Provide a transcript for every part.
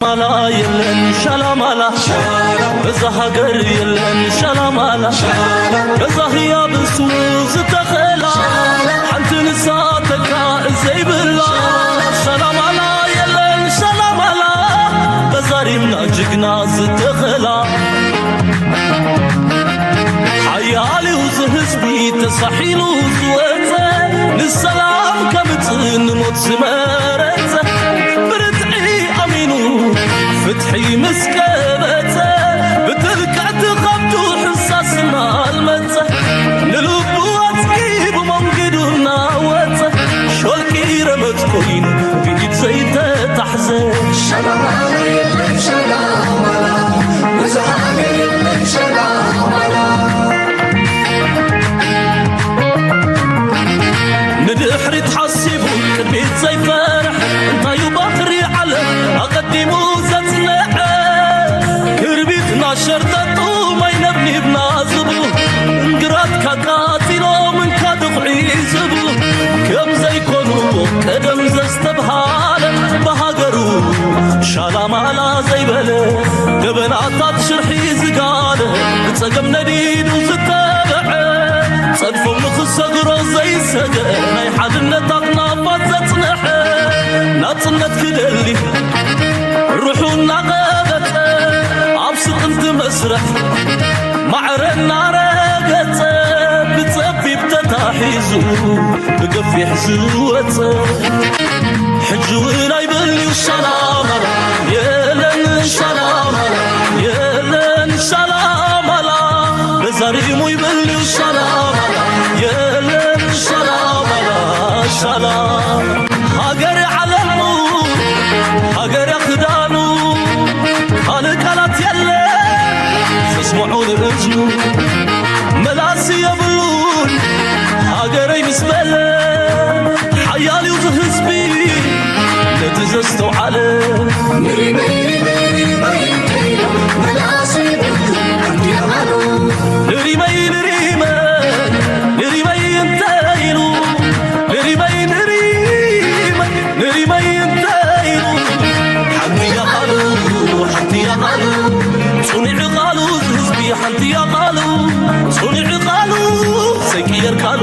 ማላ የለን ሻላማላ፣ በዛ ሃገር የለን ሻላማላ፣ በዛ ህያብ እሱ ዝተኸላ፣ ሓንቲ ንሳ ተካእ ዘይብላ። ሻላማላ የለን ሻላማላ፣ በዛ ሪምና ጅግና ዝተኸላ። ሓያል እዩ እዚ ህዝቢ ተሳሒሉ ዝወፀ፣ ንሰላም ከምፅእ ንሞት ዝመረፀ፣ ብርትዒ ኣሚኑ ፍትሒ ምስ ቀበፀ፣ ብትልክዕቲ ከብዱ ሕሳስ እናልመፀ፣ ንልቡ ኣፅጊቡ መንገዱ እናወፀ፣ ሾልኪ ረመፅ ኮይኑ ብኢድ ዘይተታሕዘ። ሸላማላ የለን ሸላማላ፣ ብዙ ሃገር የለን ሸላማላ። ንድሕሪት ሓሲቡ ቅድሚት ዘይፈርሕ፣ እንታዩ ባሕሪ ዓለም ኣቐዲሙ ዘጽንዐ። ክርቢትና ሸርጠጡ ማይ ነብኒብና ዝብሉ፣ እንግራት ካቃጺሎም እንካ ድኹዒ ዝብሉ፣ ከም ዘይኮኑ ቀደም ዘስተብሃለ፣ ብሃገሩ ሻላማላ ዘይበለ፣ ገበናታት ሽርሒ ዝጋለ፣ ብጸገም ነዲዱ ዝተበዐ፣ ጸድፎም ንኽሰግሮ ዘይሰገ፣ ናይ ሓድነት ኣኽናፋት ዘጽንሐ፣ ናጽነት ክደሊ ርሑ እናቐበጸ፣ ኣብ ስጥምቲ መስርሕ ማዕረ እናረገጸ፣ ብጸቢብ ተታሒዙ ብገፊሕ ዝወጸ። ሕጂ እውን ኣይበልዩ ሻላማላ፣ የለን ሻላማላ፣ የለን ሻላማላ፣ በዛሪሙ ይበልዩ ሻላማላ፣ የለን ሻላማላ፣ ሻላ ሃገር ዓለሙ፣ ሃገር ክዳኑ፣ ካልእ ቃላት የለ ዘስምዖ ንእዝኑ። መላሲ የብሉን ሃገረይ ምስ በለ፣ ሓያል እዩ እዚ ህዝቢ ነቲ ዘስተውዓለ። ንሪመይ፣ ንሪመይ፣ ንሪመይ፣ መላሲ የብሉን ኣንድያ ቃሉ። ንሪመይ፣ ንሪመይ፣ ንሪመይ እንተ ኢሉ፣ ንሪመይ፣ ንሪመይ፣ ንሪመይ እንተ ኢሉ፣ ሓንቲ እያ ቃሉ፣ ሓንቲ እያ ቃሉ፣ ጽኑዕ ቃሉ፣ እዚ ህዝቢ ሓንቲ እያ ቃሉ፣ ጽኑዕ ቃሉ፣ ዘይቅየር ቃሉ።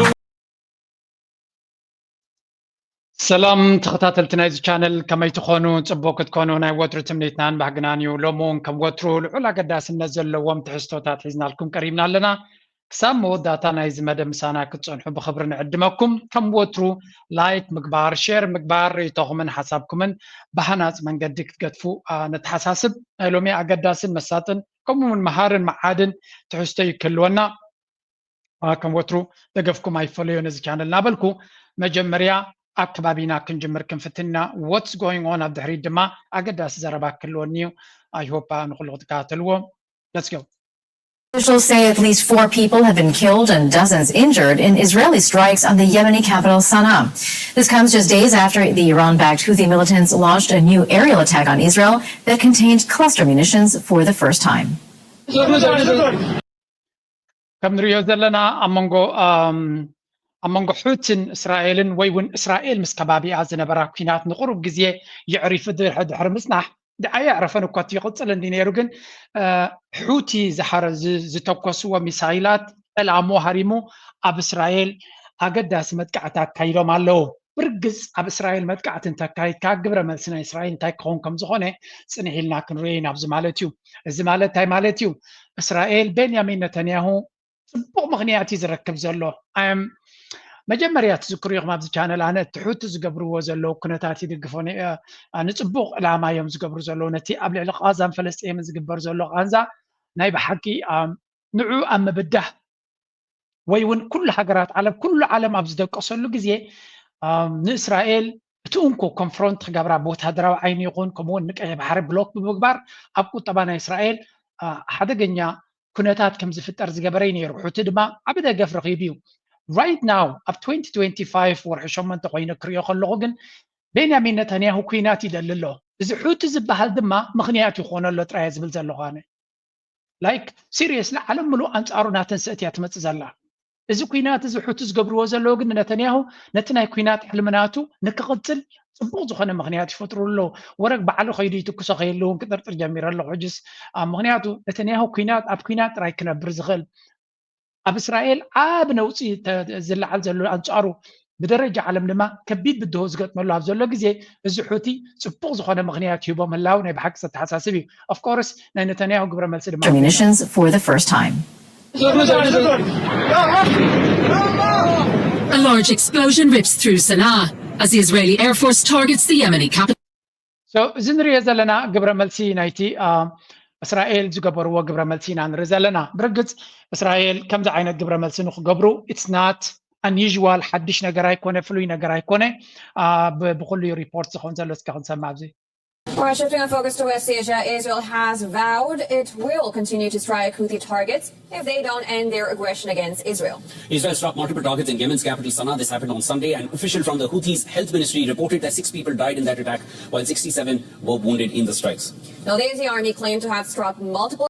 ሰላም ተኸታተልቲ ናይዚ ቻነል፣ ከመይ ትኾኑ? ጽቡቕ ክትኮኑ ናይ ወትሩ ትምኒትናን ባህግናን እዩ። ሎሚ እውን ከም ወትሩ ልዑል ኣገዳስነት ዘለዎም ትሕዝቶታት ሒዝናልኩም ቀሪብና ኣለና። ክሳብ መወዳእታ ናይዚ መደብ ምሳና ክትጸንሑ ብኽብሪ ንዕድመኩም። ከም ወትሩ ላይክ ምግባር፣ ሼር ምግባር፣ ርእይቶኹምን ሓሳብኩምን ብሃናጽ መንገዲ ክትገድፉ፣ አ፣ ነተሓሳስብ። ናይ ሎሚ ኣገዳስን መሳጥን ከምኡ እውን መሃርን መዓድን ትሕዝቶ እዩ ክህልወና። አ፣ ከም ወትሩ ደገፍኩም ኣይፈለዮ ነዚ ቻነል እናበልኩ፣ መጀመርያ ኣብ ከባቢና ክንጅምር ክንፍትን ኢና። What's going on? ኣብ ድሕሪት ድማ ኣገዳሲ ዘረባ ክህልወኒ እዩ። I hope፣ አ፣ ንኹሉ ክትከታተልዎ። Let's go. Officials say at least four people have been killed and dozens injured in Israeli strikes on the Yemeni capital Sana'a. This comes just days after the Iran-backed Houthi militants launched a new aerial attack on Israel that contained cluster munitions for the first time. ከም ንሪኦ ዘለና ኣብ መንጎ፣ ኣም፣ ኣብ መንጎ ሑትን እስራኤልን ወይ እውን እስራኤል ምስ ከባቢኣ ዝነበራ ኲናት ንቁሩብ ግዜ የዕሪፉ ድሕሪ፣ ድሕሪ ምጽናሕ፣ ድ-፣ ኣየዕረፈን እኳ፣ እቲ ይቕጽል እንዲ ነይሩ፣ ግን፣ እ፣ ሑቲ ዝሓረ-፣ ዝ-፣ ዝተኮስዎ ሚሳይላት ዕላምኡ ሃሪሙ ኣብ እስራኤል ኣገዳሲ መጥቃዕቲ ኣካይዶም ኣለዉ። ብርግጽ ኣብ እስራኤል መጥቃዕቲ እንተካይድካ፣ ግብረ መልሲ ናይ እስራኤል እንታይ ክኸውን ከም ዝኾነ ጽንሕ ኢልና ክንርእዮ ኢና ኣብዚ ማለት እዩ። እዚ ማለት እንታይ ማለት እዩ? እስራኤል ቤንያሚን ነተንያሁ ጽቡቕ ምኽንያት እዩ ዝረክብ ዘሎ። ኣም፣ መጀመርያ ትዝክሩ ኢኹም ኣብዚ ቻነል፣ ኣነ እቲ ሑቲ ዝገብርዎ ዘለዉ ኩነታት ይድግፎ ነ-፣ እ፣ ንጽቡቕ ዕላማ እዮም ዝገብሩ ዘለዉ። ነቲ ኣብ ልዕሊ ቃዛን ፈለስጤምን ዝግበር ዘሎ ቃንዛ ናይ ብሓቂ፣ ኣም፣ ንዑ ኣብ ምብዳህ ወይ እውን ኩሉ ሃገራት ዓለም፣ ኩሉ ዓለም ኣብ ዝደቀሰሉ ግዜ፣ ኣም፣ ንእስራኤል እቲ እንኮ ኮንፍሮንት ክገብራ ብወታደራዊ ዓይኒ ይኹን፣ ከምኡ እውን ንቀይሕ ባሕሪ ብሎክ ብምግባር ኣብ ቁጠባ ናይ እስራኤል፣ አ፣ ሓደገኛ ኩነታት ከም ዝፍጠር ዝገበረ እዩ ነይሩ። ሑቲ ድማ ዓቢ ደገፍ ረኺቡ እዩ። Right now፣ ኣብ twenty twenty-five ወርሒ ሸሞንተ ኮይኑ ክሪኦ ከለኹ ግን፣ ቤንያሚን ነታንያሁ ኲናት ይደሊ ኣሎ። እዚ ሑቲ ዝበሃል ድማ ምኽንያት ይኾኖ ኣሎ ጥራይ እየ ዝብል ዘለኹ ኣነ። ላይክ፣ ሲሪየስሊ፣ ዓለም ምሉእ ኣንጻሩ ናተን ስእት እያ ትመጽእ ዘላ። እዚ ኲናት እዚ ሑቲ ዝገብርዎ ዘለዉ ግን፣ ነተንያሁ ነቲ ናይ ኲናት ሕልሚ ናቱ ንክቕጽል ፅቡቕ ዝኾነ ምኽንያት ይፈጥሩ ኣለዉ። ወረግ ባዕሉ ከይዱ ይትኩሶ ከየሉ እውን ክጥርጥር ጀሚረ ኣለኹ። ሕጅስ ምክንያቱ ነተንያሁ ኩናት ኣብ ኩናት ጥራይ ክነብር ዝኽእል ኣብ እስራኤል ዓብ ነውፂ ዝለዓል ዘሎ ኣንፃሩ ብደረጃ ዓለም ድማ ከቢድ ብድሆ ዝገጥመሉ ኣብ ዘሎ ግዜ እዚ ሑቲ ፅቡቕ ዝኾነ ምኽንያት ይህቦ ምህላው ናይ ብሓቂ ዘተሓሳስብ እዩ። ኦፍኮርስ ናይ ነተንያሁ ግብረ መልሲ ድማ A large explosion rips through Sana'a as the Israeli Air Force targets the Yemeni capital. እዚ ንሪኦ ዘለና ግብረ መልሲ ናይቲ እስራኤል ዝገበርዎ ግብረ መልሲ ኢና ንርኢ ዘለና። ብርግፅ እስራኤል ከምዚ ዓይነት ግብረ መልሲ ንክገብሩ it's not unusual፣ ሓድሽ ነገር ኣይኮነ፣ ፍሉይ ነገር ኣይኮነ። ብኩሉ ሪፖርት ዝኸውን ዘሎ እስከ ክንሰማ ኣብዚ All right, shifting our focus to West Asia, Israel has vowed it will continue to strike Houthi targets if they don't end their aggression against Israel. Israel struck multiple targets in Yemen's capital Sana'a. This happened on Sunday. An official from the Houthis' health ministry reported that six people died in that attack, while sixty-seven were wounded in the strikes. Now, the Houthi army claimed to have struck multiple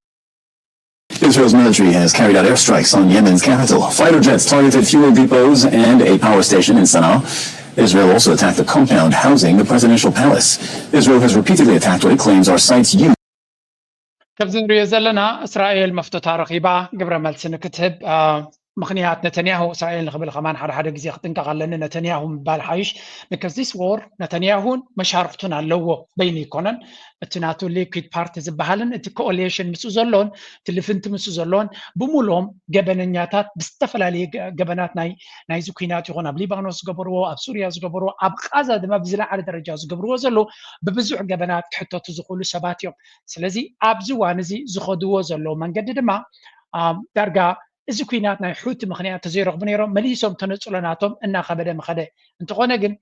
Israel's military has carried out airstrikes on Yemen's capital. Fighter jets targeted fuel depots and a power station in Sana'a. Israel also attacked the compound housing the presidential palace. Israel has repeatedly attacked what it claims are sites used. ከምዚ ንሪኦ ዘለና እስራኤል መፍቶታ ረኺባ ግብረ መልሲ ንክትህብ ምኽንያት ነተንያሁ እስራኤል ንክብል ከማን ሓደ ሓደ ግዜ ክጥንቀቕ ኣለኒ። ነተንያሁ ምባል ሓይሽ because this war ነተንያሁን መሻርክቱን ኣለዎ፣ በይኑ ይኮነን። እቲ ናቱ ሊኩድ ፓርቲ ዝበሃልን እቲ ኮኦሌሽን ምስኡ ዘሎን እቲ ልፍንቲ ምስኡ ዘሎን ብምሉኦም ገበነኛታት ብዝተፈላለየ ገበናት ናይዚ ኩናት ይኹን ኣብ ሊባኖስ ዝገብርዎ፣ ኣብ ሱርያ ዝገብርዎ፣ ኣብ ቃዛ ድማ ብዝለዓለ ደረጃ ዝገብርዎ ዘለዉ ብብዙሕ ገበናት ክሕተቱ ዝኽእሉ ሰባት እዮም። ስለዚ ኣብዚ እዋን እዚ ዝኸድዎ ዘለዉ መንገዲ ድማ ዳርጋ እዚ ኩናት ናይ ሑቲ ምኽንያት ተዘይረኽቡ ነይሮም መሊሶም ተነፅሎ ናቶም እናኸበደ ምኸደ። እንተኾነ ግን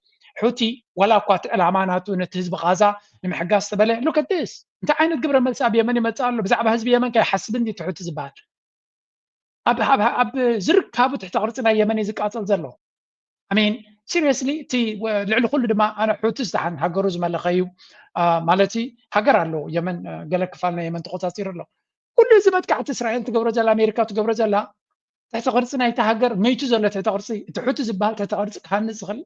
ሑቲ ዋላ እኳ እቲ ዕላማ ናቱ ነቲ ህዝቢ ቃዛ ንምሕጋዝ ተበለ look at this እንታይ ዓይነት ግብረ መልሲ ኣብ የመን ይመፅእ ኣሎ? ብዛዕባ ህዝቢ የመን ከ ይሓስብ እንዲ እቲ ሑቲ ዝበሃል ኣብ ዝርካቡ ትሕቲ ቅርፂ ናይ የመን እዩ ዝቃፀል ዘሎ። I mean seriously እቲ ልዕሊ ኩሉ ድማ ኣነ ሑቲ ዝደሓን ሃገሩ ዝመለኸ እዩ ማለት ሃገር ኣለዎ የመን ገለ ክፋል ናይ የመን ተቆፃፂሩ ኣሎ። ኩሉ እዚ መጥቃዕቲ እስራኤል ትገብሮ ዘላ ኣሜሪካ ትገብሮ ዘላ ትሕቲ ቅርፂ ናይቲ ሃገር መይቱ ዘሎ ትሕቲ ቅርፂ እቲ ሑቲ ዝበሃል ትሕቲ ቅርፂ ክሃንፅ ዝኽእል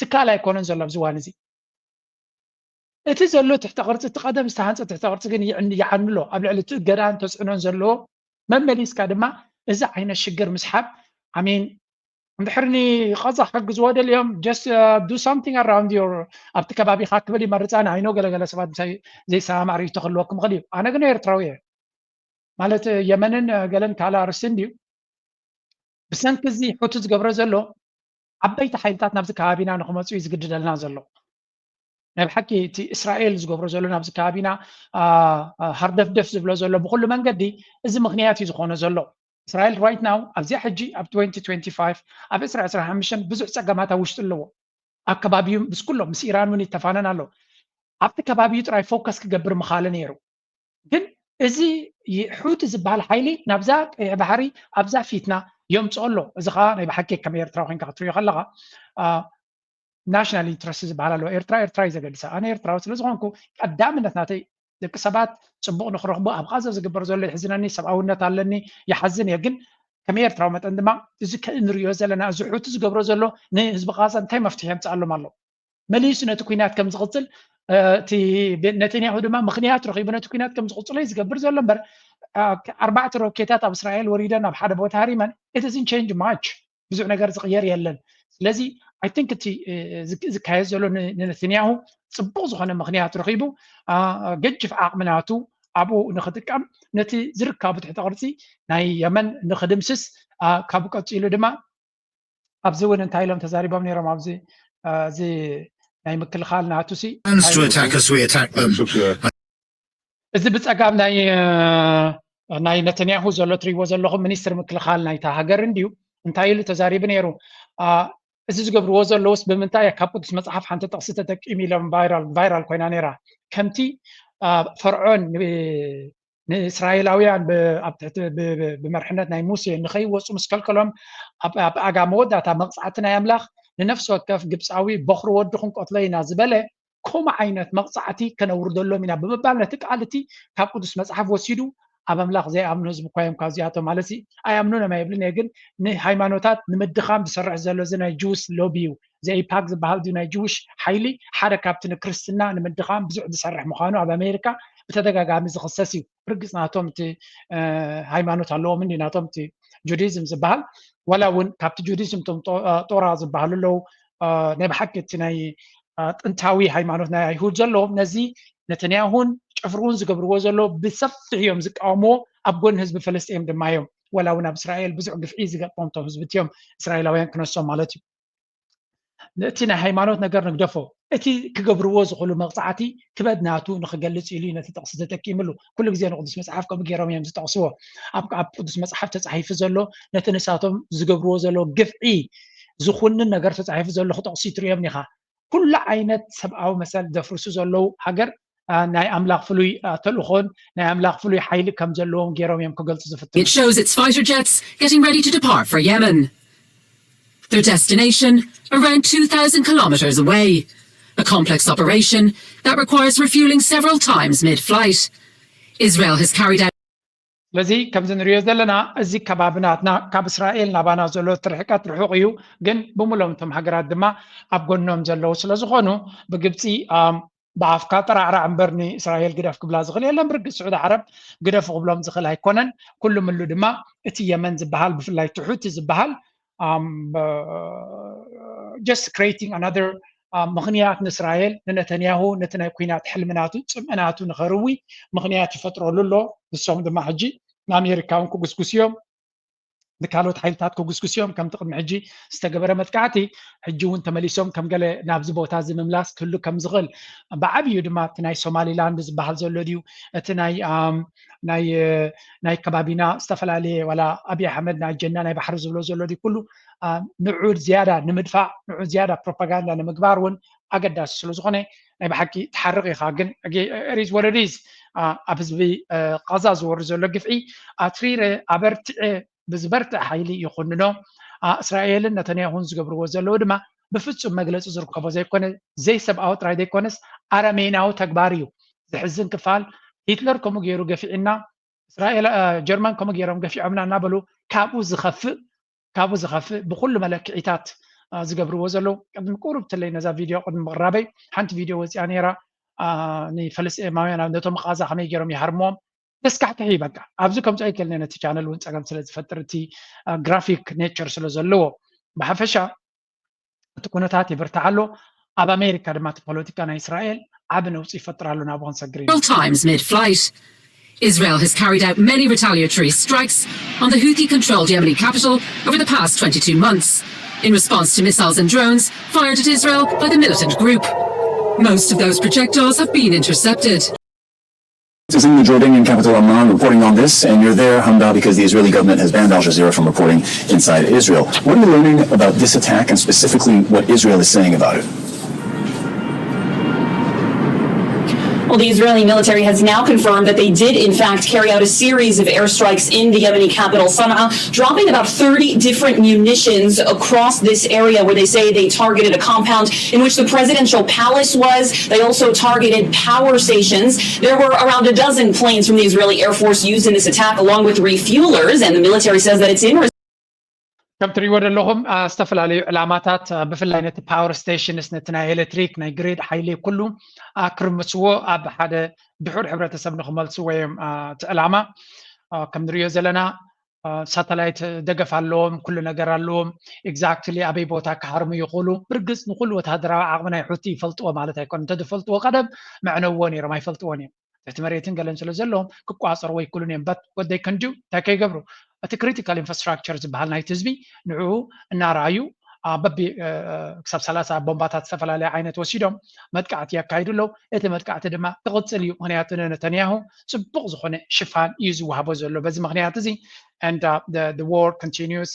ትካል ኣይኮነን ዘሎ ኣብዚ እዋን እዚ። እቲ ዘሎ ትሕቲ ቅርፂ እቲ ቀደም ዝተሃንፀ ትሕቲ ቅርፂ ግን ይዓኑ ኣሎ ኣብ ልዕሊ እቲ እገዳን ተፅዕኖን ዘለዎ መመሊስካ ድማ እዚ ዓይነት ሽግር ምስሓብ I mean እንድሕር ንቀዛ ክሕግዝዎ ደልዮም just do something around your ኣብቲ ከባቢካ ክብል ይመርፅ። ኣነ I know ገለገለ ሰባት ምሳይ ዘይሰማማዕ ርእይቶ ክህልወኩም ይኽእል እዩ። ኣነ ግን ኤርትራዊ እየ ማለት የመንን ገለን ካልእ ኣርእስቲ እንድዩ። ብሰንኪ እዚ ሑቲ ዝገብሮ ዘሎ ዓበይቲ ሓይልታት ናብዚ ከባቢና ንክመፁ እዩ ዝግድደልና ዘሎ። ናይ ብሓቂ እቲ እስራኤል ዝገብሮ ዘሎ ናብዚ ከባቢና ሃርደፍደፍ ዝብሎ ዘሎ ብኩሉ መንገዲ እዚ ምኽንያት እዩ ዝኾኖ ዘሎ። እስራኤል right now ኣብዚኣ ሕጂ ኣብ twenty twenty-five ኣብ ዕስራ ዕስራ ሓሙሽተ ብዙሕ ፀገማት ኣብ ውሽጢ ኣለዎ። ኣብ ከባቢኡ ምስ ኩሎም ምስ ኢራን እውን ይተፋነን ኣሎ። ኣብቲ ከባቢኡ ጥራይ ፎከስ ክገብር ምኻለ ነይሩ። ግን እዚ ሑቲ ዝበሃል ሓይሊ ናብዛ ቀይሕ ባሕሪ ኣብዛ ፊትና የምፅኦ ኣሎ። እዚ ከዓ ናይ ብሓቂ ከም ኤርትራ ኮይንካ ክትሪኦ ከለካ ናሽናል ኢንትረስት ዝበሃል ኣሎ። ኤርትራ ኤርትራ እዩ ዘገድሳ። ኣነ ኤርትራዊ ስለዝኾንኩ ቀዳምነት ናተይ ደቂ ሰባት ፅቡቕ ንክረኽቡ ኣብ ቃዛ ዝግበር ዘሎ ይሕዝነኒ፣ ሰብኣውነት ኣለኒ፣ ይሓዝን እየ። ግን ከም ኤርትራዊ መጠን ድማ እዚ ንሪኦ ዘለና እዚ ሑቲ ዝገብሮ ዘሎ ንህዝቢ ቃዛ እንታይ መፍትሒ የምፅኣሎም ኣሎ? መሊሱ ነቲ ኩናት ከም ዝቕፅል እቲ ነተንያሁ ድማ ምኽንያት ረኺቡ ነቲ ኩናት ከም ዝቕፅሎ እዩ ዝገብር ዘሎ እምበር ኣርባዕተ ሮኬታት ኣብ እስራኤል ወሪደን ኣብ ሓደ ቦታ ሃሪመን it doesn't change much ብዙሕ ነገር ዝቕየር የለን። ስለዚ I think እቲ ዝካየድ ዘሎ ንነተንያሁ ፅቡቕ ዝኾነ ምኽንያት ረኺቡ ገጅፍ ዓቕሚ ናቱ ኣብኡ ንክጥቀም ነቲ ዝርካቡ ትሕቲ ቅርፂ ናይ የመን ንክድምስስ ካብኡ ቀፂሉ ድማ ኣብዚ እውን እንታይ ኢሎም ተዛሪቦም ነይሮም ኣብዚ እዚ ናይ ምክልኻል ናቱ ሲ plans to attack us, we attack them. እዚ ብፀጋም ናይ ናይ ነተንያሁ ዘሎ ትሪእዎ ዘለኹም ሚኒስትር ምክልኻል ናይታ ሃገር እንድዩ እንታይ ኢሉ ተዛሪቡ ነይሩ። እዚ ዝገብርዎ ዘለውስ ብምንታይ ካብ ቅዱስ መፅሓፍ ሓንቲ ጥቕሲ ተጠቂሙ ኢሎም ቫይራል ኮይና ነይራ። ከምቲ ፈርዖን ንእስራኤላውያን ኣብ ትሕቲ ብመርሕነት ናይ ሙሴ ንኸይወፁ ምስ ከልከሎም ኣብ ኣጋ መወዳእታ መቕፃዕቲ ናይ ኣምላኽ ንነፍሲ ወከፍ ግብፃዊ በኹሪ ወዲ ክንቀትሎ ኢና ዝበለ ከምኡ ዓይነት መቕፃዕቲ ከነውርደሎም ኢና ብምባል ነቲ ቃል እቲ ካብ ቅዱስ መፅሓፍ ወሲዱ ኣብ ኣምላኽ ዘይኣምኑ ህዝቢ እኳ እዮም ካብዚኣቶም ማለት ኣይኣምኑን እዮም ኣይብልን እየ ግን ንሃይማኖታት ንምድኻም ዝሰርሕ ዘሎ እዚ ናይ ጅውስ ሎቢ እዩ ዘኢፓክ ዝበሃል ድዩ ናይ ጅውሽ ሓይሊ ሓደ ካብቲ ንክርስትና ንምድኻም ብዙሕ ዝሰርሕ ምዃኑ ኣብ ኣሜሪካ ብተደጋጋሚ ዝኽሰስ እዩ። ብርግፅ ናቶም እቲ ሃይማኖት ኣለዎም እንዲ ናቶም እቲ ጁዲዝም ዝበሃል፣ ዋላ እውን ካብቲ ጁዲዝም ቶም ጦራ ዝበሃሉ ኣለዉ። ናይ ብሓቂ እቲ ናይ ጥንታዊ ሃይማኖት ናይ ኣይሁድ ዘለዎም ነዚ ነተንያሁን ጭፍርውን ዝገብርዎ ዘሎ ብሰፊሕ እዮም ዝቃወምዎ። ኣብ ጎኒ ህዝቢ ፈለስጢን ድማ እዮም። ዋላ እውን ኣብ እስራኤል ብዙሕ ግፍዒ ዝገጥሞም ቶም ህዝቢ እቲኦም እስራኤላውያን ክነሶም ማለት እዩ። እቲ ናይ ሃይማኖት ነገር ንግደፎ፣ እቲ ክገብርዎ ዝኽእሉ መቕፃዕቲ ክበድ ናቱ ንክገልፅ ኢሉ እዩ ነቲ ጥቕሲ ተጠቂምሉ። ኩሉ ግዜ ንቅዱስ መፅሓፍ ከምኡ ገይሮም እዮም ዝጠቕስዎ። ኣብ ኣብ ቅዱስ መፅሓፍ ተፃሒፉ ዘሎ ነቲ ንሳቶም ዝገብርዎ ዘሎ ግፍዒ ዝኹንን ነገር ተፃሒፉ ዘሎ ክጠቕሱ ትርእዮም ኢኻ። ኩሉ ዓይነት ሰብኣዊ መሰል ዘፍርሱ ዘለዉ ሃገር ናይ ኣምላኽ ፍሉይ ተልእኾን ናይ ኣምላኽ ፍሉይ ሓይሊ ከም ዘለዎም ገይሮም እዮም ክገልፁ ዝፍትኑ። It shows its fighter jets getting ready to depart for Yemen. Their destination, around two thousand kilometers away. A complex operation that requires refueling several times mid-flight. Israel has carried out ስለዚ ከምዚ ንሪኦ ዘለና እዚ ከባቢ ናትና ካብ እስራኤል ናባና ዘሎ እቲ ርሕቀት ርሑቕ እዩ። ግን ብምሎም እቶም ሃገራት ድማ ኣብ ጎኖም ዘለዉ ስለ ዝኾኑ ብግብፂ ብኣፍካ ጠራዕራዕ እምበር ንእስራኤል ግደፍ ክብላ ዝኽእል የለን። ብርግፅ ስዑዲ ዓረብ ግደፉ ክብሎም ዝኽእል ኣይኮነን። ኩሉ ምሉ ድማ እቲ የመን ዝበሃል ብፍላይ ትሑቲ ዝበሃል just creating another ምኽንያት ንእስራኤል ንነተንያሁ ነቲ ናይ ኩናት ሕልምናቱ ጽምእናቱ ንኸርዊ ምኽንያት ይፈጥረሉ ኣሎ። ንሶም ድማ ሕጂ ንኣሜሪካ እውን ክጉስጉስ እዮም። ንካልኦት ሓይልታት ክጉስጉስ እዮም። ከምቲ ቅድሚ ሕጂ ዝተገበረ መጥቃዕቲ ሕጂ እውን ተመሊሶም ከም ገለ ናብዚ ቦታ እዚ ምምላስ ክህሉ ከም ዝኽእል ብዓብዩ ድማ እቲ ናይ ሶማሊላንድ ዝበሃል ዘሎ ድዩ እቲ ናይ ናይ ናይ ከባቢና ዝተፈላለየ ዋላ ኣብይ ኣሕመድ ናይ ጀና ናይ ባሕሪ ዝብሎ ዘሎ ድዩ ኩሉ ንዑ ዝያዳ ንምድፋዕ ንዑ ዝያዳ ፕሮፓጋንዳ ንምግባር እውን ኣገዳሲ ስለ ዝኾነ ናይ ብሓቂ ትሓርቕ ኢኻ። ግን ሪዝ ወረዲዝ ኣብ ህዝቢ ቃዛ ዝወርድ ዘሎ ግፍዒ ኣትሪረ ኣበርቲዐ ብዝበርትዕ ሓይሊ ይኹንኖ። እስራኤልን ነተንያሁን ዝገብርዎ ዘለዉ ድማ ብፍጹም መግለፂ ዝርከቦ ዘይኮነ ዘይሰብኣዊ ጥራይ ዘይኮነስ ኣረሜናዊ ተግባር እዩ። ዝሕዝን ክፋል ሂትለር ከምኡ ገይሩ ገፊዕና እስራኤል ጀርመን ከምኡ ገይሮም ገፊዖምና እናበሉ ካብኡ ዝኸፍእ ካብኡ ዝኸፍእ ብኩሉ መለክዒታት ዝገብርዎ ዘለዉ ቅድሚ ቁሩብ ትለይ ነዛ ቪድዮ ቅድሚ ምቕራበይ ሓንቲ ቪድዮ ወፂኣ ነይራ። ንፈለስጤማውያን ነቶም ቃዛ ከመይ ገይሮም ይሃርምዎም ተስካሕክሒ በቃ ኣብዚ ከምፅኦ ኣይክእልን ነቲ ቻነል እውን ፀገም ስለ ዝፈጥር እቲ ግራፊክ ኔቸር ስለ ዘለዎ ብሓፈሻ እቲ ኩነታት ይብርታዕ ኣሎ። ኣብ ኣሜሪካ ድማ እቲ ፖለቲካ ናይ እስራኤል ዓቢ ነውፂ ይፈጥር ኣሎ ናብኡ ክንሰግር ኢና። Several times mid-flight. Israel has carried out many retaliatory strikes on the Houthi-controlled Yemeni capital over the past twenty-two months, in response to missiles and drones fired at Israel by the militant group. Most of those projectiles have been intercepted. Is in the Jordanian capital Amman reporting on this, and you're there, Hamda, because the Israeli government has banned Al Jazeera from reporting inside Israel. What are you learning about this attack and specifically what Israel is saying about it? Well, the Israeli military has now confirmed that they did, in fact, carry out a series of airstrikes in the Yemeni capital, Sana'a, dropping about thirty different munitions across this area where they say they targeted a compound in which the presidential palace was. They also targeted power stations. There were around a dozen planes from the Israeli Air Force used in this attack, along with refuelers, and the military says that it's in ከም ትሪእዎ ዘለኹም ዝተፈላለዩ ዕላማታት ብፍላይ ነቲ ፓወር ስቴሽንስ ነቲ ናይ ኤሌክትሪክ ናይ ግሪድ ሓይሊ ኩሉ ክርምስዎ ኣብ ሓደ ድሑር ሕብረተሰብ ንክመልስዎ እዮም እቲ ዕላማ። ከም ንሪኦ ዘለና ሳተላይት ደገፍ ኣለዎም፣ ኩሉ ነገር ኣለዎም። ኤግዛክትሊ ኣበይ ቦታ ክሃርሙ ይኽእሉ። ብርግፅ ንኩሉ ወታደራዊ ዓቕሚ ናይ ሑቲ ይፈልጥዎ ማለት ኣይኮነ። እንተዝፈልጥዎ ቀደም መዕነውዎ ነይሮም፣ ኣይፈልጥዎን እዮም። ትሕቲ መሬትን ገለን ስለ ዘለዎም ክቋፀርዎ ይክእሉን እዮም። በት what they can do እንታይ ከይገብሩ እቲ ክሪቲካል ኢንፍራስትራክቸር ዝበሃል ናይቲ ህዝቢ ንዕኡ እናረኣዩ በቢ ክሳብ ሰላሳ ቦምባታት ዝተፈላለየ ዓይነት ወሲዶም መጥቃዕቲ የካይዱ ኣለዉ። እቲ መጥቃዕቲ ድማ ክቕፅል እዩ። ምክንያቱ ንነተንያሁ ፅቡቕ ዝኾነ ሽፋን እዩ ዝወሃቦ ዘሎ። በዚ ምክንያት እዚ and the war continues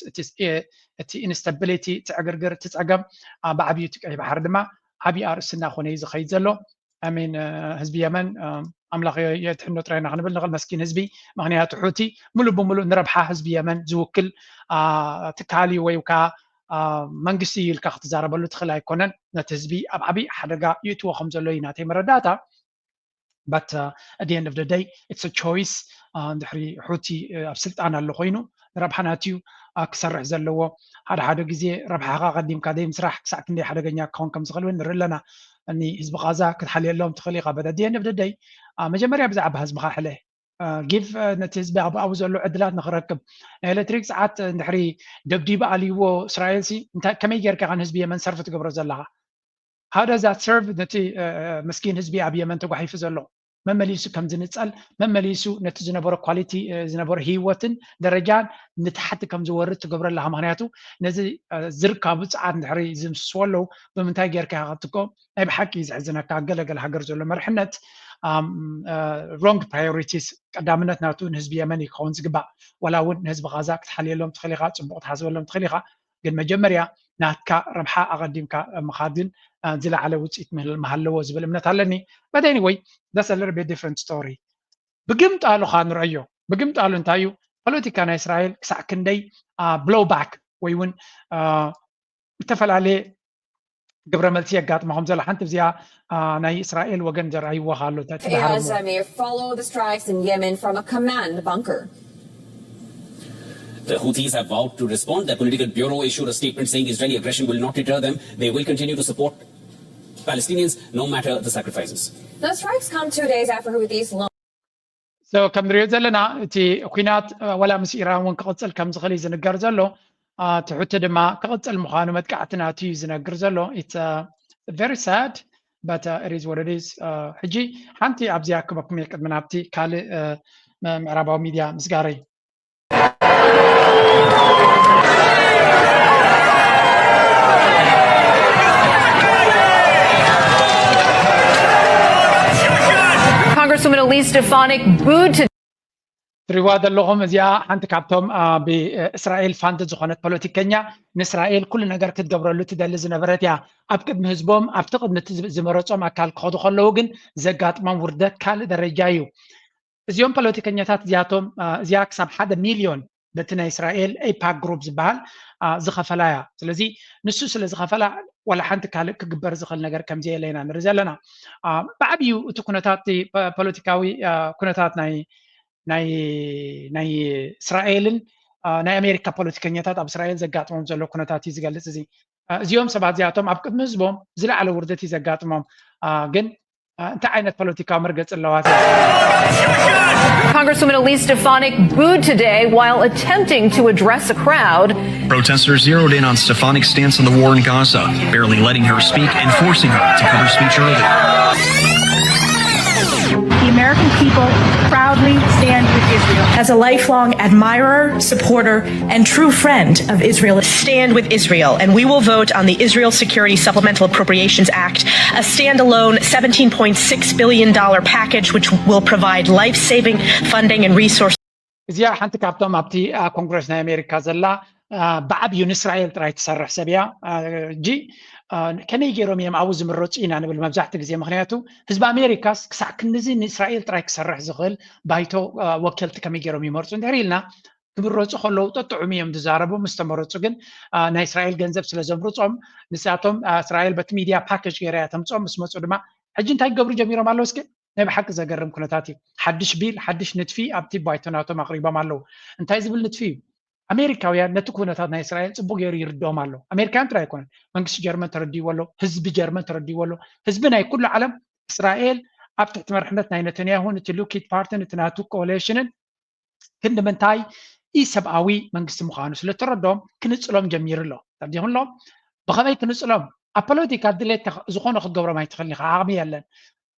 እቲ ኢንስታቢሊቲ እቲ ዕግርግር እቲ ፀገም ብዓብዩ እቲ ቀይ ባሕሪ ድማ ዓብዪ ኣርእስቲ እናኾነ እዩ ዝኸይድ ዘሎ። ኣሜን ህዝቢ የመን ኣምላኽ የድሕኖ ጥራይና ክንብል ንኽእል መስኪን ህዝቢ። ምክንያቱ ሑቲ ሙሉእ ብሙሉእ ንረብሓ ህዝቢ የመን ዝውክል ትካል እዩ ወይ ከዓ መንግስቲ እዩ ኢልካ ክትዛረበሉ ትኽእል ኣይኮነን። ነቲ ህዝቢ ኣብ ዓብዪ ሓደጋ ይእትዎ ከም ዘሎ እዩ ናተይ መረዳእታ። But at the end of the day it's a choice። ድሕሪ ሑቲ ኣብ ስልጣን ኣሎ ኮይኑ ረብሓ ናትዩ ክሰርሕ ዘለዎ። ሓደ ሓደ ግዜ ረብሓኻ ቀዲምካ ደይ ምስራሕ ክሳዕ ክንደይ ሓደገኛ ክኸውን ከም ዝኽእል እውን ንርኢ ኣለና። እኒ ህዝቢ ቃዛ ክትሓልየሎም ትኽእል ኢኻ። በደድየ ንብደደይ መጀመርያ ብዛዕባ ህዝብኻ ሕለ ጊቭ ነቲ ህዝቢ ኣብኡ ዘሎ ዕድላት ንክረክብ። ናይ ኤሌክትሪክ ሰዓት እንድሕሪ ደብዲቡ ኣልይዎ እስራኤል ሲ እንታይ ከመይ ጌርካ ኻን ህዝቢ የመን ሰርፍ ትገብሮ ዘለኻ? How does that serve ነቲ ምስኪን ህዝቢ ኣብ የመን ተጓሒፉ ዘሎ? መመሊሱ ከም ዝንፀል፣ መመሊሱ ነቲ ዝነበሮ ኳሊቲ ዝነበሮ ህይወትን ደረጃን ንታሕቲ ከም ዝወርድ ትገብሮ ኣለካ። ምክንያቱ ነዚ ዝርካቡ ፀዓት እንድሕሪ ዝምስስዎ ኣለዉ ብምንታይ ጌርካ ክትኮ? ናይ ብሓቂ ዘሕዝነካ ገለገለ ሃገር ዘሎ መርሕነት wrong priorities፣ ቀዳምነት ናቱ ንህዝቢ የመን እዩ ክኸውን ዝግባእ። ወላ እውን ንህዝቢ ቃዛ ክትሓልየሎም ትኽእል ኢኻ፣ ፅቡቅ ትሓስበሎም ትኽእል ኢኻ፣ ግን መጀመርያ ናትካ ረብሓ ኣቐዲምካ ምኻድን ዝለዓለ ውፅኢት ምሃለዎ ዝብል እምነት ኣለኒ። But anyway, that's a little bit different story። ብግምጣሉ ካ ንረዮ። ብግምጣሉ እንታይ እዩ? ፖለቲካ ናይ እስራኤል ክሳዕ ክንደይ blow back ወይ እውን ዝተፈላለየ ግብረ መልሲ የጋጥሞ ከም ዘሎ ሓንቲ እዚኣ ናይ እስራኤል ወገን ዘርኣይዎ ኣሎ። As I may follow the strikes in Yemen from a command bunker. The Houthis have vowed to respond. Their political bureau issued a statement saying Israeli aggression will not deter them. They will continue to support Palestinians no matter the sacrifices. The strikes come two days after Houthis launched. So ከም ንሪኦ ዘለና እቲ ኩናት ወላ ምስ ኢራን እውን ክቕፅል ከም ዝኽእል እዩ ዝንገር ዘሎ። እቲ ሑቲ ድማ ክቕፅል ምዃኑ መጥቃዕቲ ናቱ እዩ ዝነግር ዘሎ። It's very sad, but it is what it is። ሕጂ ሓንቲ ኣብዚኣ ክበኩም እየ ቅድሚ ናብቲ ካልእ ምዕራባዊ ሚድያ ምስጋረይ። Congresswoman Elise Stefanik booed to ትሪዋ ዘለኹም እዚኣ ሓንቲ ካብቶም ብእስራኤል ፋንድ ዝኾነት ፖለቲከኛ ንእስራኤል ኩሉ ነገር ክትገብረሉ ትደሊ ዝነበረት እያ። ኣብ ቅድሚ ህዝቦም ኣብቲ ቅድሚ ዝመረፆም ኣካል ክኸዱ ከለዉ ግን ዘጋጥሞም ውርደት ካልእ ደረጃ እዩ። እዚኦም ፖለቲከኛታት እዚኣቶም እዚኣ ክሳብ ሓደ ሚልዮን በቲ ናይ እስራኤል ኤፓክ ግሩፕ ዝበሃል ዝኸፈላ እያ። ስለዚ ንሱ ስለ ዝኸፈላ ዋላ ሓንቲ ካልእ ክግበር ዝኽእል ነገር ከምዘየለ ኢና ንርኢ ዘለና። ብዓብዩ እቲ ኩነታት ፖለቲካዊ ኩነታት ናይ ናይ ናይ እስራኤልን ናይ ኣሜሪካ ፖለቲከኛታት ኣብ እስራኤል ዘጋጥሞም ዘሎ ኩነታት እዩ ዝገልጽ። እዚ እዚኦም ሰባት እዚኣቶም ኣብ ቅድሚ ህዝቦም ዝለዓለ ውርደት እዩ ዘጋጥሞም። ግን እንታይ ዓይነት ፖለቲካዊ መርገፂ ኣለዋ? Congresswoman Elise Stefanik booed today while attempting to address a crowd. Protesters zeroed in on Stefanik's stance on the war in Gaza, barely letting her speak and forcing her to cut her speech early. The American people proudly stand with Israel. As a lifelong admirer, supporter, and true friend of Israel, stand with Israel, and we will vote on the Israel Security Supplemental Appropriations Act, a standalone seventeen point six billion dollar package which will provide life-saving funding and resources. እዚኣ ሓንቲ ካብቶም ኣብቲ ኮንግረስ ናይ ኣሜሪካ ዘላ ብዓብዩ ንእስራኤል ጥራይ ትሰርሕ ሰብ እያ። እጂ ከመይ ገይሮም እዮም ኣብኡ ዝምረፁ ኢና ንብል መብዛሕትኡ ግዜ። ምክንያቱ ህዝቢ ኣሜሪካስ ክሳዕ ክንድዚ ንእስራኤል ጥራይ ክሰርሕ ዝኽእል ባይቶ ወከልቲ ከመይ ገይሮም ይመርፁ እንድሕር ኢልና ክምረፁ ከለዉ ጠጥዑም እዮም ዝዛረቡ። ምስ ተመረፁ ግን ናይ እስራኤል ገንዘብ ስለ ዘምርፆም ንሳቶም እስራኤል በቲ ሚድያ ፓኬጅ ገይራ እያ ተምፅኦም። ምስ መፁ ድማ ሕጂ እንታይ ክገብሩ ጀሚሮም ኣለዉ? እስኪ ናይ ብሓቂ ዘገርም ኩነታት እዩ። ሓድሽ ቢል፣ ሓድሽ ንድፊ ኣብቲ ባይቶ ናቶም ኣቕሪቦም ኣለዉ። እንታይ ዝብል ንድፊ እዩ? ኣሜሪካውያን ነቲ ኩነታት ናይ እስራኤል ፅቡቅ ገይሩ ይርድኦም ኣሎ። ኣሜሪካውያን ጥራይ ኣይኮነን፣ መንግስቲ ጀርመን ተረዲዎ ኣሎ፣ ህዝቢ ጀርመን ተረዲዎ ኣሎ። ህዝቢ ናይ ኩሉ ዓለም እስራኤል ኣብ ትሕቲ መርሕነት ናይ ነተንያሁን እቲ ሉኪድ ፓርትን እቲ ናቱ ኮሌሽንን ክንዲ ምንታይ ኢሰብኣዊ መንግስቲ ምዃኑ ስለ ተረድኦም ክንፅሎም ጀሚሩ ኣሎ። ተረዲኹም ኣሎ? ብኸመይ ክንፅሎም? ኣብ ፖለቲካ ድሌት ዝኾነ ክትገብሮም ኣይትኽእልን ኢኻ፣ ዓቕሚ የለን።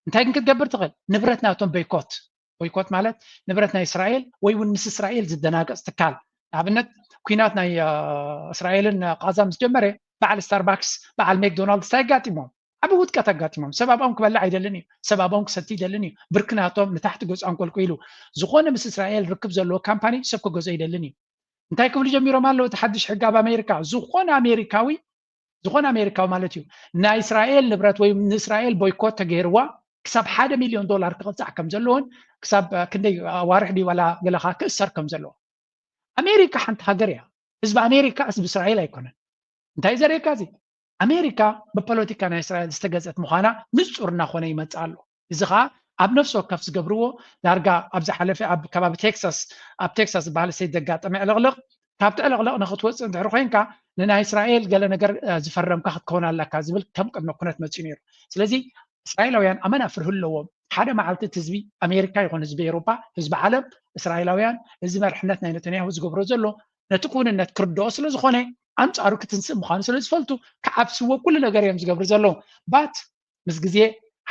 እንታይ ግን ክትገብር ትኽእል? ንብረት ናቶም ቦይኮት። ቦይኮት ማለት ንብረት ናይ እስራኤል ወይ እውን ምስ እስራኤል ዝደናገፅ ትካል። ንኣብነት ኩናት ናይ እስራኤልን ቃዛ ምስ ጀመረ በዓል ስታርባክስ በዓል ሜክዶናልድስ እንታይ ኣጋጢሞም? ዓቢ ውድቀት ኣጋጢሞም። ሰብ ኣብኦም ክበልዕ ኣይደልን እዩ። ሰብ ኣብኦም ክሰቲ ኣይደልን እዩ። ብርኪ ናቶም ንታሕቲ ገጹ ኣንቆልቁሉ። ዝኾነ ምስ እስራኤል ርክብ ዘለዎ ካምፓኒ ሰብ ክገዝኦ ኣይደልን እዩ። እንታይ ክብሉ ጀሚሮም ኣለዉ? እቲ ሓድሽ ሕጊ ኣብ ኣሜሪካ ዝኾነ ኣሜሪካዊ ዝኾነ ኣሜሪካዊ ማለት እዩ ናይ እስራኤል ንብረት ወይ ንእስራኤል ቦይኮት ተገይርዋ ክሳብ ሓደ ሚልዮን ዶላር ክቕፃዕ ከም ዘለዎን ክሳብ ክንደይ ኣዋርሕ ድዩ ዋላ ገለኻ ክእሰር ከም ዘለዎ። ኣሜሪካ ሓንቲ ሃገር እያ። ህዝቢ ኣሜሪካ ህዝቢ እስራኤል ኣይኮነን። እንታይ ዘርእየካ እዚ? ኣሜሪካ ብፖለቲካ ናይ እስራኤል ዝተገዘት ምዃና ንጹር እናኾነ ይመጽእ ኣሎ። እዚ ኸኣ ኣብ ነፍሲ ወከፍ ዝገብርዎ ዳርጋ ኣብ ዝሓለፈ ኣብ ከባቢ ቴክሳስ ኣብ ቴክሳስ ዝበሃል ስቴት ዘጋጠመ ዕልቕልቕ ካብቲ ዕልቕልቕ ንክትወፅእ እንድሕር ኮይንካ ንናይ እስራኤል ገለ ነገር ዝፈረምካ ክትከውን ኣለካ ዝብል ከም ቅድመ ኩነት መፅኡ ነይሩ። ስለዚ እስራኤላውያን ኣመና ፍርሂ ኣለዎም። ሓደ መዓልቲ እቲ ህዝቢ ኣሜሪካ ይኹን ህዝቢ ኤውሮጳ ህዝቢ ዓለም እስራኤላውያን እዚ መርሕነት ናይ ነተንያሁ ዝገብሮ ዘሎ ነቲ ክውንነት ክርድኦ ስለ ዝኾነ ኣንጻሩ ክትንስእ ምዃኑ ስለ ዝፈልጡ ክዓብስዎ ኩሉ ነገር እዮም ዝገብሩ ዘለዉ። ባት ምስ ግዜ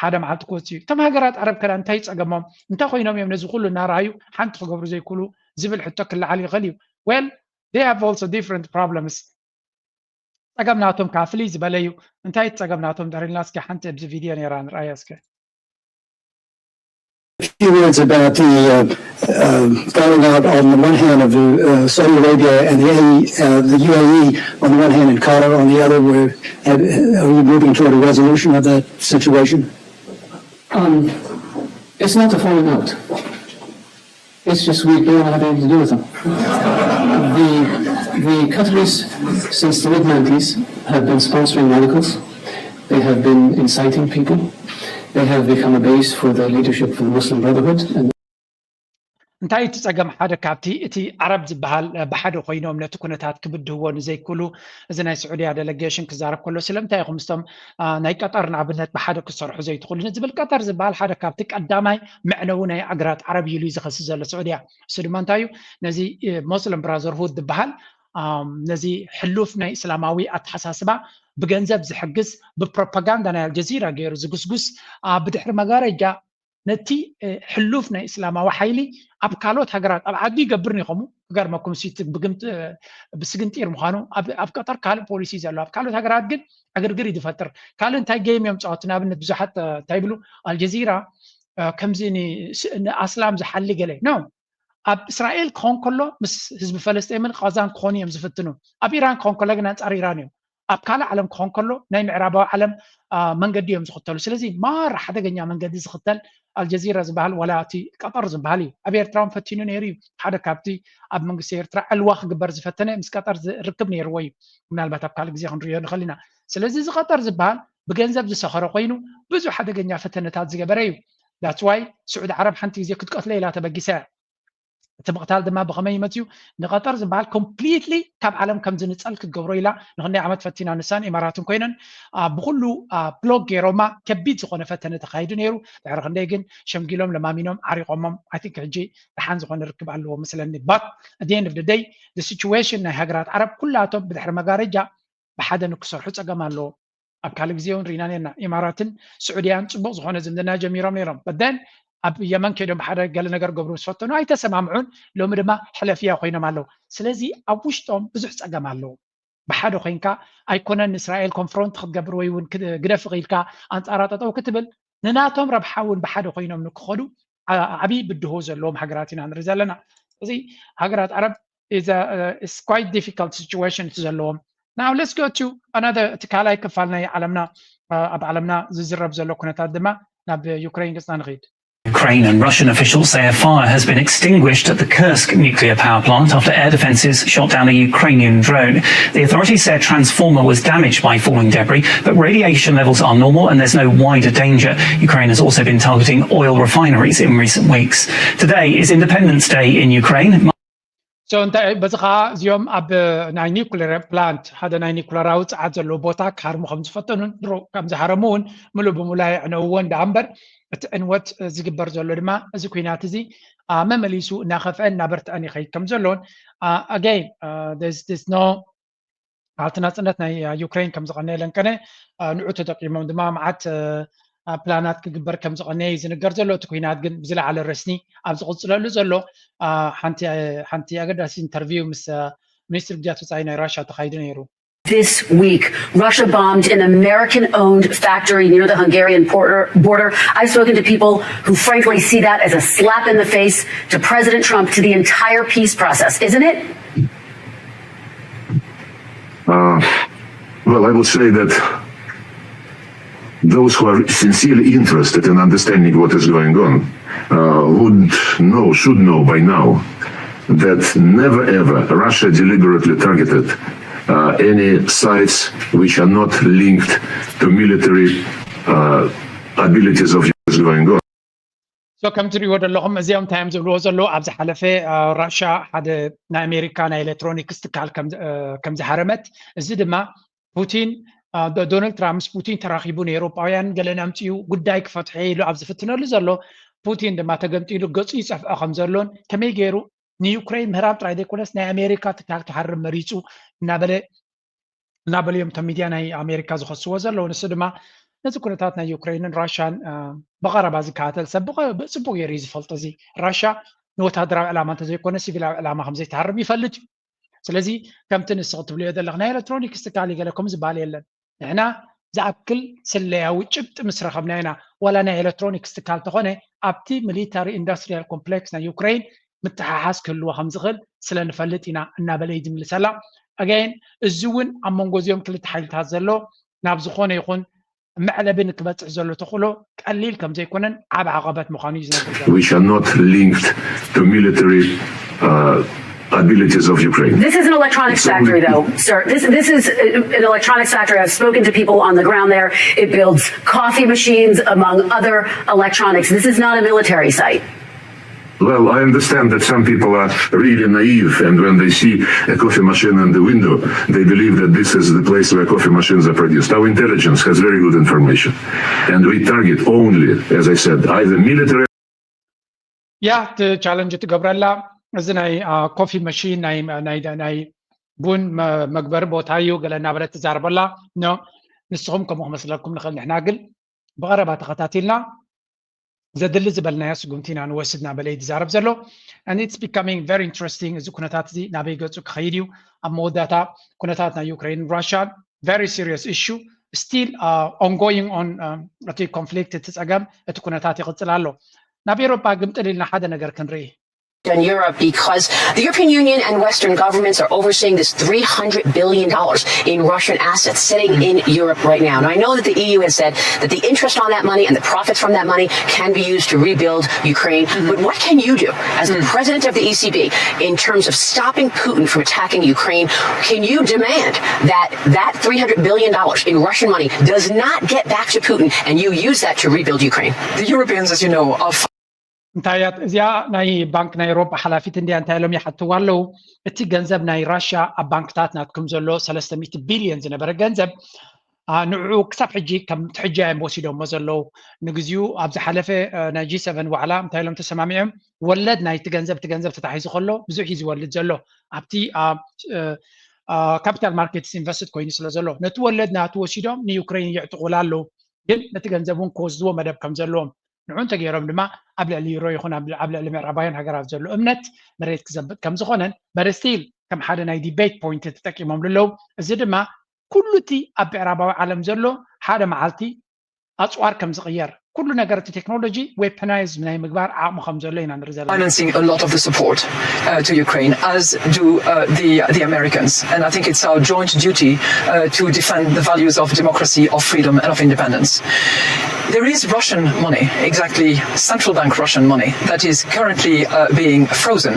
ሓደ መዓልቲ ክወፅኡ እዩ። እቶም ሃገራት ዓረብ ከላ እንታይ ጸገሞም እንታይ ኮይኖም እዮም ነዚ ኩሉ እናረኣዩ ሓንቲ ክገብሩ ዘይክእሉ ዝብል ሕቶ ክለዓል ይኽእል እዩ። Well, they have also different problems. ጸገም ናቶም ከዓ ፍልይ ዝበለ እዩ። እንታይ እቲ ጸገም ናቶም ድሕሪልና እስኪ ሓንቲ ኣብዚ ቪድዮ ነይራ ንርኣያ እስከ። A few words about the uh, uh, falling out on the one hand of uh, Saudi Arabia and the, uh, the U A E on the one hand and Qatar on the other. Where have, are you moving toward a resolution of that situation? Um, it's not a falling out. It's just we don't have anything to do with them. The, the Qataris, since the mid nineties, have been sponsoring radicals. They have been inciting people. They have become a base for the leadership for the Muslim Brotherhood. And እንታይ እቲ ጸገም ሓደ ካብቲ እቲ ዓረብ ዝበሃል ብሓደ ኮይኖም ነቲ ኩነታት ክብድህዎ ንዘይክእሉ እዚ ናይ ስዑድያ ደለጌሽን ክዛረብ ከሎ ስለምንታይ ኢኹም ምስቶም ናይ ቀጠር ንኣብነት ብሓደ ክሰርሑ ዘይትኽእሉ ንዝብል ቀጠር ዝበሃል ሓደ ካብቲ ቀዳማይ መዕነዊ ናይ ኣገራት ዓረብ እዩ ኢሉ ዝኸሲ ዘሎ ስዑድያ። እሱ ድማ እንታይ እዩ ነዚ ሞስለም ብራዘርሁድ ዝበሃል ነዚ ሕሉፍ ናይ እስላማዊ ኣተሓሳስባ ብገንዘብ ዝሕግዝ ብፕሮፓጋንዳ ናይ ኣልጀዚራ ገይሩ ዝጉስጉስ ብድሕሪ መጋረጃ ነቲ ሕሉፍ ናይ እስላማዊ ሓይሊ ኣብ ካልኦት ሃገራት ኣብ ዓዱ ይገብር ኒኸሙ ክገርመኩም ብስግንጢር ምዃኑ ኣብ ቀጠር ካልእ ፖሊሲ ዘሎ ኣብ ካልኦት ሃገራት ግን ዕግርግር እዩ ዝፈጥር ካልእ እንታይ ገይም እዮም ፃወቱ ንኣብነት ብዙሓት እንታይ ይብሉ ኣልጀዚራ ከምዚ ንኣስላም ዝሓሊ ገለ ነው ኣብ እስራኤል ክኾን ከሎ ምስ ህዝቢ ፈለስጤምን ቃዛን ክኾኑ እዮም ዝፍትኑ ኣብ ኢራን ክኾን ከሎ ግን ኣንፃር ኢራን እዮም ኣብ ካልእ ዓለም ክኾን ከሎ ናይ ምዕራባዊ ዓለም መንገዲ እዮም ዝኽተሉ ስለዚ ማራ ሓደገኛ መንገዲ ዝኽተል ኣልጀዚራ ዝበሃል ዋላ እቲ ቀጠር ዝበሃል እዩ ኣብ ኤርትራ እውን ፈቲኑ ነይሩ እዩ ሓደ ካብቲ ኣብ መንግስቲ ኤርትራ ዕልዋ ክግበር ዝፈተነ ምስ ቀጠር ርክብ ነይርዎ እዩ ምናልባት ኣብ ካልእ ግዜ ክንሪኦ ንኽእል ኢና ስለዚ እዚ ቀጠር ዝበሃል ብገንዘብ ዝሰኸረ ኮይኑ ብዙ ሓደገኛ ፈተነታት ዝገበረ እዩ that's why ስዑድ ዓረብ ሓንቲ ግዜ ክትቀትሎ ኢላ ተበጊሳ እያ እቲ ምቕታል ድማ ብኸመይ ይመፅዩ ንቐጠር ዝበሃል completely ካብ ዓለም ከም ዝንፀል ክትገብሮ ኢላ ንክንደይ ዓመት ፈቲና ንሳን ኢማራትን ኮይነን ብኩሉ ብሎክ ገይሮማ ከቢድ ዝኾነ ፈተነ ተካይዱ ነይሩ ድሕሪ ክንደይ ግን ሸምጊሎም ለማሚኖም ዓሪቆሞም I think ሕጂ ደሓን ዝኾነ ርክብ ኣለዎ መስለኒ but at the end of the day the situation ናይ ሃገራት ዓረብ ኩላቶም ብድሕሪ መጋረጃ ብሓደ ንክሰርሑ ፀገም ኣለዎ ኣብ ካልእ ግዜ እውን ርኢና ነርና ኢማራትን ስዑድያን ፅቡቅ ዝኾነ ዝምድና ጀሚሮም ነይሮም but then ኣብ የመን ከይዶም ሓደ ገለ ነገር ገብሩ ምስ ፈተኑ ኣይተሰማምዑን ሎሚ ድማ ሕለፍያ ኮይኖም ኣለዉ ስለዚ ኣብ ውሽጦም ብዙሕ ፀገም ኣለዉ ብሓደ ኮይንካ ኣይኮነን ንእስራኤል ኮንፍሮንት ክትገብር ወይ እውን ግደፍ ኢልካ ኣንፃራ ጠጠው ክትብል ንናቶም ረብሓ እውን ብሓደ ኮይኖም ንክኸዱ ዓብዪ ብድሆ ዘለዎም ሃገራት ኢና ንርኢ ዘለና እዚ ሃገራት ዓረብ is quite difficult situation እቲ ዘለዎም Now let's go to another እቲ ካልኣይ ክፋል ናይ ዓለምና ኣብ ዓለምና ዝዝረብ ዘሎ ኩነታት ድማ ናብ ዩክሬን ገፅና ንኽድ Ukraine and Russian officials say a fire has been extinguished at the Kursk nuclear power plant after air defences shot down a Ukrainian drone. The authorities say a transformer was damaged by falling debris, but radiation levels are normal and there's no wider danger. Ukraine has also been targeting oil refineries in recent weeks. Today is Independence Day in Ukraine. So እንታይ በዚ ከዓ እዚኦም ኣብ ናይ ኒኩሌር ፕላንት ሓደ ናይ ኒኩሌራዊ ፀዓት ዘለዎ ቦታ ክሃርሙ ከም ዝፈተኑን ድሮ ከም ዝሃረሙ እውን ምሉእ ብምሉእ ኣየዕነውዎን ደኣ እምበር እቲ ዕንወት ዝግበር ዘሎ ድማ እዚ ኩናት እዚ መመሊሱ እናኸፍአን እናበርትዐን ይኸይድ ከም ዘለዎን again no ኣብቲ ናፅነት ናይ ዩክሬን ከም ዝቐነየለን ቀነ ንዑ ተጠቂሞም ድማ መዓት ፕላናት ክግበር ከም ዝቐነየ እዩ ዝንገር ዘሎ እቲ ኩናት ግን ብዝለዓለ ረስኒ ኣብ ዝቕፅለሉ ዘሎ ሓንቲ ኣገዳሲ ኢንተርቪው ምስ ሚኒስትር ጉዳያት ወፃኢ ናይ ራሻ ተኻይዱ ነይሩ This week, Russia bombed an American owned factory near the Hungarian border. I've spoken to people who frankly see that as a slap in the face to President Trump, to the entire peace process, isn't it? Uh, well, I would say that those who are sincerely interested in understanding what is going on uh, would know, should know by now, that never ever Russia deliberately targeted uh, any sites which are not linked to military uh, abilities of what is going on. So ከም ትሪእዎ ዘለኹም እዚኦም እንታይ እዮም ዝብልዎ ዘለዉ? ኣብ ዝሓለፈ ራሻ ሓደ ናይ ኣሜሪካ ናይ ኤሌክትሮኒክስ ትካል ከም ዝሃረመት፣ እዚ ድማ ፑቲን ዶናልድ ትራምፕ ምስ ፑቲን ተራኺቡ ንኤውሮጳውያን ገለን ኣምፅኡ ጉዳይ ክፈትሐ ኢሉ ኣብ ዝፍትነሉ ዘሎ፣ ፑቲን ድማ ተገምጢሉ ገፁ ይፀፍዖ ከም ዘሎን ከመይ ገይሩ ንዩክሬን ምህራም ጥራይ ዘይኮነስ ናይ ኣሜሪካ ትካል ክሃርም መሪፁ እናበለ እናበሉ እዮም እቶም ሚድያ ናይ ኣሜሪካ ዝኸስዎ ዘለዉ። ንሱ ድማ ነዚ ኩነታት ናይ ዩክሬንን ራሽያን ብቐረባ ዝከታተል ሰብ ብፅቡቅ ገይሩ እዩ ዝፈልጦ። እዚ ራሽያ ንወታደራዊ ዕላማ እንተዘይኮነ ሲቪላዊ ዕላማ ከምዘይትሃርም ይፈልጥ እዩ። ስለዚ ከምቲ ንስኺ ትብልዮ ዘለኽ ናይ ኤሌክትሮኒክስ ትካል ገለ ከም ዝበሃል የለን። ንሕና ዝኣክል ስለያዊ ጭብጢ ምስ ረኸብና ኢና ዋላ ናይ ኤሌክትሮኒክስ ትካል ተኾነ ኣብቲ ሚሊታሪ ኢንዱስትሪያል ኮምፕሌክስ ናይ ዩክሬን ምትሓሓዝ ክህልዎ ከም ዝኽእል ስለ ንፈልጥ ኢና እናበለ እዩ ዝምልሰላ። ኣጋይን እዚ እውን ኣብ መንጎ እዚኦም ክልተ ሓይልታት ዘሎ ናብ ዝኾነ ይኹን መዕለቢ ንክበፅሕ ዘሎ ተኽእሎ ቀሊል ከም ዘይኮነን ዓብ ዓቐበት ምዃኑ እዩ ዝነግር ዘሎ። Which are not linked to military uh, abilities of Ukraine. This is an electronics factory, though, sir. This, this is an electronics factory. I've spoken to people on the ground there. It builds coffee machines, among other electronics. This is not a military site. Well, I understand that some people are really naive, and when they see a coffee machine in the window, they believe that this is the place where coffee machines are produced. Our intelligence has very good information, and we target only, as I said, either military ያ እቲ ቻለንጅ ትገብረላ እዚ ናይ ኮፊ መሽን ናይ ቡን መግበሪ ቦታ እዩ ገለ እናበለት ትዛረበላ። ንስኹም ከምኡ ክመስለኩም ንኽእል፣ ንሕና ግን ብቐረባ ተኸታቲልና ዘድሊ ዝበልናዮ ስጉምቲ ኢና ንወስድ እናበለ እዩ ዝዛረብ ዘሎ። And it's becoming very interesting። እዚ ኩነታት እዚ ናበይ ገፁ ክኸይድ እዩ? ኣብ መወዳእታ ኩነታት ናይ ዩክሬን ራሽያን very serious issue, still ongoing on እቲ ኮንፍሊክት፣ እቲ ፀገም፣ እቲ ኩነታት ይቕፅል ኣሎ። ናብ ኤውሮጳ ግምጥል ኢልና ሓደ ነገር ክንርኢ። In Europe, because the European Union and Western governments are overseeing this three hundred billion dollars in Russian assets sitting in Europe right now. And I know that the E U has said that the interest on that money and the profits from that money can be used to rebuild Ukraine. But what can you do as the president of the E C B in terms of stopping Putin from attacking Ukraine? Can you demand that that three hundred billion dollars in Russian money does not get back to Putin and you use that to rebuild Ukraine? The Europeans, as you know, are እንታይ እያ እዚኣ? ናይ ባንክ ናይ ኤውሮጳ ሓላፊት እንድያ እንታይ ኢሎም ይሓትዋ ኣለዉ? እቲ ገንዘብ ናይ ራሽያ ኣብ ባንክታት ናትኩም ዘሎ ሰለስተ ሚእቲ ቢልዮን ዝነበረ ገንዘብ ንዕኡ ክሳብ ሕጂ ከምቲ ሕጂ እዮም ወሲዶሞ ዘለዉ። ንግዚኡ ኣብ ዝሓለፈ ናይ ጂ ሰቨን ዋዕላ እንታይ ኢሎም ተሰማሚዖም? ወለድ ናይቲ ገንዘብ፣ እቲ ገንዘብ ተታሒዙ ከሎ ብዙሕ እዩ ዝወልድ ዘሎ። ኣብቲ ካፒታል ማርኬትስ ኢንቨስትድ ኮይኑ ስለ ዘሎ ነቲ ወለድ ናቱ ወሲዶም ንዩክሬን የዕጥቑላ ኣለዉ። ግን ነቲ ገንዘብ እውን ክወስድዎ መደብ ከም ዘለዎም ንዑ እንተገይሮም ድማ ኣብ ልዕሊ ዩሮ ይኹን ኣብ ልዕሊ ምዕራባውያን ሃገራት ዘሎ እምነት መሬት ክዘብጥ ከም ዝኾነን በረስቲል ከም ሓደ ናይ ዲቤት ፖይንት ተጠቂሞም ኣለዉ። እዚ ድማ ኩሉ እቲ ኣብ ምዕራባዊ ዓለም ዘሎ ሓደ መዓልቲ ኣፅዋር ከም ዝቕየር ኩሉ ነገር እቲ ቴክኖሎጂ ዌፐናይዝ ናይ ምግባር ዓቕሚ ከም ዘሎ ኢና ንርኢ ዘለና። financing a lot of the support uh, to Ukraine, as do uh, the, the Americans. And I think it's our joint duty uh, to defend the values of democracy, of freedom, and of independence. There is Russian money, exactly central bank Russian money, that is currently uh, being frozen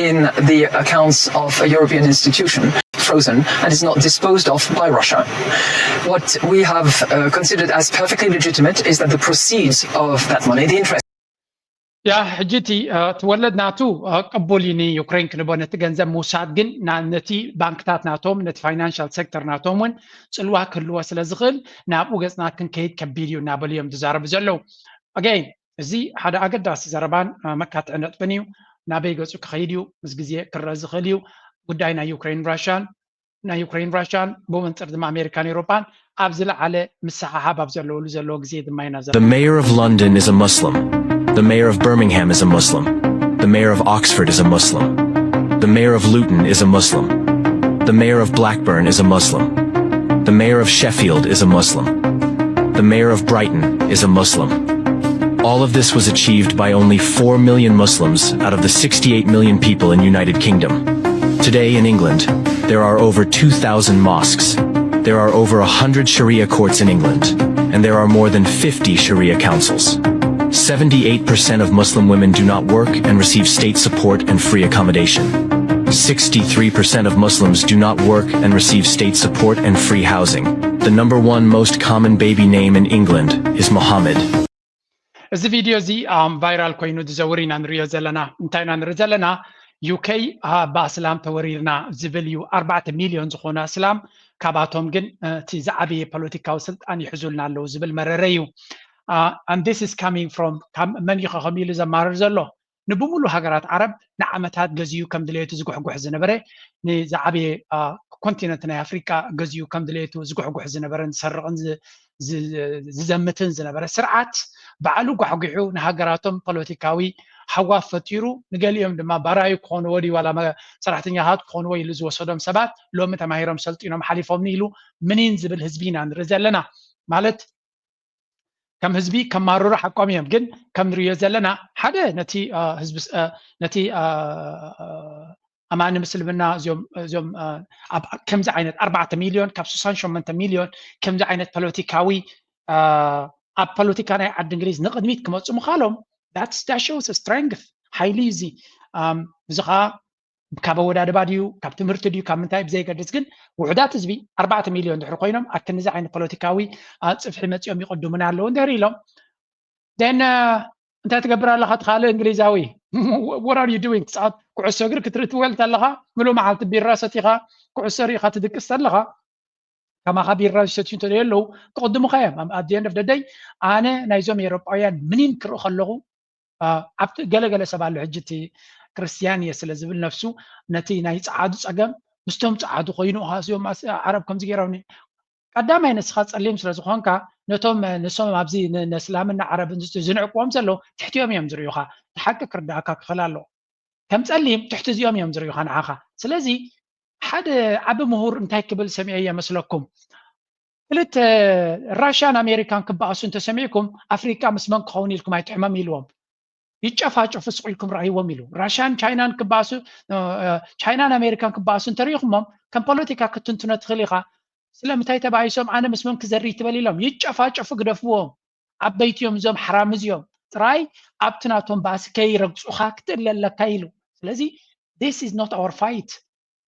in the accounts of a European institution. Frozen and is not disposed of by Russia. What we have uh, considered as perfectly legitimate is that the proceeds of that money, the interest. ያ ሕጂ እቲ ትወለድ ናቱ ቅቡል እዩ ንዩክሬን ክንቦ ነቲ ገንዘብ ምውሳድ ግን ነቲ ባንክታት ናቶም ነቲ ፋይናንሻል ሴክተር ናቶም እውን ፅልዋ ክህልዎ ስለ ዝኽእል ናብኡ ገፅና ክንከይድ ከቢድ እዩ እናበሉ እዮም ዝዛረቡ ዘለዉ። ኣገይን እዚ ሓደ ኣገዳሲ ዘረባን መካትዒ ነጥብን እዩ። ናበይ ገፁ ክኸይድ እዩ ምስ ግዜ ክረአ ዝኽእል እዩ። ጉዳይ ናይ ዩክሬን ራሽያን ናይ ዩክሬን ራሽያን ብመንፅር ድማ ኣሜሪካን ኤውሮጳን ኣብ ዝለዓለ ምስሕሓብ ኣብ ዘለውሉ ዘለዎ ግዜ ድማ ኢና ዘለና። The mayor of London is a Muslim. The mayor of Birmingham is a Muslim. The mayor of Oxford is a Muslim. The mayor of Luton is a Muslim. The mayor of Blackburn is a Muslim. The mayor of Sheffield is a Muslim. The mayor of Brighton is a Muslim. All of this was achieved by only four million Muslims out of the sixty-eight million people in United Kingdom. Today in England, there are over two thousand mosques. There are over a hundred Sharia courts in England, and there are more than fifty Sharia councils. Seventy-eight percent of Muslim women do not work and receive state support and free accommodation. Sixty-three percent of Muslims do not work and receive state support and free housing. The number one most common baby name in England is Mohammed. እዚ ቪድዮ እዚ ቫይራል ኮይኑ ዝዘውር ኢና ንሪኦ ዘለና። እንታይ ኢና ንርኢ ዘለና? ዩኬ ብኣስላም ተወሪርና ዝብል እዩ። ኣርባዕተ ሚልዮን ዝኾኑ ኣስላም፣ ካብኣቶም ግን እቲ ዝዓበየ ፖለቲካዊ ስልጣን ይሕዙልና ኣለዉ ዝብል መረረ እዩ። And this is coming from መን እዩ ከምኡ ኢሉ ዘማርር ዘሎ? ንብሙሉ ሃገራት ዓረብ ንዓመታት ገዚኡ ከም ድሌቱ ዝጉሕጉሕ ዝነበረ፣ ንዝዓበየ ኮንቲነንት ናይ ኣፍሪቃ ገዚኡ ከም ድሌቱ ዝጉሕጉሕ ዝነበረን ዝሰርቕን ዝዘምትን ዝነበረ ስርዓት ባዕሉ ጓሕጒሑ ንሃገራቶም ፖለቲካዊ ሃዋፍ ፈጢሩ፣ ንገሊኦም ድማ ባራዩ ክኾንዎ ድዩ ዋላ ሰራሕተኛታት ክኾንዎ ኢሉ ዝወሰዶም ሰባት ሎሚ ተማሂሮም ሰልጢኖም ሓሊፎምኒ ኢሉ ምኒን ዝብል ህዝቢ ኢና ንርኢ ዘለና። ማለት ከም ህዝቢ ከማርሩ ሓቆም እዮም። ግን ከም ንሪኦ ዘለና ሓደ ነቲ ህዝቢ ነቲ ኣማኒ ምስልምና እዚኦም እዚኦም ኣብ ከምዚ ዓይነት ኣርባዕተ ሚልዮን ካብ ስሳን ሸሞንተ ሚልዮን ከምዚ ዓይነት ፖለቲካዊ ኣብ ፖለቲካ ናይ ዓዲ እንግሊዝ ንቕድሚት ክመፁ ምኻሎም that's shows strength ሓይሊ እዩ እዚ። እዚ ከዓ ካብ ኣወዳድባ ድዩ ካብ ትምህርቲ ድዩ ካብ ምንታይ ብዘይገድስ ግን ውሑዳት ህዝቢ ኣርባዕተ ሚልዮን ድሕሪ ኮይኖም ኣብ ክንዚ ዓይነት ፖለቲካዊ ፅፍሒ መፂኦም ይቕድሙና ኣለዉ እንድሕር ኢሎም then እንታይ ትገብር ኣለኻ ትኻልእ እንግሊዛዊ what are you doing ሰዓት ኩዕሶ እግሪ ክትርኢ ትወል ኣለኻ ምሉእ መዓልቲ ቢራ ሰቲኻ ኩዕሶ ርኢኻ ትድቅስ ኣለኻ ከማኻ ቢራ ዝሰትዩ እንተዘየለዉ ክቕድሙኻ እዮም። At the end of the day ኣነ ናይዞም ኤሮጳውያን ምኒን ክርኢ ከለኹ ኣብቲ ገለገለ ሰብ ኣሎ ሕጂ እቲ ክርስትያን እየ ስለ ዝብል ነፍሱ ነቲ ናይ ጸዓዱ ጸገም ምስቶም ጸዓዱ ኮይኑ እዚኦም ዓረብ ከምዚ ገይሮም ቀዳማይ ንስኻ ጸሊም ስለ ዝኾንካ ነቶም ንሶም ኣብዚ ነስላምን ንዓረብን ዝንዕቅዎም ዘለዉ ትሕቲኦም እዮም ዝርእዩኻ። ሓቂ ክርዳእካ ክኽእል ኣለዎ። ከም ጸሊም ትሕቲ እዚኦም እዮም ዝርእዩኻ ንዓኻ። ስለዚ ሓደ ዓቢ ምሁር እንታይ ክብል ሰሚዐ እየ መስለኩም? ክልተ ራሽያን ኣሜሪካን ክበኣሱ እንተሰሚዕኩም ኣፍሪቃ ምስ መን ክኸውን ኢልኩም ኣይትሕመም ኢልዎም። ይጨፋጨፉ ስቕ ኢልኩም ረኣይዎም ኢሉ። ራሽያን ቻይናን ክበኣሱ ቻይናን ኣሜሪካን ክበኣሱ እንተሪኢኹሞም ከም ፖለቲካ ክትንትኖ ትኽእል ኢኻ። ስለምንታይ ተባኢሶም ኣነ ምስ መን ክዘሪ ትበል ኢሎም ይጨፋጨፉ ግደፍዎም። ዓበይቲ እዮም እዞም ሓራምዝ እዮም ጥራይ ኣብቲ ናቶም ባእሲ ከይረግፁኻ ክትእለ ኣለካ ኢሉ። ስለዚ this is not our fight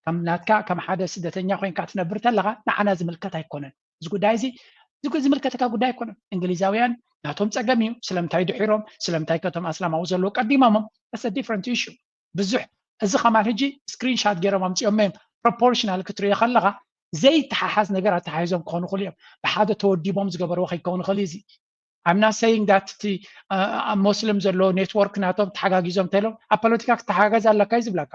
ከም ናትካ ከም ሓደ ስደተኛ ኮይንካ ትነብር ተለኻ ንዓና ዝምልከት ኣይኮነን እዚ ጉዳይ እዚ ዝምልከተካ ጉዳይ ኣይኮነን። እንግሊዛውያን ናቶም ፀገም እዩ ስለምንታይ ድሒሮም ስለምንታይ ከቶም ኣስላማዊ ዘለዉ ቀዲሞሞም that's different issue። ብዙሕ እዚ ከማን ሕጂ ስክሪንሻት ገይሮም ኣምፅኦም እዮም። ፕሮፖርሽናል ክትሪኦ ከለኻ ዘይተሓሓዝ ነገር ኣተሓሒዞም ክኾኑ ይኽእሉ እዮም። ብሓደ ተወዲቦም ዝገበርዎ ከይከውን ይኽእል እዩ እዚ I'm not saying that እቲ ኣብ ሞስሊም ዘሎ ኔትወርክ ናቶም ተሓጋጊዞም እንተኢሎም ኣብ ፖለቲካ ክትተሓጋገዝ ኣለካ እዩ ዝብለካ።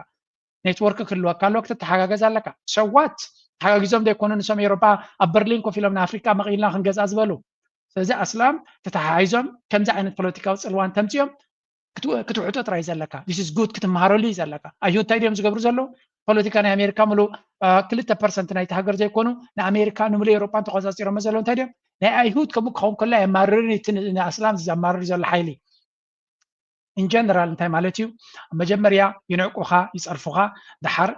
ኔትወርክ ክህልወካ ኣለዎ ክትተሓጋገዝ ኣለካ። So what ተሓጋጊዞም ዘይኮኑ ንሶም ኤሮፓ ኣብ በርሊን ኮፍ ኢሎም ንኣፍሪቃ መቒልና ክንገዝኣ ዝበሉ። ስለዚ ኣስላም ተተሓሒዞም ከምዚ ዓይነት ፖለቲካዊ ፅልዋ እንተምፅኦም ክትውሕጦ ጥራይ እዩ ዘለካ። This is good ክትመሃረሉ እዩ ዘለካ። ኣይሁድ እንታይ ድዮም ዝገብሩ ዘለዉ? ፖለቲካ ናይ ኣሜሪካ ምሉእ ክልተ ፐርሰንት ናይቲ ሃገር ዘይኮኑ ንኣሜሪካ ንምሉእ ኤሮጳን ተቆፃፂሮሞ ዘለዉ እንታይ ድዮም? ናይ ኣይሁድ ከምኡ ክኸውን ከሎ ኣየማርርን እቲ ንኣስላም ዘማርር ዘሎ ሓይሊ in general እንታይ ማለት እዩ? መጀመርያ ይንዕቁኻ ይፀርፉኻ፣ ደሓር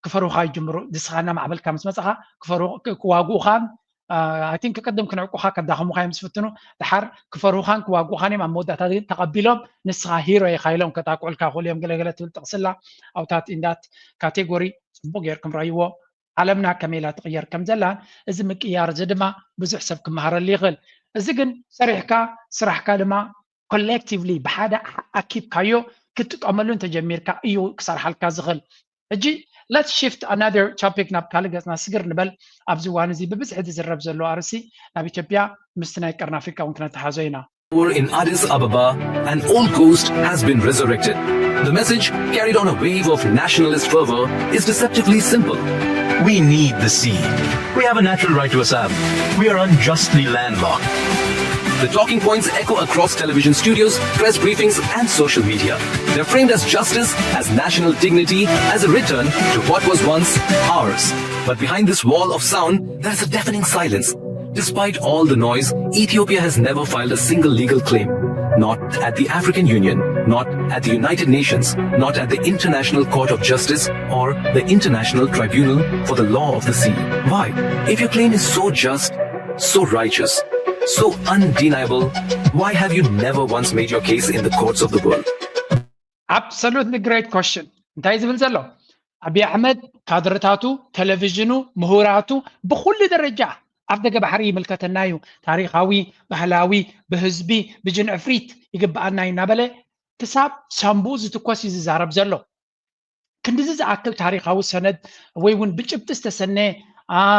ክፈርሁኻ ይጅምሩ። ንስኻ እናማዕበልካ ምስ መፃኻ ክዋግኡኻን I think ቅድም ክንዕቁኻ ከዳኽሙኻ እዮም ዝፍትኑ። ደሓር ክፈርሁኻን ክዋግኡኻን እዮም። ኣብ መወዳእታ ግን ተቐቢሎም ንስኻ ሂሮ ኢኻ ኢሎም ከጣቅዑልካ ይኽእሉ እዮም። ገለገለ ትብል ጥቕስላ ኣውታት in that category ፅቡቕ ጌርኩም ረእይዎ። ዓለምና ከመይ ኢላ ትቕየር ከም ዘላን እዚ ምቅያር እዚ ድማ ብዙሕ ሰብ ክመሃረሉ ይኽእል። እዚ ግን ሰሪሕካ ስራሕካ ድማ ኮሌክቲቭሊ ብሓደ ኣኪብካዮ ክትጥቀመሉ እንተጀሚርካ እዩ ክሰርሓልካ ዝኽእል። ሕጂ let's shift another topic ናብ ካልእ ገጽና ስግር ንበል። ኣብዚ እዋን እዚ ብብዝሒ ዝዝረብ ዘሎ ኣርእስቲ ናብ ኢትዮጵያ ምስቲ ናይ ቀርኒ ኣፍሪቃ እውን ክነተሓዞ ኢና። War in Addis Ababa, an old ghost has been resurrected. The message, carried on a wave of nationalist fervor, is deceptively simple. We need the sea. We have a natural right to Assam. We are unjustly landlocked. The talking points echo across television studios, press briefings, and social media. They're framed as justice, as national dignity, as a return to what was once ours. But behind this wall of sound, there's a deafening silence. Despite all the noise, Ethiopia has never filed a single legal claim. Not at the African Union, not at the United Nations, not at the International Court of Justice or the International Tribunal for the Law of the Sea. Why? If your claim is so just, so righteous, so undeniable, why have you never once made your case in the courts of the world? Absolutely great question. እንታይ ዝብል ዘሎ? ኣብይ ኣሕመድ ካድርታቱ፣ ቴሌቪዥኑ፣ ምሁራቱ ብኩሉ ደረጃ ኣፍ ደገ ባሕሪ ይምልከተና እዩ፣ ታሪኻዊ፣ ባህላዊ፣ ብህዝቢ፣ ብጅንዕፍሪት ይግብኣና እዩ እናበለ ክሳብ ሳምቡእ ዝትኮስ እዩ ዝዛረብ ዘሎ። ክንድዚ ዝኣክል ታሪኻዊ ሰነድ ወይ እውን ብጭብጢ ዝተሰነ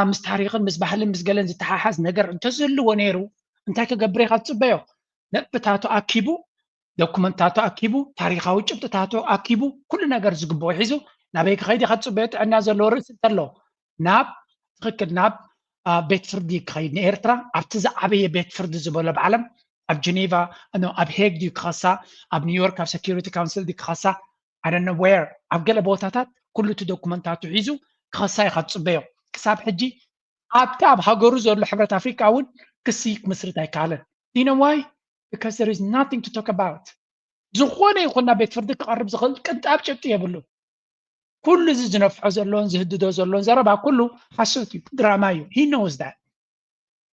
ምስ ታሪኽን ምስ ባህልን ምስ ገለን ዝተሓሓዝ ነገር እንተዝህልዎ ነይሩ እንታይ ክገብር ኢኻ ትፅበዮ? ነጥብታቱ ኣኪቡ፣ ዶኩመንታቱ ኣኪቡ፣ ታሪኻዊ ጭብጥታቱ ኣኪቡ፣ ኩሉ ነገር ዝግብኦ ሒዙ ናበይ ክኸይድ ኢኻ ትፅበዮ? ጥዕና ዘለዎ ርእሲ እንተሎ ናብ ትኽክል ናብ ቤት ፍርዲ ክኸይድ ንኤርትራ ኣብቲ ዝዓበየ ቤት ፍርዲ ዝበሎ ብዓለም ኣብ ጀኔቫ ኣብ ሄግ ድዩ ክኸሳ ኣብ ኒውዮርክ ኣብ ሰኪሪቲ ካውንስል ድዩ ክኸሳ ኣደነ ዌር ኣብ ገለ ቦታታት ኩሉ እቲ ዶኩመንታቱ ሒዙ ክኸሳ ኢኻ ትፅበዮ። ክሳብ ሕጂ ኣብቲ ኣብ ሃገሩ ዘሎ ሕብረት ኣፍሪቃ እውን ክሲ ክምስርት ኣይከኣለን። You know why? Because there is nothing to talk about። ዝኾነ ይኹን ናብ ቤት ፍርዲ ክቐርብ ዝኽእል ቅንጣብ ጭብጢ የብሉ። ኩሉ እዚ ዝነፍሖ ዘሎን ዝህድዶ ዘሎን ዘረባ ኩሉ ሓሶት እዩ፣ ድራማ እዩ። He knows that።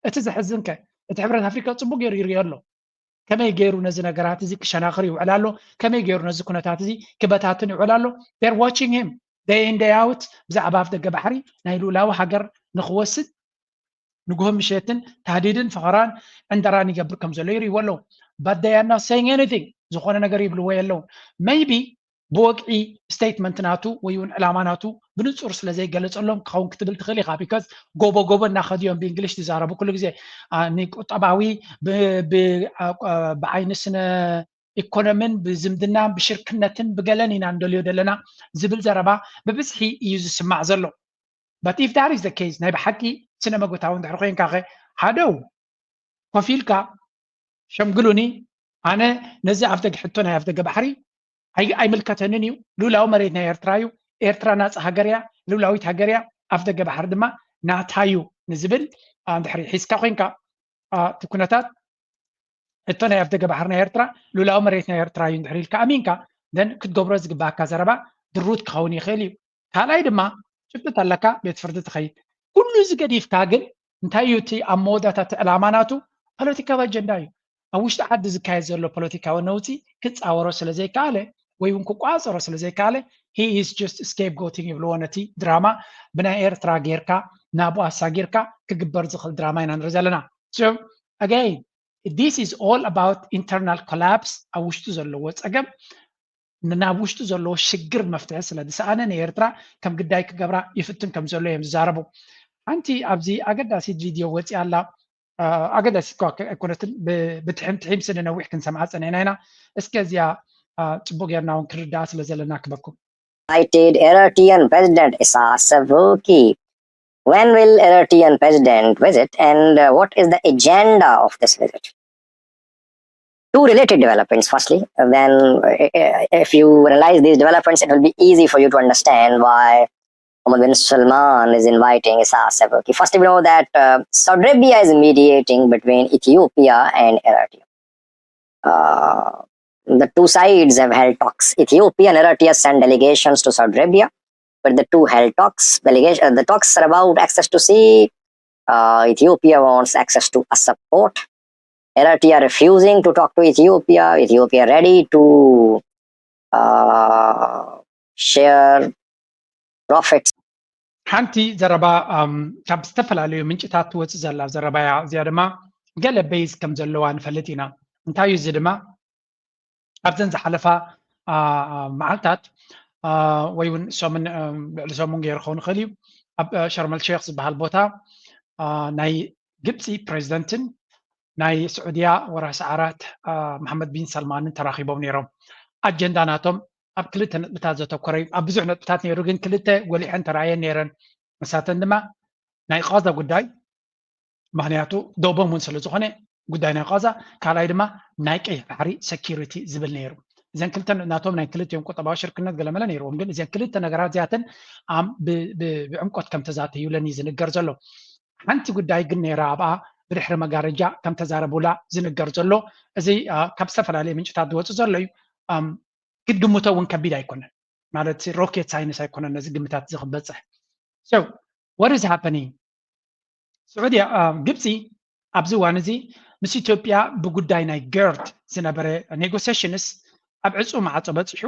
እቲ ዘሕዝን ከ እቲ ሕብረት ኣፍሪካ ፅቡቅ ገይሩ ይሪኦ ኣሎ። ከመይ ገይሩ ነዚ ነገራት እዚ ክሸናኽር ይውዕል ኣሎ፣ ከመይ ገይሩ ነዚ ኩነታት እዚ ክበታትን ይውዕል ኣሎ። They're watching him day in day out ብዛዕባ ኣፍ ደገ ባሕሪ ናይ ልኡላዊ ሃገር ንክወስድ ንግሆ ምሸትን ታህዲድን ፈኸራን ዕንደራን ይገብር ከም ዘሎ ይርእይዎ ኣለዉ። But they are not saying anything። ዝኾነ ነገር ይብልዎ የለውን። Maybe ብወግዒ ስቴትመንት ናቱ ወይ እውን ዕላማ ናቱ ብንፁር ስለ ዘይገለፀሎም ክኸውን ክትብል ትኽእል ኢኻ። Because ጎቦ ጎቦ እናኸዱ እዮም ብእንግሊሽ ዝዛረቡ ኩሉ ግዜ። ንቁጠባዊ ብዓይኒ ስነ ኢኮኖምን ብዝምድናን ብሽርክነትን ብገለን ኢና እንደልዮ ዘለና ዝብል ዘረባ ብብዝሒ እዩ ዝስማዕ ዘሎ። But if that is the case ናይ ብሓቂ ስነ መጎታዊ እንድሕር ኮይንካ ኸ ሓደው ኮፍ ኢልካ ሸምግሉኒ፣ ኣነ ነዚ ኣፍደገ ሕቶ ናይ ኣፍደገ ባሕሪ ኣይምልከተንን እዩ። ልኡላዊ መሬት ናይ ኤርትራ እዩ። ኤርትራ ናፃ ሃገር እያ፣ ልኡላዊት ሃገር እያ። ኣፍደገ ባሕሪ ድማ ናታ እዩ ንዝብል እንድሕሪ ሒዝካ ኮይንካ እቲ ኩነታት ሕቶ ናይ ኣፍደገ ባሕሪ ናይ ኤርትራ ልኡላዊ መሬት ናይ ኤርትራ እዩ እንድሕሪ ኢልካ ኣሚንካ ደን ክትገብሮ ዝግባኣካ ዘረባ ድሩት ክኸውን ይኽእል እዩ። ካልኣይ ድማ ጭብጥት ኣለካ ቤት ፍርዲ ትኸይድ። ኩሉ እዚ ገዲፍካ ግን እንታይ እዩ እቲ ኣብ መወዳእታ እቲ ዕላማ ናቱ ፖለቲካዊ ኣጀንዳ እዩ። ኣብ ውሽጢ ዓዲ ዝካየድ ዘሎ ፖለቲካዊ ነውፂ ክፃወሮ ስለ ዘይከኣለ ወይ እውን ክቋፀሮ ስለ ዘይከኣለ he is just scapegoating ይብልዎ ነቲ ድራማ ብናይ ኤርትራ ጌርካ ናብኡ ኣሳጊርካ ክግበር ዝኽእል ድራማ ኢና ንርኢ ዘለና። So again this is all about internal collapse ኣብ ውሽጡ ዘለዎ ፀገም ናብ ውሽጡ ዘለዎ ሽግር መፍትሒ ስለ ዝሰኣነ ንኤርትራ ከም ግዳይ ክገብራ ይፍትን ከም ዘሎ እዮም ዝዛረቡ። ሓንቲ ኣብዚ ኣገዳሲት ቪድዮ ወፂኣ ኣላ። ኣገዳሲት እኳ ኣይኮነትን፣ ብትሕም ትሒም ስለ ነዊሕ ክንሰምዓ ፀኒሕና ኢና። እስከ እዚኣ ፅቡቅ ጌርና እውን ክንርዳኣ ስለ ዘለና ክበኩም። Invited Eritrean President Isaias Afwerki. When will Eritrean president visit and uh, what is the agenda of this visit? Two related developments. Firstly, then uh, if you analyze these developments, it will be easy for you to understand why Mohammed bin Salman is inviting Isaias Afwerki. First, we know that uh, Saudi Arabia is mediating between Ethiopia and Eritrea. Uh, the two sides have held talks. Ethiopia and Eritrea sent delegations to Saudi Arabia, but the two held talks. Delegation, uh, the talks are about access to sea. Uh, Ethiopia wants access to a support. Eritrea refusing to talk to Ethiopia. Ethiopia ready to uh, share profits. ሓንቲ ዘረባ ካብ ዝተፈላለዩ ምንጭታት ትወፅእ ዘላ ዘረባ እያ። እዚኣ ድማ ገለ ቤዝ ከም ዘለዋ ንፈልጥ ኢና። እንታይ እዩ እዚ ድማ? ኣብዘን ዝሓለፋ መዓልታት ወይ እውን ሰሙን፣ ልዕሊ ሰሙን ገይሩ ክኸውን ይኽእል እዩ፣ ኣብ ሸርመል ሼክ ዝበሃል ቦታ ናይ ግብፂ ፕሬዚደንትን ናይ ስዑድያ ወራሲ ዓራት መሓመድ ቢን ሰልማንን ተራኺቦም ነይሮም። ኣጀንዳ ናቶም ኣብ ክልተ ነጥብታት ዘተኮረ እዩ። ኣብ ብዙሕ ነጥብታት ነይሩ፣ ግን ክልተ ጎሊሐን ተራእየን ነይረን። ንሳተን ድማ ናይ ቃዛ ጉዳይ፣ ምክንያቱ ዶቦም እውን ስለ ዝኾነ ጉዳይ ናይ ቃዛ፣ ካልኣይ ድማ ናይ ቀይሕ ባሕሪ ሴኪሪቲ ዝብል ነይሩ። እዘን ክልተ ናቶም ናይ ክልቲኦም ቁጠባዊ ሽርክነት ገለመለ ነይርዎም፣ ግን እዘን ክልተ ነገራት እዚኣተን ብዕምቆት ከም ተዛተዩለን እዩ ዝንገር ዘሎ። ሓንቲ ጉዳይ ግን ነይራ ኣብኣ ብድሕሪ መጋረጃ ከም ተዛረቡላ ዝንገር ዘሎ። እዚ ካብ ዝተፈላለየ ምንጭታት ዝወፅእ ዘሎ እዩ። ክትግምቶ እውን ከቢድ ኣይኮነን፣ ማለት ሮኬት ሳይንስ ኣይኮነን ነዚ ግምታት እዚ ክበፅሕ። So what is happening? ስዑድያ፣ ግብፂ ኣብዚ እዋን እዚ ምስ ኢትዮጵያ ብጉዳይ ናይ ገርድ ዝነበረ ኔጎሲሽንስ ኣብ ዕፁ ማዕፆ በፂሑ።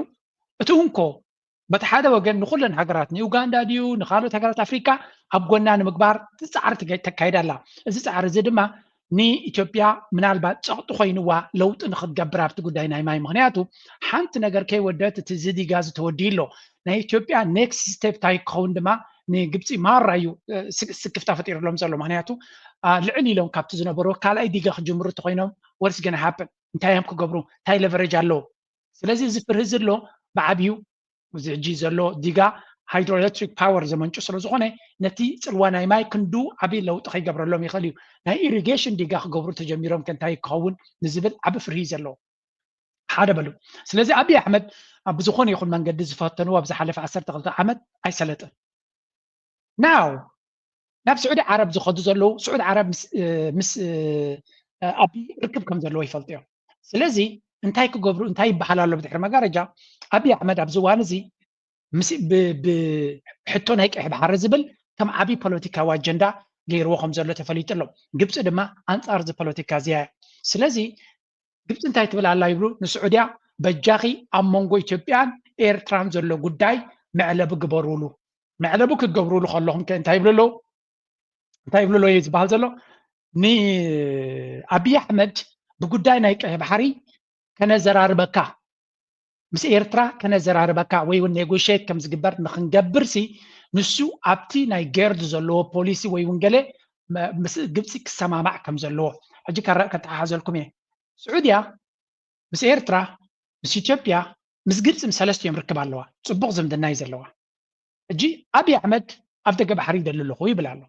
እቲ እንኮ በቲ ሓደ ወገን ንኩለን ሃገራት ንኡጋንዳ ድዩ ንካልኦት ሃገራት ኣፍሪካ ኣብ ጎና ንምግባር ፃዕሪ ተካይዳ ኣላ። እዚ ፃዕሪ እዚ ድማ ንኢትዮጵያ ምናልባት ፀቕጢ ኮይንዋ ለውጢ ንክትገብር ኣብቲ ጉዳይ ናይ ማይ። ምክንያቱ ሓንቲ ነገር ከይወደት እቲ ዝዲጋ ዝተወዲኡ ኣሎ። ናይ ኢትዮጵያ ኔክስት ስቴፕ እንታይ ክኸውን ድማ ንግብፂ ማራ እዩ ስክፍታ ፈጢሩሎም ዘሎ። ምክንያቱ ልዕል ኢሎም ካብቲ ዝነበሩ ካልኣይ ዲጋ ክጅምሩ እንተኮይኖም ወርስ ገና ሃፕን እንታይ እዮም ክገብሩ እንታይ ለቨሬጅ ኣለዎ። ስለዚ እዚ ፍርሂ ዘሎ ብዓብዩ እዚ ሕጂ ዘሎ ዲጋ ሃይድሮኤሌክትሪክ ፓወር ዘመንጩ ስለዝኾነ ነቲ ፅልዋ ናይ ማይ ክንዱ ዓብዪ ለውጢ ከይገብረሎም ይኽእል እዩ። ናይ ኢሪጌሽን ዲጋ ክገብሩ ተጀሚሮም ከ እንታይ ክኸውን ንዝብል ዓቢ ፍርሂ ዘለዎ ሓደ በሉ። ስለዚ ኣብይ ኣሕመድ ኣብ ዝኾነ ይኹን መንገዲ ዝፈተኑ ኣብ ዝሓለፈ ዓሰርተ ክልተ ዓመት ኣይሰለጥን። ናው ናብ ስዑዲ ዓረብ ዝኸዱ ዘለዉ ስዑዲ ዓረብ ምስ ኣብይ ርክብ ከም ዘለዎ ይፈልጡ እዮም። ስለዚ እንታይ ክገብሩ እንታይ ይበሃል ኣሎ ብድሕሪ መጋረጃ ኣብይ ኣሕመድ ኣብዚ እዋን እዚ ብሕቶ ናይ ቀይሕ ባሕሪ ዝብል ከም ዓብዪ ፖለቲካዊ ኣጀንዳ ገይርዎ ከም ዘሎ ተፈሊጡ ኣሎ። ግብፂ ድማ ኣንፃር እዚ ፖለቲካ እዚያ እያ። ስለዚ ግብፂ እንታይ ትብል ኣላ ይብሉ ንስዑድያ በጃኺ ኣብ መንጎ ኢትዮጵያን ኤርትራን ዘሎ ጉዳይ መዕለቢ ግበሩሉ። መዕለቢ ክትገብሩሉ ከለኹም ከ እንታይ ይብሉ ኣለዉ? እንታይ ይብሉ ኣለዉ ዝበሃል ዘሎ ንኣብይ ኣሕመድ ብጉዳይ ናይ ቀይሕ ባሕሪ ከነዘራርበካ ምስ ኤርትራ ከነዘራርበካ ወይ እውን ኔጎሽት ከም ዝግበር ንክንገብር ሲ ንሱ ኣብቲ ናይ ጌርድ ዘለዎ ፖሊሲ ወይ እውን ገለ ምስ ግብፂ ክሰማማዕ ከም ዘለዎ ሕጂ ከተሓሓዘልኩም እየ። ስዑድያ ምስ ኤርትራ ምስ ኢትዮጵያ ምስ ግብፂ ምስ ሰለስቲኦም ርክብ ኣለዋ። ፅቡቅ ዝምድና እዩ ዘለዋ። ሕጂ ኣብይ ኣሕመድ ኣብ ደገ ባሕሪ ይደሊ ኣለኹ ይብል ኣሎ።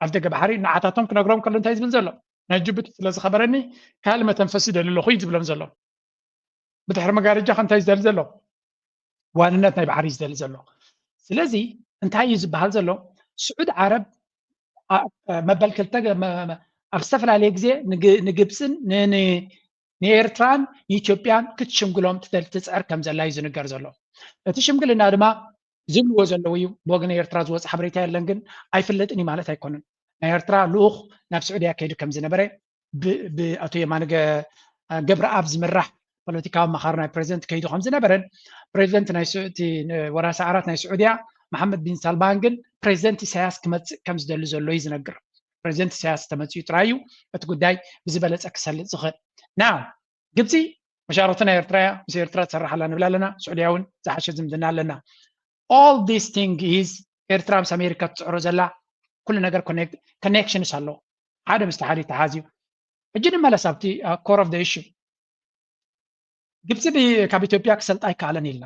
ኣብ ደገ ባሕሪ ንዓታቶም ክነግሮም ከሎ እንታይ ዝብል ዘሎ ናይ ጅቡቲ ስለ ዝኸበረኒ ካልእ መተንፈሲ ይደሊ ኣለኹ እዩ ዝብሎም ዘሎ። ብድሕሪ መጋረጃ ከ እንታይ ዝደሊ ዘሎ? ዋንነት ናይ ባሕሪ እዩ ዝደሊ ዘሎ። ስለዚ እንታይ እዩ ዝበሃል ዘሎ? ስዑድ ዓረብ መበል ክልተ ኣብ ዝተፈላለየ ግዜ ንግብፅን ንኤርትራን ንኢትዮጵያን ክትሽምግሎም ትደሊ ትፅዕር ከም ዘላ እዩ ዝንገር ዘሎ። እቲ ሽምግልና ድማ ዝብልዎ ዘለዉ እዩ። ብወገን ኤርትራ ዝወፀ ሓበሬታ የለን፣ ግን ኣይፍለጥን እዩ ማለት ኣይኮነን። ናይ ኤርትራ ልኡኽ ናብ ስዑድያ ከይዱ ከም ዝነበረ ብኣቶ የማነ ገብረኣብ ዝምራሕ ፖለቲካዊ ኣማኻሪ ናይ ፕሬዚደንት ከይዱ ከም ዝነበረን ፕሬዚደንት ናይ ወራሲ ዓራት ናይ ስዑድያ መሓመድ ቢን ሳልማን ግን ፕሬዚደንት ኢሳያስ ክመፅእ ከም ዝደሊ ዘሎ እዩ ዝነግር። ፕሬዚደንት ኢሳያስ ተመፅኡ ጥራይ እዩ እቲ ጉዳይ ብዝበለፀ ክሰልጥ ዝኽእል። ና ግብፂ መሻርክቲ ናይ ኤርትራ እያ፣ ምስ ኤርትራ ትሰርሕ ኣላ ንብል ኣለና። ስዑድያ እውን ዝሓሸ ዝምድና ኣለና። All this thing is ኤርትራ ምስ ኣሜሪካ ትፅዕሮ ዘላ ኩሉ ነገር ኮኔክሽንስ ኣለዎ። ሓደ ምስቲ ሓደ ይተሓዝ እዩ። ሕጂ ንመለስ ኣብቲ core of the issue። ግብፂ ካብ ኢትዮጵያ ክሰልጣ ኣይከኣለን ኢልና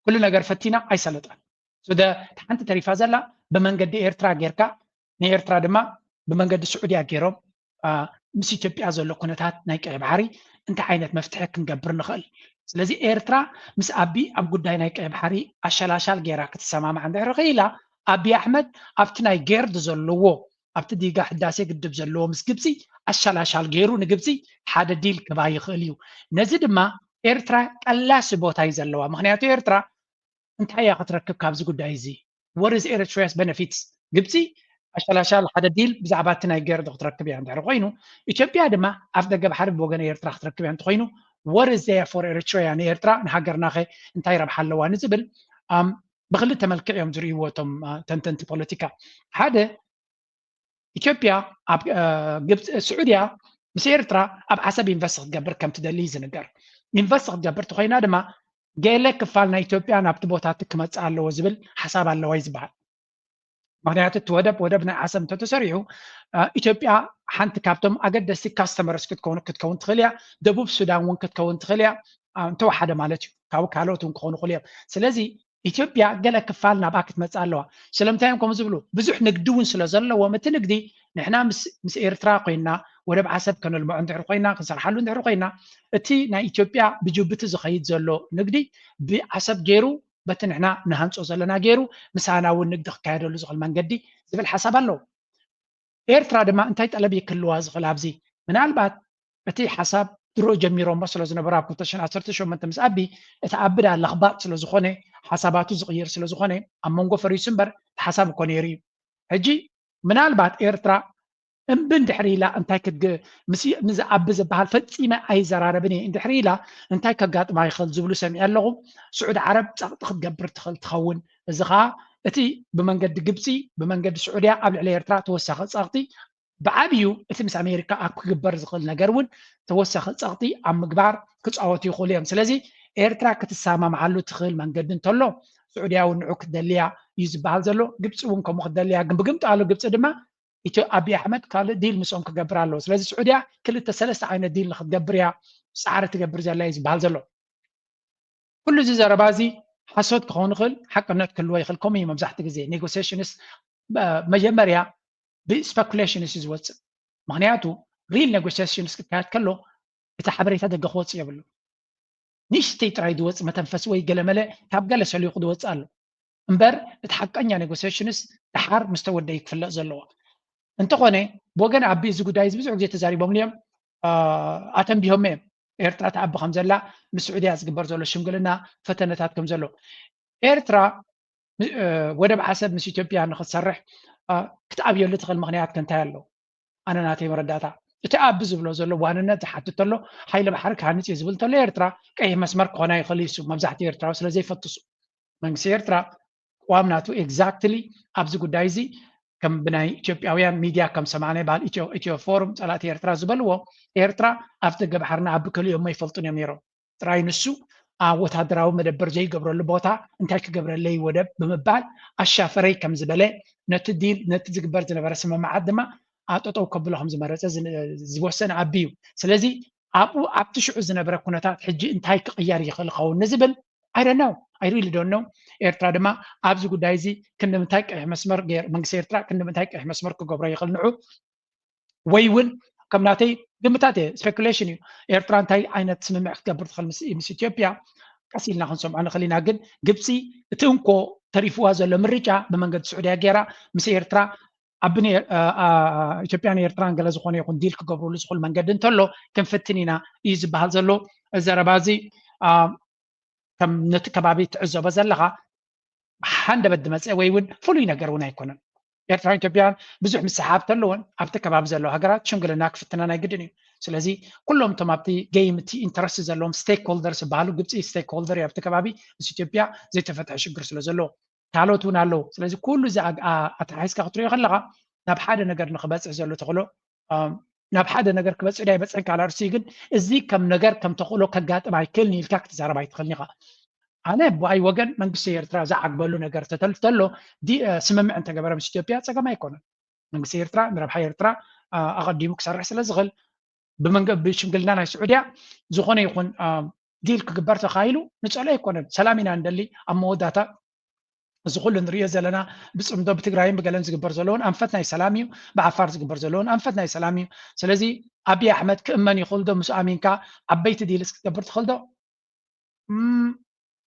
ኩሉ ነገር ፈቲና ኣይሰለጠን። እታ ሓንቲ ተሪፋ ዘላ ብመንገዲ ኤርትራ ጌርካ ንኤርትራ ድማ ብመንገዲ ስዑድያ ገይሮም ምስ ኢትዮጵያ ዘሎ ኩነታት ናይ ቀይ ባሕሪ እንታይ ዓይነት መፍትሒ ክንገብር ንኽእል? ስለዚ ኤርትራ ምስ ኣቢ ኣብ ጉዳይ ናይ ቀይ ባሕሪ ኣሸላሻል ገይራ ክትሰማማዕ እንድሕር ኽኢላ ኣቢ ኣሕመድ ኣብቲ ናይ ጌርድ ዘለዎ ኣብቲ ዲጋ ሕዳሴ ግድብ ዘለዎ ምስ ግብፂ ኣሻላሻል ገይሩ ንግብፂ ሓደ ዲል ክባ ይኽእል እዩ። ነዚ ድማ ኤርትራ ቀላሲ ቦታ እዩ ዘለዋ። ምክንያቱ ኤርትራ እንታይ እያ ክትረክብ ካብዚ ጉዳይ እዚ? What is Eritrea's benefits? ግብፂ ኣሻላሻል ሓደ ዲል ብዛዕባ እቲ ናይ ገርድ ክትረክብ እያ እንድሕር ኮይኑ ኢትዮጵያ ድማ ኣፍ ደገ ባሕሪ ብወገን ኤርትራ ክትረክብ እያ እንተኮይኑ what is there for Eritrea ንኤርትራ ንሃገርና ከ እንታይ ረብሓ ኣለዋ ንዝብል ብክልተ መልክዕ እዮም ዝርእይዎ እቶም ተንተንቲ ፖለቲካ። ሓደ ኢትዮጵያ ኣብ ግብፂ ስዑድያ ምስ ኤርትራ ኣብ ዓሰብ ኢንቨስት ክትገብር ከም ትደሊ እዩ ዝንገር። ኢንቨስት ክትገብር ተኮይና ድማ ገለ ክፋል ናይ ኢትዮጵያ ናብቲ ቦታ እቲ ክመፅእ ኣለዎ ዝብል ሓሳብ ኣለዋ እዩ ዝበሃል። ምክንያቱ እቲ ወደብ ወደብ ናይ ዓሰብ እንተተሰሪሑ ኢትዮጵያ ሓንቲ ካብቶም ኣገደስቲ ካስተመርስ ክትከውን ክትከውን ትኽእል እያ። ደቡብ ሱዳን እውን ክትከውን ትኽእል እያ። እንተወሓደ ማለት እዩ። ካብኡ ካልኦት እውን ክኾኑ ይኽእሉ እዮም። ስለዚ ኢትዮጵያ ገለ ክፋል ናብኣ ክትመፅእ ኣለዋ። ስለምንታይ እዮም ከምኡ ዝብሉ? ብዙሕ ንግዲ እውን ስለ ዘለዎም እቲ ንግዲ ንሕና ምስ ኤርትራ ኮይና ወደብ ዓሰብ ከነልምዖ እንድሕር ኮይና ክንሰርሓሉ እንድሕር ኮይና እቲ ናይ ኢትዮጵያ ብጅቡቲ ዝኸይድ ዘሎ ንግዲ ብዓሰብ ገይሩ በቲ ንሕና ንሃንፆ ዘለና ገይሩ ምሳና እውን ንግዲ ክካየደሉ ዝኽእል መንገዲ ዝብል ሓሳብ ኣለዉ። ኤርትራ ድማ እንታይ ጠለብ ይክልዋ ዝኽእል ኣብዚ ምናልባት እቲ ሓሳብ ድሮ ጀሚሮሞ ስለ ዝነበሩ ኣብ ክልተ ሽሕን ዓሰርተ ሸሞንተ ምስ ኣቢ እቲ ኣቢ ዳ ለኽባጥ ስለ ዝኾነ ሓሳባቱ ዝቕይር ስለ ዝኾነ ኣብ መንጎ ፈሪሱ እምበር እቲ ሓሳብ እኮ ነይሩ እዩ። ሕጂ ምናልባት ኤርትራ እምቢ እንድሕር ኢላ እንታይ ክትግ-፣ ምስ፣ ምስ ኣቢ ዝበሃል ፈጺመ ኣይዘራረብን እየ እንድሕር ኢላ እንታይ ከጋጥማ ይኽእል ዝብሉ ሰሚዐ ኣለኹ። ስዑዲ ዓረብ ጸቕጢ ክትገብር ትኽእል ትኸውን። እዚ ኸኣ እቲ ብመንገዲ ግብጺ፣ ብመንገዲ ስዑድያ ኣብ ልዕሊ ኤርትራ ተወሳኺ ጸቕጢ ብዓብዩ እቲ ምስ ኣሜሪካ ኣብ ክግበር ዝኽእል ነገር እውን ተወሳኺ ጸቕጢ ኣብ ምግባር ክጻወቱ ይኽእሉ እዮም። ስለዚ ኤርትራ ክትሰማምዓሉ ትኽእል መንገዲ እንተሎ ስዑድያ እውን ንዑ ክትደልያ እዩ ዝበሃል ዘሎ። ግብፂ እውን ከምኡ ክትደልያ ግን ብግምጣሉ ግብፂ ድማ ኢትዮ-፣ ኣብይ ኣሕመድ ካልእ ዲል ምስኦም ክገብር ኣለዎ። ስለዚ ስዑድያ ክልተ ሰለስተ ዓይነት ዲል ንክትገብር እያ ፃዕሪ ትገብር ዘላ እዩ ዝበሃል ዘሎ። ኩሉ እዚ ዘረባ እዚ ሓሶት ክኸውን ይኽእል፣ ሓቅነት ክህልዎ ይኽእል። ከምኡ እዩ መብዛሕትኡ ግዜ ኔጎሲሽንስ መጀመርያ ብስፐኩሌሽንስ እዩ ዝወፅእ። ምክንያቱ ሪል ኔጎሲሽንስ ክካየድ ከሎ እቲ ሓበሬታ ደገ ክወፅእ የብሉ። ንእሽተይ ጥራይ ዝወፅእ መተንፈሲ ወይ ገለመለ ካብ ገለ ሰሊኹ ዝወፅእ ኣሎ እምበር እቲ ሓቀኛ ኔጎሲሽንስ ደሓር ምስ ተወደዩ ክፍለጥ ዘለዎ። እንተኾነ ብወገን ኣቢ እዚ ጉዳይ እዚ ብዙሕ ግዜ ተዛሪቦምሉ እዮም፣ አ፣ ኣተንቢሆም እዮም። ኤርትራ ትዓቢ ከም ዘላ ምስ ስዑድያ ዝግበር ዘሎ ሽምግልና ፈተነታት ከም ዘሎ ኤርትራ ም-፣ እ፣ ወደብ ዓሰብ ምስ ኢትዮጵያ ንክትሰርሕ፣ አ፣ ክትኣብየሉ ትኽእል ምኽንያት ከ እንታይ ኣሎ? ኣነ ናተይ መረዳእታ እቲ ኣቢ ዝብሎ ዘሎ ዋንነት ዝሓትት ተሎ ሓይሊ ባሕሪ ክሃንፅ እዩ ዝብል ተሎ ኤርትራ ቀይሕ መስመር ክኾና ይኽእል እዩ። እሱ መብዛሕትኡ ኤርትራዊ ስለ ዘይፈትሱ መንግስቲ ኤርትራ ቅዋም ናቱ ኤግዛክትሊ ኣብዚ ጉዳይ እዚ ከም ብናይ ኢትዮጵያውያን ሚድያ ከም ሰማዕናይ በሃል ኢትዮ፣ ኢትዮ ፎርም ጸላእቲ ኤርትራ ዝበልዎ ኤርትራ ኣብ ደገ ባሕርና ኣቢ ከሊኦሞ ይፈልጡን እዮም ነይሮም። ጥራይ ንሱ ኣብ ወታደራዊ መደበር ዘይገብረሉ ቦታ እንታይ ክገብረለይ ወደብ ብምባል ኣሻፈረይ ከም ዝበለ ነቲ ዲል ነቲ ዝግበር ዝነበረ ስምምዓት ድማ ኣጠጠው ከብሎ ከም ዝመረጸ ዝን-፣ ዝወሰነ ኣቢ እዩ። ስለዚ ኣብኡ ኣብቲ ሽዑ ዝነበረ ኩነታት ሕጂ እንታይ ክቕየር ይኽእል ይኸውን ንዝብል I don't know, I really don't know። ኤርትራ ድማ ኣብዚ ጉዳይ እዚ ክንዲ ምንታይ ቀይሕ መስመር ገይር-፣ መንግስቲ ኤርትራ ክንዲ ምንታይ ቀይሕ መስመር ክገብሮ ይኽእል ንዑ ወይ እውን ከም ናተይ ግምታት እየ፣ ስፔኩሌሽን እዩ። ኤርትራ እንታይ ዓይነት ስምምዕ ክትገብር ትኽእል ምስ፣ ምስ ኢትዮጵያ ቀስ ኢልና ክንሰምዖ ንኽእል ኢና። ግን ግብፂ እቲ እንኮ ተሪፍዋ ዘሎ ምርጫ ብመንገዲ ስዑድያ ገይራ ምስ ኤርትራ ኣብ ነ-፣ አ፣ አ፣ ኢትዮጵያን ኤርትራን ገለ ዝኾነ ይኹን ዲል ክገብርሉ ዝኽእል መንገዲ እንተሎ ክንፍትን ኢና እዩ ዝበሃል ዘሎ። እዚ ዘረባ እዚ፣ አ፣ ከም ነቲ ከባቢ ትዕዘቦ ዘለኻ ብሓንደበት ዝመፀ ወይ እውን ፍሉይ ነገር እውን ኣይኮነን። ኤርትራን ኢትዮጵያን ብዙሕ ምስሓብ ተለዎን ኣብቲ ከባቢ ዘለዋ ሃገራት ሽምግልና ክፍትና ናይ ግድን እዩ። ስለዚ ኩሎም እቶም ኣብቲ ጌም እቲ ኢንተረስት ዘለዎም ስቴክሆልደርስ ዝበሃሉ፣ ግብፂ ስቴክሆልደር እዩ ኣብቲ ከባቢ፣ ምስ ኢትዮጵያ ዘይተፈትሐ ሽግር ስለ ዘለዎ፣ ካልኦት እውን ኣለዉ። ስለዚ ኩሉ እዚ ኣ-፣ ኣ-፣ ኣተሓሒዝካ ክትሪኦ ከለኻ ናብ ሓደ ነገር ንክበፅሕ ዘሎ ተኽእሎ፣ ኣም፣ ናብ ሓደ ነገር ክበፅሕ ዶ ኣይበፅሕን ካልእ ኣርእስቲ እዩ። ግን እዚ ከም ነገር ከም ተኽእሎ ከጋጥም ኣይክእልን ኢልካ ክትዛረብ ኣይትኽእልን ኢኻ። ኣነ ብኣይ ወገን መንግስቲ ኤርትራ ዝዓግበሉ ነገር ተተል-፣ ተሎ ዲ-፣ እ፣ ስምምዕ እንተገበረ ምስ ኢትዮጵያ ጸገም ኣይኮነን። መንግስቲ ኤርትራ ንረብሓ ኤርትራ፣ እ፣ ኣቐዲሙ ክሰርሕ ስለ ዝኽእል ብመንገ-፣ ብሽምግልና ናይ ስዑድያ ዝኾነ ይኹን፣ እ፣ ዲል ክግበር ተኻኢሉ ንጸሎ ኣይኮነን። ሰላም ኢና ንደሊ ኣብ መወዳእታ እዚ ኩሉ ንሪኦ ዘለና ብፅምዶ ብትግራይን ብገለን ዝግበር ዘለውን ኣንፈት ናይ ሰላም እዩ። ብዓፋር ዝግበር ዘለውን ኣንፈት ናይ ሰላም እዩ። ስለዚ ኣብይ ኣሕመድ ክእመን ይኽእል ዶ? ምስ ኣሚንካ ዓበይቲ ዲልስ ክትገብር ትኽእል ዶ? እም፣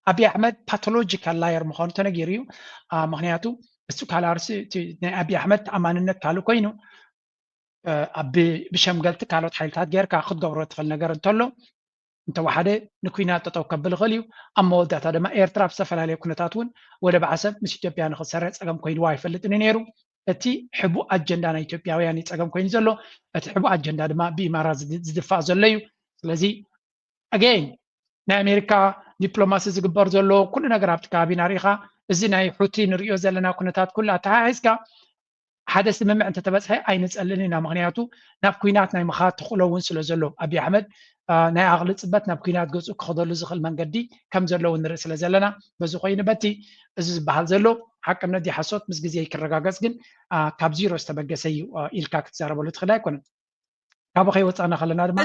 ኣብይ ኣሕመድ ፓቶሎጂካል ላየር ምዃኑ ተነጊሩ እዩ። አ፣ ምኽንያቱ እሱ ካልእ ኣርሲ እቲ ናይ ኣብይ ኣሕመድ ተኣማንነት ካልእ ኮይኑ፣ እ፣ ኣብ ብ-፣ ብሸምገልቲ ካልኦት ሓይልታት ጌርካ ክትገብሮ ትኽእል ነገር እንተሎ እንተወሓደ ንኲናት ጠጠው ከብል ይኽእል እዩ። ኣብ መወዳእታ ድማ ኤርትራ ኣብ ዝተፈላለዩ ኩነታት እውን ወደብ ዓሰብ ምስ ኢትዮጵያ ንክትሰርሕ ጸገም ኮይንዋ ኣይፈልጥን እዩ ነይሩ። እቲ ሕቡእ ኣጀንዳ ናይ ኢትዮጵያውያን እዩ ጸገም ኮይኑ ዘሎ። እቲ ሕቡእ ኣጀንዳ ድማ ብኢማራት ዝድ-፣ ዝድፋእ ዘሎ እዩ። ስለዚ ኣገይን ናይ ኣሜሪካ ዲፕሎማሲ ዝግበር ዘሎ ኩሉ ነገር ኣብቲ ከባቢና ርኢኻ፣ እዚ ናይ ሑቲ ንሪኦ ዘለና ኩነታት ኩሉ ኣተሓሒዝካ ሓደ ስምምዕ እንተተበፅሐ ኣይንፀልን ኢና። ምኽንያቱ ናብ ኲናት ናይ ምኻድ ተኽእሎ እውን ስለ ዘሎ ኣብይ ኣሕመድ፣ አ፣ ናይ ዓቕሊ ፅበት ናብ ኲናት ገፁ ክኸደሉ ዝኽእል መንገዲ ከም ዘለዉ ንርኢ ስለ ዘለና፣ በዚ ኮይኑ በቲ እዚ ዝበሃል ዘሎ ሓቅነት ድዩ ሓሶት ምስ ግዜ ክረጋገፅ ግን፣ አ፣ ካብ ዚሮ ዝተበገሰ እዩ፣ አ፣ ኢልካ ክትዛረበሉ ትኽእል ኣይኮነን። ካብኡ ከይወፃና ከለና ድማ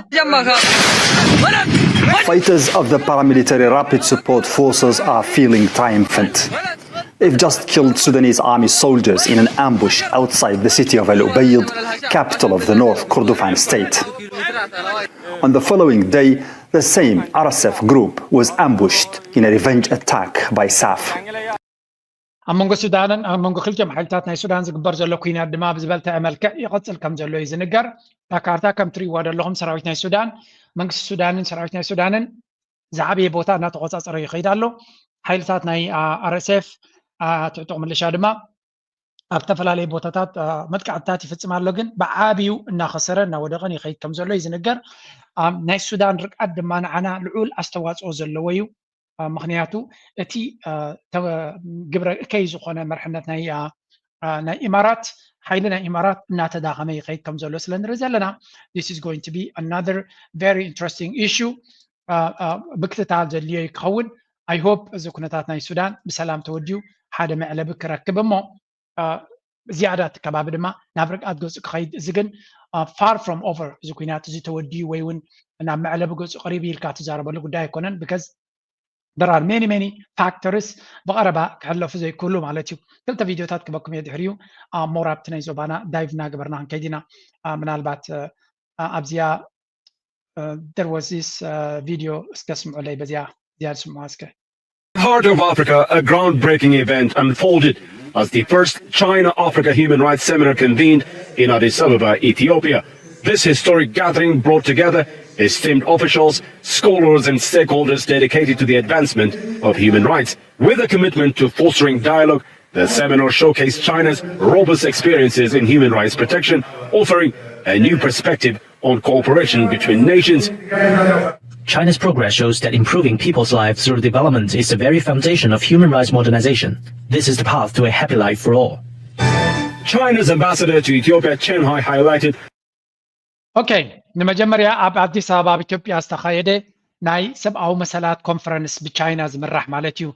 Fighters of the paramilitary Rapid Support Forces are feeling triumphant. They've just killed Sudanese army soldiers in an ambush outside the city of El Ubaid, capital of the North Kordofan state. On the following day, the same R S F group was ambushed in a revenge attack by SAF. ኣብ መንጎ ሱዳንን ኣብ መንጎ ክልቲኦም ሓይልታት ናይ ሱዳን ዝግበር ዘሎ ኲናት ድማ ብዝበልተዐ መልክዕ ይቐጽል ከም ዘሎ እዩ ዝንገር። እታ ካርታ ከም ትርእይዋ ዘለኹም ሰራዊት ናይ ሱዳን፣ መንግስቲ ሱዳንን ሰራዊት ናይ ሱዳንን ዝዓበየ ቦታ እናተቖጻጸረ ይኸይድ ኣሎ። ሓይልታት ናይ፣ አ፣ ኣር ኤስ ኤፍ፣ አ፣ ትዕጡቕ ምልሻ ድማ ኣብ ዝተፈላለዩ ቦታታት መጥቃዕትታት ይፍፅም ኣሎ፣ ግን ብዓብዩ እናኸሰረ እናወደቐን ይኸይድ ከም ዘሎ እዩ ዝንገር። ናይ ሱዳን ርግኣት ድማ ንዓና ልዑል ኣስተዋፅኦ ዘለዎ እዩ። ምክንያቱ እቲ ግብረ እከይ ዝኾነ መርሕነት ናይ ኢማራት፣ ሓይሊ ናይ ኢማራት እናተዳኸመ ይኸይድ ከም ዘሎ ስለ ንርኢ ዘለና፣ this is going to be another very interesting issue። ምክትታል ዘድልዮ ክኸውን። I hope እዚ ኩነታት ናይ ሱዳን ብሰላም ተወዲኡ ሓደ መዕለቢ ክረክብ እሞ ዝያዳ እቲ ከባቢ ድማ ናብ ርግኣት ገፁ ክኸይድ። እዚ ግን far from over፣ እዚ ኩናት እዚ ተወዲኡ ወይ እውን ናብ መዕለቢ ገፁ ቀሪቡ ኢልካ ትዛረበሉ ጉዳይ ኣይኮነን። Because there are many many factors ብቐረባ ክሕለፉ ዘይክእሉ ማለት እዩ። ክልተ ቪድዮታት ክበኩም እየ ድሕሪኡ more ኣብቲ ናይ ዞባና dive እናገበርና ክንከይድ ኢና። ምናልባት ኣብዚኣ there was this video እስከ ስምዑለይ፣ በዚኣ ዝያድ ስምዑ እስከ። Heart of Africa, a groundbreaking event unfolded as the first China Africa Human Rights Seminar convened in Addis Ababa, Ethiopia. This historic gathering brought together esteemed officials, scholars, and stakeholders dedicated to the advancement of human rights. With a commitment to fostering dialogue, the seminar showcased China's robust experiences in human rights protection, offering a new perspective on cooperation between nations. China's progress shows that improving people's lives through development is the very foundation of human rights modernization. This is the path to a happy life for all. China's ambassador to Ethiopia, Chen Hai, highlighted. Okay, ንመጀመርያ ኣብ ኣዲስ ኣበባ ኣብ ኢትዮጵያ ዝተኻየደ ናይ ሰብኣዊ መሰላት ኮንፈረንስ ብቻይና ዝምራሕ ማለት እዩ።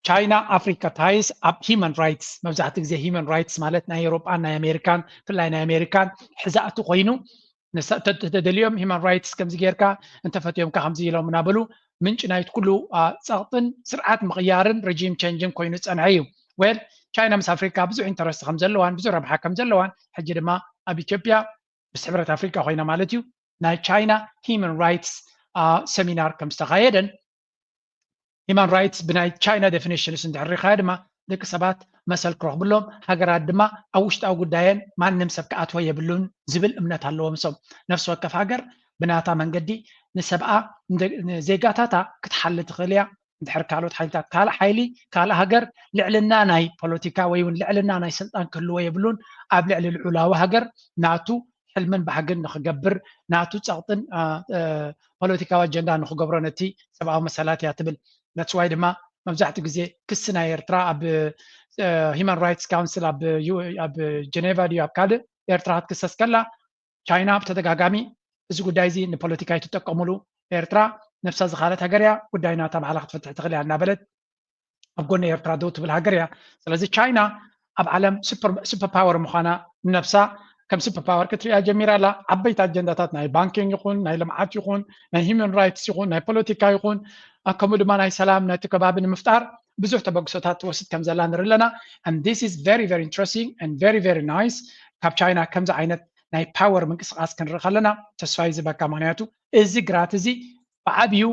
ቻይና ኣፍሪካ ታይስ ኣብ ሂማን ራይትስ፣ መብዛሕትኡ ግዜ ሂማን ራይትስ ማለት ናይ ኤውሮጳን ናይ ኣሜሪካን፣ ብፍላይ ናይ ኣሜሪካን ሕዛእቲ ኮይኑ፣ ተደልዮም ሂማን ራይትስ ከምዚ ጌርካ፣ እንተፈትዮምካ ከምዚ ኢሎም እናበሉ ምንጪ ናይቲ ኩሉ ፀቕጥን ስርዓት ምቕያርን ረጂም ቸንጅን ኮይኑ ዝፀንሐ እዩ። ዌል፣ ቻይና ምስ ኣፍሪካ ብዙሕ ኢንተረስት ከም ዘለዋን ብዙሕ ረብሓ ከም ዘለዋን፣ ሕጂ ድማ ኣብ ኢትዮጵያ ምስ ሕብረት ኣፍሪካ ኮይና ማለት እዩ፣ ናይ ቻይና ሂማን ራይትስ ሰሚናር ከም ዝተኻየደን፣ ሂማን ራይትስ ብናይ ቻይና ዴፊኒሽንስ እንድሕር ሪኻዮ ድማ ደቂ ሰባት መሰል ክረኽብሎም፣ ሃገራት ድማ ኣብ ውሽጣዊ ጉዳየን ማንም ሰብ ክኣትዎ የብሉን ዝብል እምነት ኣለዎም። እሶም ነፍሲ ወከፍ ሃገር ብናታ መንገዲ ንሰብኣ ዜጋታታ ክትሓሊ ትኽእል እያ። እንድሕር ካልኦት ሓይልታት፣ ካልእ ሓይሊ፣ ካልእ ሃገር ልዕልና ናይ ፖለቲካ ወይ እውን ልዕልና ናይ ስልጣን ክህልዎ የብሉን። ኣብ ልዕሊ ልዑላዊ ሃገር ናቱ ሕልምን ባህግን ንክገብር፣ ናቱ ፀቕጥን ፖለቲካዊ ኣጀንዳ ንክገብሮ ነቲ ሰብኣዊ መሰላት እያ ትብል። ነትስዋይ ድማ መብዛሕትኡ ግዜ ክሲ ናይ ኤርትራ ኣብ ሂማን ራይትስ ካውንስል ኣብ ጀኔቫ ድዩ ኣብ ካልእ ኤርትራ ክትክሰስ ከላ ቻይና ብተደጋጋሚ እዚ ጉዳይ እዚ ንፖለቲካ ይትጠቀሙሉ፣ ኤርትራ ነብሳ ዝኻለት ሃገር እያ፣ ጉዳይ ናታ ባዕላ ክትፍትሕ ትኽእል እያ እናበለት ኣብ ጎኒ ኤርትራ ደው ትብል ሃገር እያ። ስለዚ ቻይና ኣብ ዓለም ሱፐር ፓወር ምዃና ንነብሳ ከም ሱፐር ፓወር ክትሪኣ ጀሚራ ኣላ። ዓበይቲ ኣጀንዳታት ናይ ባንኪንግ ይኹን ናይ ልምዓት ይኹን ናይ ሂማን ራይትስ ይኹን ናይ ፖለቲካ ይኹን ከምኡ ድማ ናይ ሰላም ነቲ ከባቢ ንምፍጣር ብዙሕ ተበግሶታት ትወስድ ከም ዘላ ንርኢ ኣለና። And this is very very interesting and very very nice። ካብ ቻይና ከምዚ ዓይነት ናይ ፓወር ምንቅስቃስ ክንርኢ ከለና ተስፋ እዩ ዝበካ። ምክንያቱ እዚ ግራት እዚ ብዓብዩ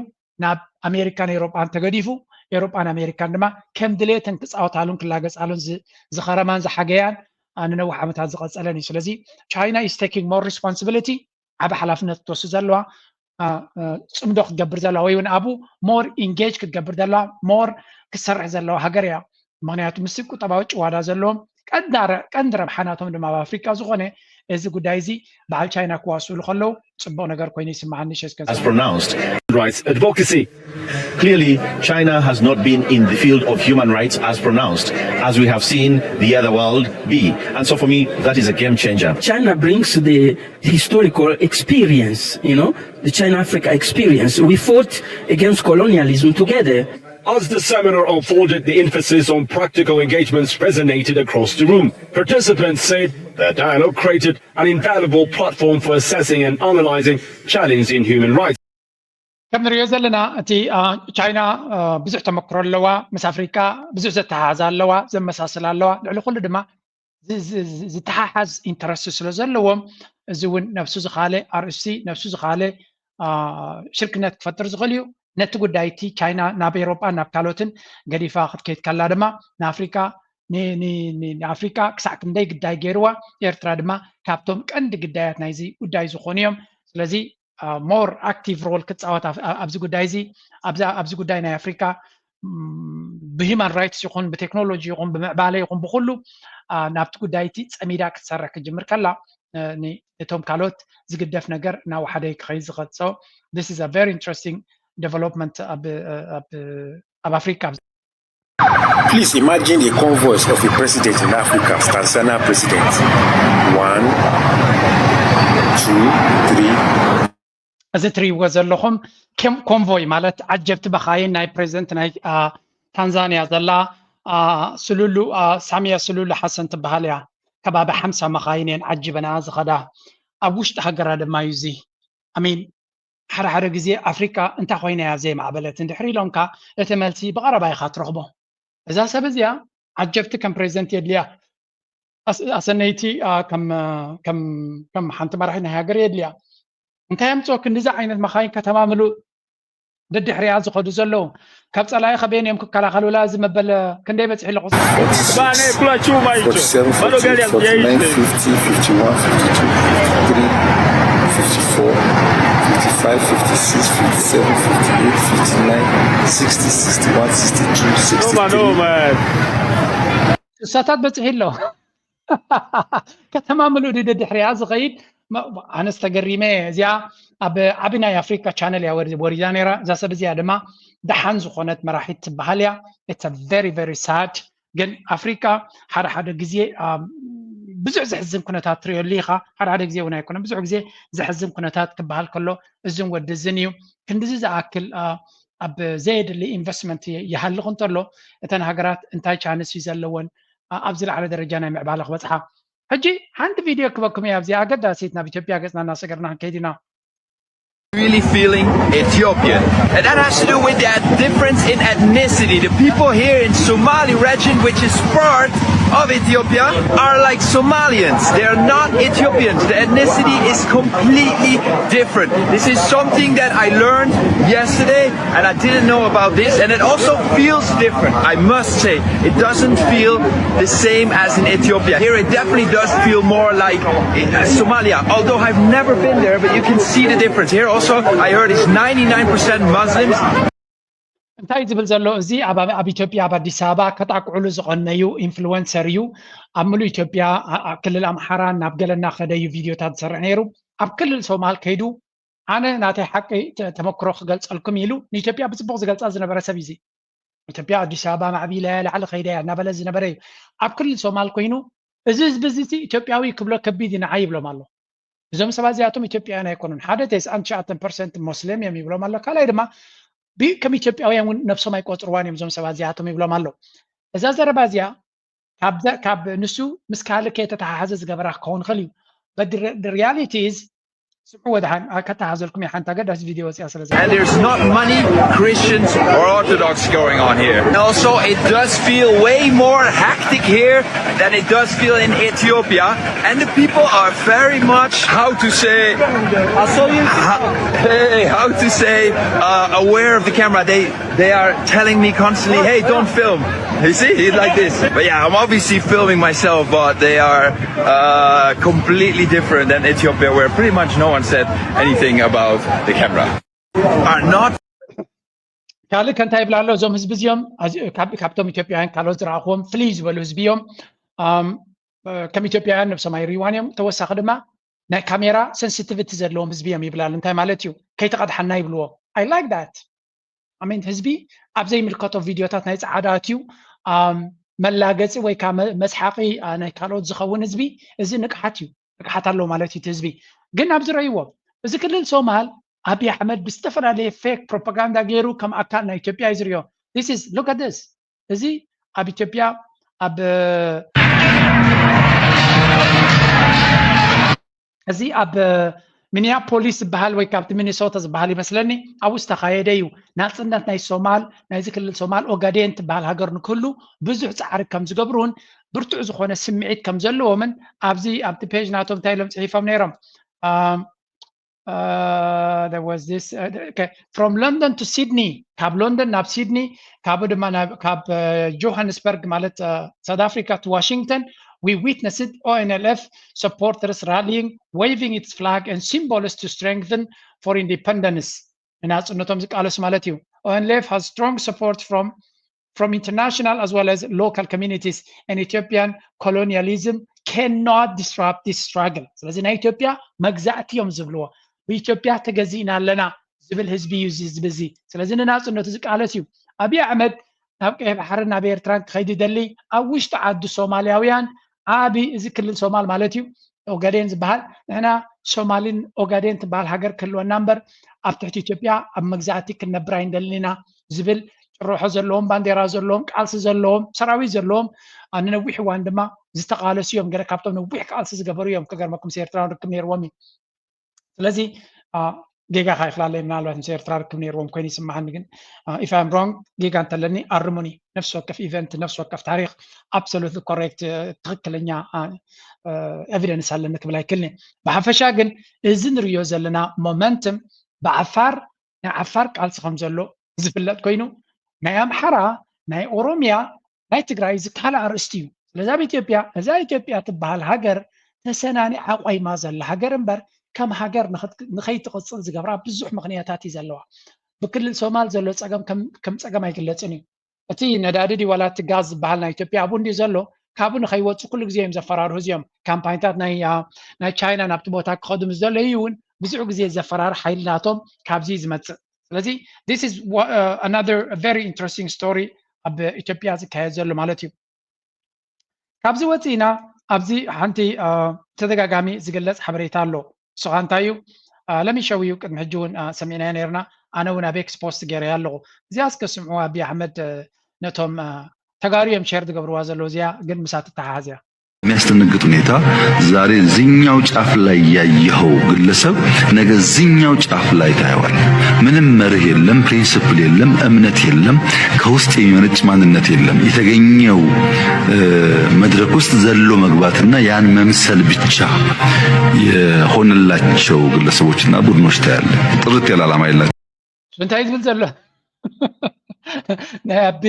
ናብ ኣሜሪካን ኤውሮጳን ተገዲፉ፣ ኤውሮጳን ኣሜሪካን ድማ ከም ድሌተን ክፃወታሉን ክላገፃሉን ዝኸረማን ዝሓገያን ንነዊሕ ዓመታት ዝቐፀለን እዩ። ስለዚ ቻይና is taking more responsibility፣ ዓብ ሓላፍነት ክትወስድ ዘለዋ፣ ፅምዶ ክትገብር ዘለዋ ወይ እውን ኣብኡ more engage ክትገብር ዘለዋ፣ more ክትሰርሕ ዘለዋ ሃገር እያ። ምክንያቱ ምስቲ ቁጠባዊ ጭዋዳ ዘለዎም ቀንዲ ረብሓ ናቶም ድማ ኣብ ኣፍሪካ ዝኾነ እዚ ጉዳይ እዚ በዓል ቻይና ክዋስእሉ ከለዉ ፅቡቅ ነገር ኮይኑ ይስምዓኒ። As pronounced rights advocacy. Clearly, China has not been in the field of human rights as pronounced as we have seen the other world be. And so for me, that is a game changer. China brings the historical experience, you know, the China Africa experience. We fought against colonialism together. As the seminar unfolded, the emphasis on practical engagements resonated across the room. Participants said the dialogue created an invaluable platform for assessing and analyzing challenges in human rights. ከም ንሪኦ ዘለና እቲ ቻይና ብዙሕ ተመክሮ ኣለዋ፣ ምስ ኣፍሪካ ብዙሕ ዘተሓሓዛ ኣለዋ፣ ዘመሳስላ ኣለዋ። ልዕሊ ኩሉ ድማ ዝተሓሓዝ ኢንተረስት ስለ ዘለዎም፣ እዚ እውን ነብሱ ዝኻለ ኣርእስቲ፣ ነብሱ ዝኻለ ሽርክነት ክፈጥር ዝኽእል እዩ። ነቲ ጉዳይ እቲ ቻይና ናብ ኤውሮጳን ናብ ካልኦትን ገዲፋ ክትከይድ ከላ ድማ ንኣፍሪካ ንኣፍሪካ ክሳዕ ክንደይ ግዳይ ገይርዋ፣ ኤርትራ ድማ ካብቶም ቀንዲ ግዳያት ናይዚ ጉዳይ ዝኾኑ እዮም። ስለዚ ሞር ኣክቲቭ ሮል ክፃወት ኣብዚ ጉዳይ እዚ ኣብዚ ጉዳይ ናይ ኣፍሪካ ብሂማን ራይትስ ይኹን ብቴክኖሎጂ ይኹን ብምዕባለ ይኹን ብኩሉ ናብቲ ጉዳይቲ ፀሚዳ ክትሰርሕ ክጅምር ከላ፣ ነቶም ካልኦት ዝግደፍ ነገር እናወሓደ ክኸይድ ዝኸፀው። This is a very interesting development ኣብ ኣፍሪካ። Please imagine the convoys of a president in Africa, Tanzania president. One, two, three. እዚ ትሪእዎ ዘለኹም ኮንቮይ ማለት ዓጀብቲ መኻይን ናይ ፕሬዚደንት ናይ ታንዛንያ ዘላ ስሉሉ ሳሚያ ስሉሉ ሓሰን ትበሃል እያ። ከባቢ ሓምሳ መኻይን እየን ዓጂበና ዝኸዳ። ኣብ ውሽጢ ሃገራ ድማ እዩ እዚ። ኣሚን ሓደ ሓደ ግዜ ኣፍሪካ እንታይ ኮይና እያ ዘይማዕበለት እንድሕር ኢሎምካ፣ እቲ መልሲ ብቐረባ ኢኻ ትረኽቦ። እዛ ሰብ እዚኣ ዓጀብቲ ከም ፕሬዚደንት የድልያ፣ ኣሰነይቲ ከም ሓንቲ መራሒ ናይ ሃገር የድልያ። እንታይ ኣምፅኦ ክንዲዚ ዓይነት መኻይን ከተማ ምሉእ ደድሕሪኣ ዝኸዱ ዘለዉ? ካብ ፀላኢ ከበየን እዮም ክከላኸሉላ? እዚ መበል ክንደይ በፂሑ ኣለኹ? Bane kula chuma hicho. Bado gari hazijaisha. 50, 51, 52, 53, 54, 55, 56, 57, 58, 59, 60, 61, 62, Noma, 63. Noma. እሳታት በፂሑ ኣሎ። ከተማ ምሉእ ድደ ድሕሪያ ዝኸይድ። ኣነስ ተገሪመ። እዚኣ ኣብ ዓቢ ናይ ኣፍሪካ ቻነል እያ ወሪዳ ነራ። እዛ ሰብ እዚኣ ድማ ደሓን ዝኾነት መራሒት ትበሃል እያ። It's very very sad። ግን ኣፍሪካ ሓደ ሓደ ግዜ ብዙሕ ዘሕዝን ኩነታት ትሪኦሉ ኢኻ። ሓደ ሓደ ግዜ እውን ኣይኮነን፣ ብዙሕ ግዜ ዘሕዝን ኩነታት ክበሃል ከሎ እዝን ወዲ እዝን እዩ። ክንድዚ ዝኣክል ኣብ ዘየድሊ ኢንቨስትመንት ይሃልኽ እንተሎ፣ እተን ሃገራት እንታይ ቻንስ እዩ ዘለወን ኣብ ዝለዓለ ደረጃ ናይ ምዕባለ ክበፅሓ? ሕጂ ሓንቲ ቪድዮ ክበኩም እያ። ኣብዚ ኣገዳሲት ናብ ኢትዮጵያ ገፅና እናሰገርና ክንከይድ ኢና። Really feeling Ethiopian. And that has to do with that difference in ethnicity. The people here in Somali region, which is part of Ethiopia, are like Somalians. They are not Ethiopians. The ethnicity is completely different. This is something that I learned yesterday, and I didn't know about this, and it also feels different, I must say. It doesn't feel the same as in Ethiopia. Here it definitely does feel more like uh, Somalia, although I've never been there, but you can see the difference. Here also, I heard it's ninety-nine percent Muslims. እንታይ ዝብል ዘሎ እዚ ኣብ ኣብ ኢትዮጵያ ኣብ ኣዲስ ኣበባ ከጣቅዕሉ ዝቐነዩ ኢንፍሉወንሰር እዩ። ኣብ ምሉእ ኢትዮጵያ ኣ- ኣብ ክልል ኣምሓራ ናብ ገለና ከደዩ ቪድዮታት ዝሰርሕ ነይሩ። ኣብ ክልል ሶማል ከይዱ ኣነ ናተይ ሓቂ ተ- ተመክሮ ክገልፀልኩም ኢሉ ንኢትዮጵያ ብፅቡቅ ዝገልፃ ዝነበረ ሰብ እዩ። እዚ ኢትዮጵያ ኣዲስ ኣበባ ማዕቢላ እያ ላዕሊ ከይዳ እያ እናበለ ዝነበረ እዩ። ኣብ ክልል ሶማል ኮይኑ እዚ ህዝቢ እዚ ኢትዮጵያዊ ክብሎ ከቢድ እዩ ንዓይ ይብሎም ኣሎ። እዞም ሰባት እዚኣቶም ኢትዮጵያውያን ኣይኮኑን። ሓደ ተስዓን ትሽዓተን ፐርሰንት ሞስሊም እዮም ይብሎም ኣሎ። ካልኣይ ድማ ብ- ከም ኢትዮጵያውያን እውን ነብሶም ኣይቆፅርዋን እዮም እዞም ሰባት እዚኣቶም ይብሎም ኣሎ። እዛ ዘረባ እዚኣ ካብ ዘ- ካብ ንሱ ምስ ካልእ ከየተተሓሓዘ ዝገበራ ክኸውን ይኽእል እዩ። But the re- the reality is ስምዕዎ ደሓን ኣ- ከተሓዘልኩም እየ ሓንቲ ኣገዳሲ ቪድዮ ወፂኣ ስለ ዘላ። And there's not many Christians or Orthodox going on here. And also, it does feel way more hectic here than it does feel in Ethiopia. And the people are very much, how to say, how, hey, how to say, uh, aware of the camera. They they are telling me constantly, "Hey, don't film." You see, he's like this. But yeah, I'm obviously filming myself, but they are uh, completely different than Ethiopia, where pretty much no one said anything about the camera. Are not ካልእ ከ እንታይ ይብላ ኣሎ? እዞም ህዝቢ እዚኦም ኣዚ- ካብ- ካብቶም ኢትዮጵያውያን ካልኦት ዝረኣኽዎም ፍልይ ዝበሉ ህዝቢ እዮም። ኣም፣ እ፣ ከም ኢትዮጵያውያን ነብሶም ኣይርይዋን እዮም። ተወሳኺ ድማ ናይ ካሜራ ሴንሲቲቪቲ ዘለዎም ህዝቢ እዮም ይብላሉ። እንታይ ማለት እዩ? ከይተቐድሓና ይብልዎ። I like that። ኣሜን። ህዝቢ ኣብ ዘይምልከቶ ቪድዮታት ናይ ፃዕዳ ኣትዩ ኣም፣ መላገፂ ወይ ከዓ መ- መስሓቂ ኣ፣ ናይ ካልኦት ዝኸውን ህዝቢ፣ እዚ ንቅሓት እዩ። ንቅሓት ኣለዎ ማለት እዩ እቲ ህዝቢ። ግን ኣብዚ ረእይዎ፣ እዚ ክልል ሶማል ኣብይ ኣሕመድ ብዝተፈላለየ ፌክ ፕሮፓጋንዳ ገይሩ ከም ኣካል ናይ ኢትዮጵያ እዩ ዝሪኦ። This is, look at this. እዚ ኣብ ኢትዮጵያ ኣብ እዚ ኣብ ሚኒያፖሊስ ዝበሃል ወይ ካብቲ ሚኒሶታ ዝበሃል ይመስለኒ ኣብኡ ዝተኻየደ እዩ። ናፅነት ናይ ሶማል ናይዚ ክልል ሶማል ኦጋዴን ትበሃል ሃገር ንክህሉ ብዙሕ ፃዕሪ ከም ዝገብሩን ብርቱዕ ዝኾነ ስምዒት ከም ዘለዎምን ኣብዚ ኣብቲ ፔጅ ናቶም እንታይ ኢሎም ፅሒፎም ነይሮም። ኣም፣ uh, there was this uh, okay, from London to Sydney, ካብ ሎንደን ናብ ሲድኒ፣ ካብኡ ድማ ናብ- ካብ ጆሃንስበርግ ማለት ሳውት ኣፍሪካ to Washington, we witnessed O N L F supporters rallying, waving its flag and symbols to strengthen for independence. ንናፅነቶም ዝቃለሱ ማለት እዩ። O N L F has strong support from from international as well as local communities, and Ethiopian colonialism cannot disrupt this struggle. ስለዚ ናይ ኢትዮጵያ መግዛእቲ እዮም ዝብልዎ። ብኢትዮጵያ ተገዚእና ኣለና ዝብል ህዝቢ እዩ እዚ ህዝቢ እዚ። ስለዚ ንናፅነቱ ዝቃለስ እዩ። ኣብይ ኣሕመድ ናብ ቀይሕ ባሕርን ናብ ኤርትራን ክኸይድ ይደሊ። ኣብ ውሽጢ ዓዱ ሶማልያውያን ዓቢ፣ እዚ ክልል ሶማል ማለት እዩ፣ ኦጋዴን ዝበሃል፣ ንሕና ሶማልን ኦጋዴን ትበሃል ሃገር ክህልወና እምበር ኣብ ትሕቲ ኢትዮጵያ ኣብ መግዛእቲ ክንነብር ኣይንደልን ኢና ዝብል ጭርሖ ዘለዎም፣ ባንዴራ ዘለዎም፣ ቃልሲ ዘለዎም፣ ሰራዊት ዘለዎም፣ ኣ፣ ንነዊሕ እዋን ድማ ዝተቓለሱ እዮም። ገለ ካብቶም ነዊሕ ቃልሲ ዝገበሩ እዮም። ክገርመኩም ኤርትራውን ርክብ ነይርዎም እዩ። ስለዚ፣ ኣ፣ ጌጋ ከይፍላለይ፣ ምናልባት ምስ ኤርትራ ርክብ ነይርዎም ኮይኑ ይስምዓኒ፣ ግን፣ አ፣ if I'm wrong፣ ጌጋ እንተለኒ ኣርሙኒ። ነፍሲ ወከፍ ኢቨንት፣ ነፍሲ ወከፍ ታሪኽ absolutely correct፣ እ፣ ትኽክለኛ፣ አ፣ እ፣ ኤቪደንስ ኣለኒ ክብል ኣይክልኒ። ብሓፈሻ ግን እዚ ንርእዮ ዘለና ሞመንትም ብዓፋር፣ ናይ ዓፋር ቃልሲ ከም ዘሎ ዝፍለጥ ኮይኑ፣ ናይ ኣምሓራ፣ ናይ ኦሮምያ፣ ናይ ትግራይ እዚ ካልእ ኣርእስቲ እዩ። ስለዚ ኣብ ኢትዮጵያ፣ እዛ ኢትዮጵያ ትበሃል ሃገር ተሰናኒዓ ቆይማ ዘላ ሃገር እምበር፣ ከም ሃገር ንኽት-፣ ንኸይትቕጽል ዝገብራ ብዙሕ ምኽንያታት እዩ ዘለዋ። ብክልል ሶማል ዘሎ ጸገም ከም፣ ከም ጸገም ኣይግለጽን እዩ። እቲ ነዳዲ ድዩ ዋላ እቲ ጋዝ ዝበሃል ናይ ኢትዮጵያ ኣብኡ እንድዩ ዘሎ፣ ካብኡ ንኸይወጽእ ኩሉ ግዜ እዮም ዘፈራርሁ እዚኦም። ካምፓኒታት ናይ፣ አ፣ ናይ ቻይና ናብቲ ቦታ ክኸዱ ምስ ዘለዩ እውን ብዙሕ ግዜ ዘፈራርህ ሓይሊ ናቶም ካብዚ እዩ ዝመጽእ። ስለዚ this is wha-, uh, another very interesting story ኣብ ኢትዮጵያ ዝካየድ ዘሎ ማለት እዩ። ካብዚ ወፂእና ኣብዚ ሓንቲ፣ አ፣ ተደጋጋሚ ዝግለፅ ሓበሬታ ኣሎ። ንሱ ከዓ እንታይ እዩ? አ፣ let me show you፣ ቅድሚ ሕጂ እውን፣ አ፣ ሰሚዕናዮ ነይርና። ኣነ እውን ኣብ ኤክስ ፖስት ገይረያ ኣለኹ። እዚኣ እስከ ስምዑ። ኣብይ ኣሕመድ፣ አ፣ ነቶም፣ አ፣ ተጋሩ እዮም ሼር ዝገብርዋ ዘለዉ። እዚኣ ግን ምሳ ትተሓሓዝ እያ። የሚያስደነግጥ ሁኔታ፣ ዛሬ እዚኛው ጫፍ ላይ ያየኸው ግለሰብ ነገ እዚኛው ጫፍ ላይ ታየዋል። ምንም መርህ የለም፣ ፕሪንስፕል የለም፣ እምነት የለም። ከውስጥ የሚመነጭ ማንነት የለም። የተገኘው፣ እ፣ መድረክ ውስጥ ዘሎ መግባትና ያን መምሰል ብቻ የሆነላቸው ግለሰቦችና ቡድኖች ታያለ። ጥርት ያለ ዓላማ የላቸው። እንታይ ዝብል ዘሎ? ናይ ኣቢ፣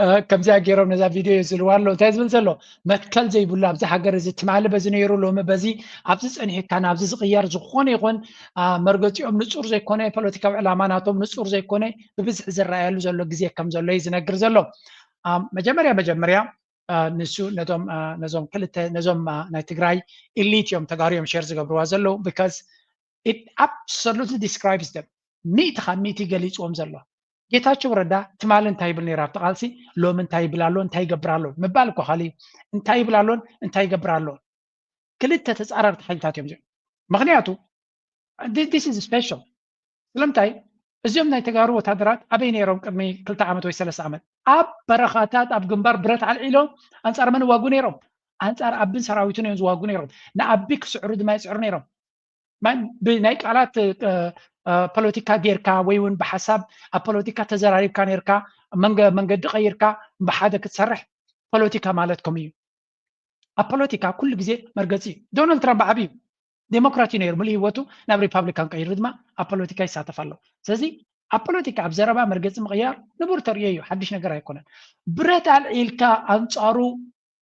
እ፣ ከምዚኣ ገይሮም ነዛ ቪድዮ የዝልዋ ኣለዉ። እንታይ ዝብል ዘሎ? መትከል ዘይብሉ ኣብዚ ሃገር እዚ ትማሊ በዚ ነይሩ፣ ሎሚ በዚ፣ ኣብዚ ጸኒሕካ ናብዚ ዝቕየር ዝኾነ ይኹን፣ አ፣ መርገጺኦም ንጹር ዘይኮነ፣ ፖለቲካዊ ዕላማ ናቶም ንጹር ዘይኮነ፣ ብብዝሒ ዝረኣየሉ ዘሎ ግዜ ከም ዘሎ እዩ ዝነግር ዘሎ። አ፣ መጀመርያ መጀመርያ፣ አ፣ ንሱ ነቶም፣ አ፣ ነዞም ክልተ፣ ነዞም፣ አ፣ ናይ ትግራይ ኢሊት እዮም፣ ተጋሩ እዮም ሼር ዝገብርዋ ዘለዉ፣ because it absolutely describes them። ሚእቲ ካብ ሚእቲ ገሊፅዎም ዘሎ። ጌታቸው ረዳ ትማሊ እንታይ ይብል ነይሩ ኣብቲ ቃልሲ፣ ሎሚ እንታይ ይብል ኣሎ፣ እንታይ ይገብር ኣሎ ምባል እኮ ካልእ እዩ። እንታይ ይብል ኣሎን እንታይ ይገብር ኣሎን፣ ክልተ ተፃረርቲ ሓይልታት እዮም እዚኦም። ምክንያቱ this is special። ስለምንታይ? እዚኦም ናይ ተጋሩ ወታደራት ኣበይ ነይሮም ቅድሚ ክልተ ዓመት ወይ ሰለስተ ዓመት? ኣብ በረኻታት፣ ኣብ ግንባር ብረት ኣልዒሎም ኣንፃር መን ይዋጉ ነይሮም? ኣንፃር ኣቢን ሰራዊቱን እዮም ዝዋጉ ነይሮም። ንኣቢ ክስዕሩ ድማ ይፅዕሩ ነይሮም። ማን ብናይ ቃላት፣ እ፣ እ፣ ፖለቲካ ጌርካ ወይ እውን ብሓሳብ ኣብ ፖለቲካ ተዘራሪብካ ነይርካ መንገ-፣ መንገዲ ቀይርካ ብሓደ ክትሰርሕ ፖለቲካ ማለት ከምኡ እዩ። ኣብ ፖለቲካ ኩሉ ግዜ መርገጺ እዩ። ዶናልድ ትራምፕ ዓብዩ ዴሞክራት እዩ ነይሩ፣ ምሉእ ህይወቱ ናብ ሪፓብሊካን ቀይሩ ድማ ኣብ ፖለቲካ ይሳተፍ ኣሎ። ስለዚ ኣብ ፖለቲካ ኣብ ዘረባ መርገጺ ምቕያር ንቡር ተርእዮ እዩ፣ ሓድሽ ነገር ኣይኮነን። ብረት ኣልዒልካ ኣንጻሩ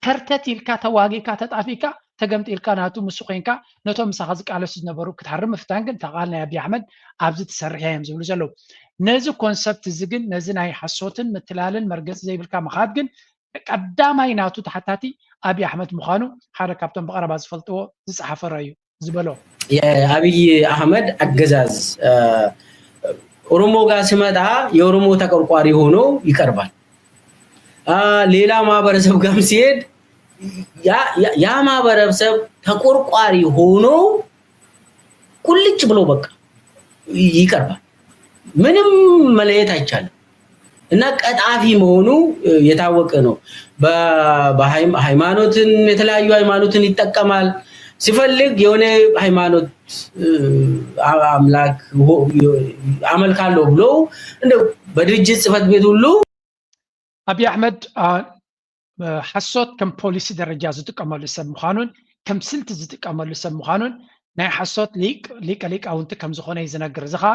ከርተት ኢልካ ተዋጊእካ ተጣፊእካ ተገምጢልካ ናቱ ምስ ኮንካ ነቶም ምሳኻ ዝቃለሱ ዝነበሩ ክትሃርም ምፍታን ግን እታ ቃል ናይ ኣቢ ኣሕመድ ኣብዚ ትሰርሕ እያ እዮም ዝብሉ ዘለዉ። ነዚ ኮንሰፕት እዚ ግን ነዚ ናይ ሓሶትን ምትላልን መርገፂ ዘይብልካ ምኻድ ግን ቀዳማይ ናቱ ተሓታቲ ኣቢ ኣሕመድ ምዃኑ ሓደ ካብቶም ብቐረባ ዝፈልጥዎ ዝፀሓፈ እዩ ዝበሎ። የአብይ አህመድ አገዛዝ ኦሮሞ ጋር ሲመጣ የኦሮሞ ተቆርቋሪ ሆኖ ይቀርባል። ሌላ ማህበረሰብ ጋርም ሲሄድ ያ ማህበረሰብ ተቆርቋሪ ሆኖ ቁልጭ ብሎ በቃ ይቀርባል። ምንም መለየት አይቻልም። እና ቀጣፊ መሆኑ የታወቀ ነው። በሃይማኖትን የተለያዩ ሃይማኖትን ይጠቀማል። ሲፈልግ የሆነ ሃይማኖት አምላክ አመልካለሁ ብሎ እንደው በድርጅት ጽህፈት ቤት ሁሉ አብይ አሕመድ ሓሶት ከም ፖሊሲ ደረጃ ዝጥቀመሉ ሰብ ምዃኑን ከም ስልቲ ዝጥቀመሉ ሰብ ምዃኑን ናይ ሓሶት ሊቅ ሊቀ ሊቃውንቲ ከም ዝኾነ እዩ ዝነግር። እዚ ኸዓ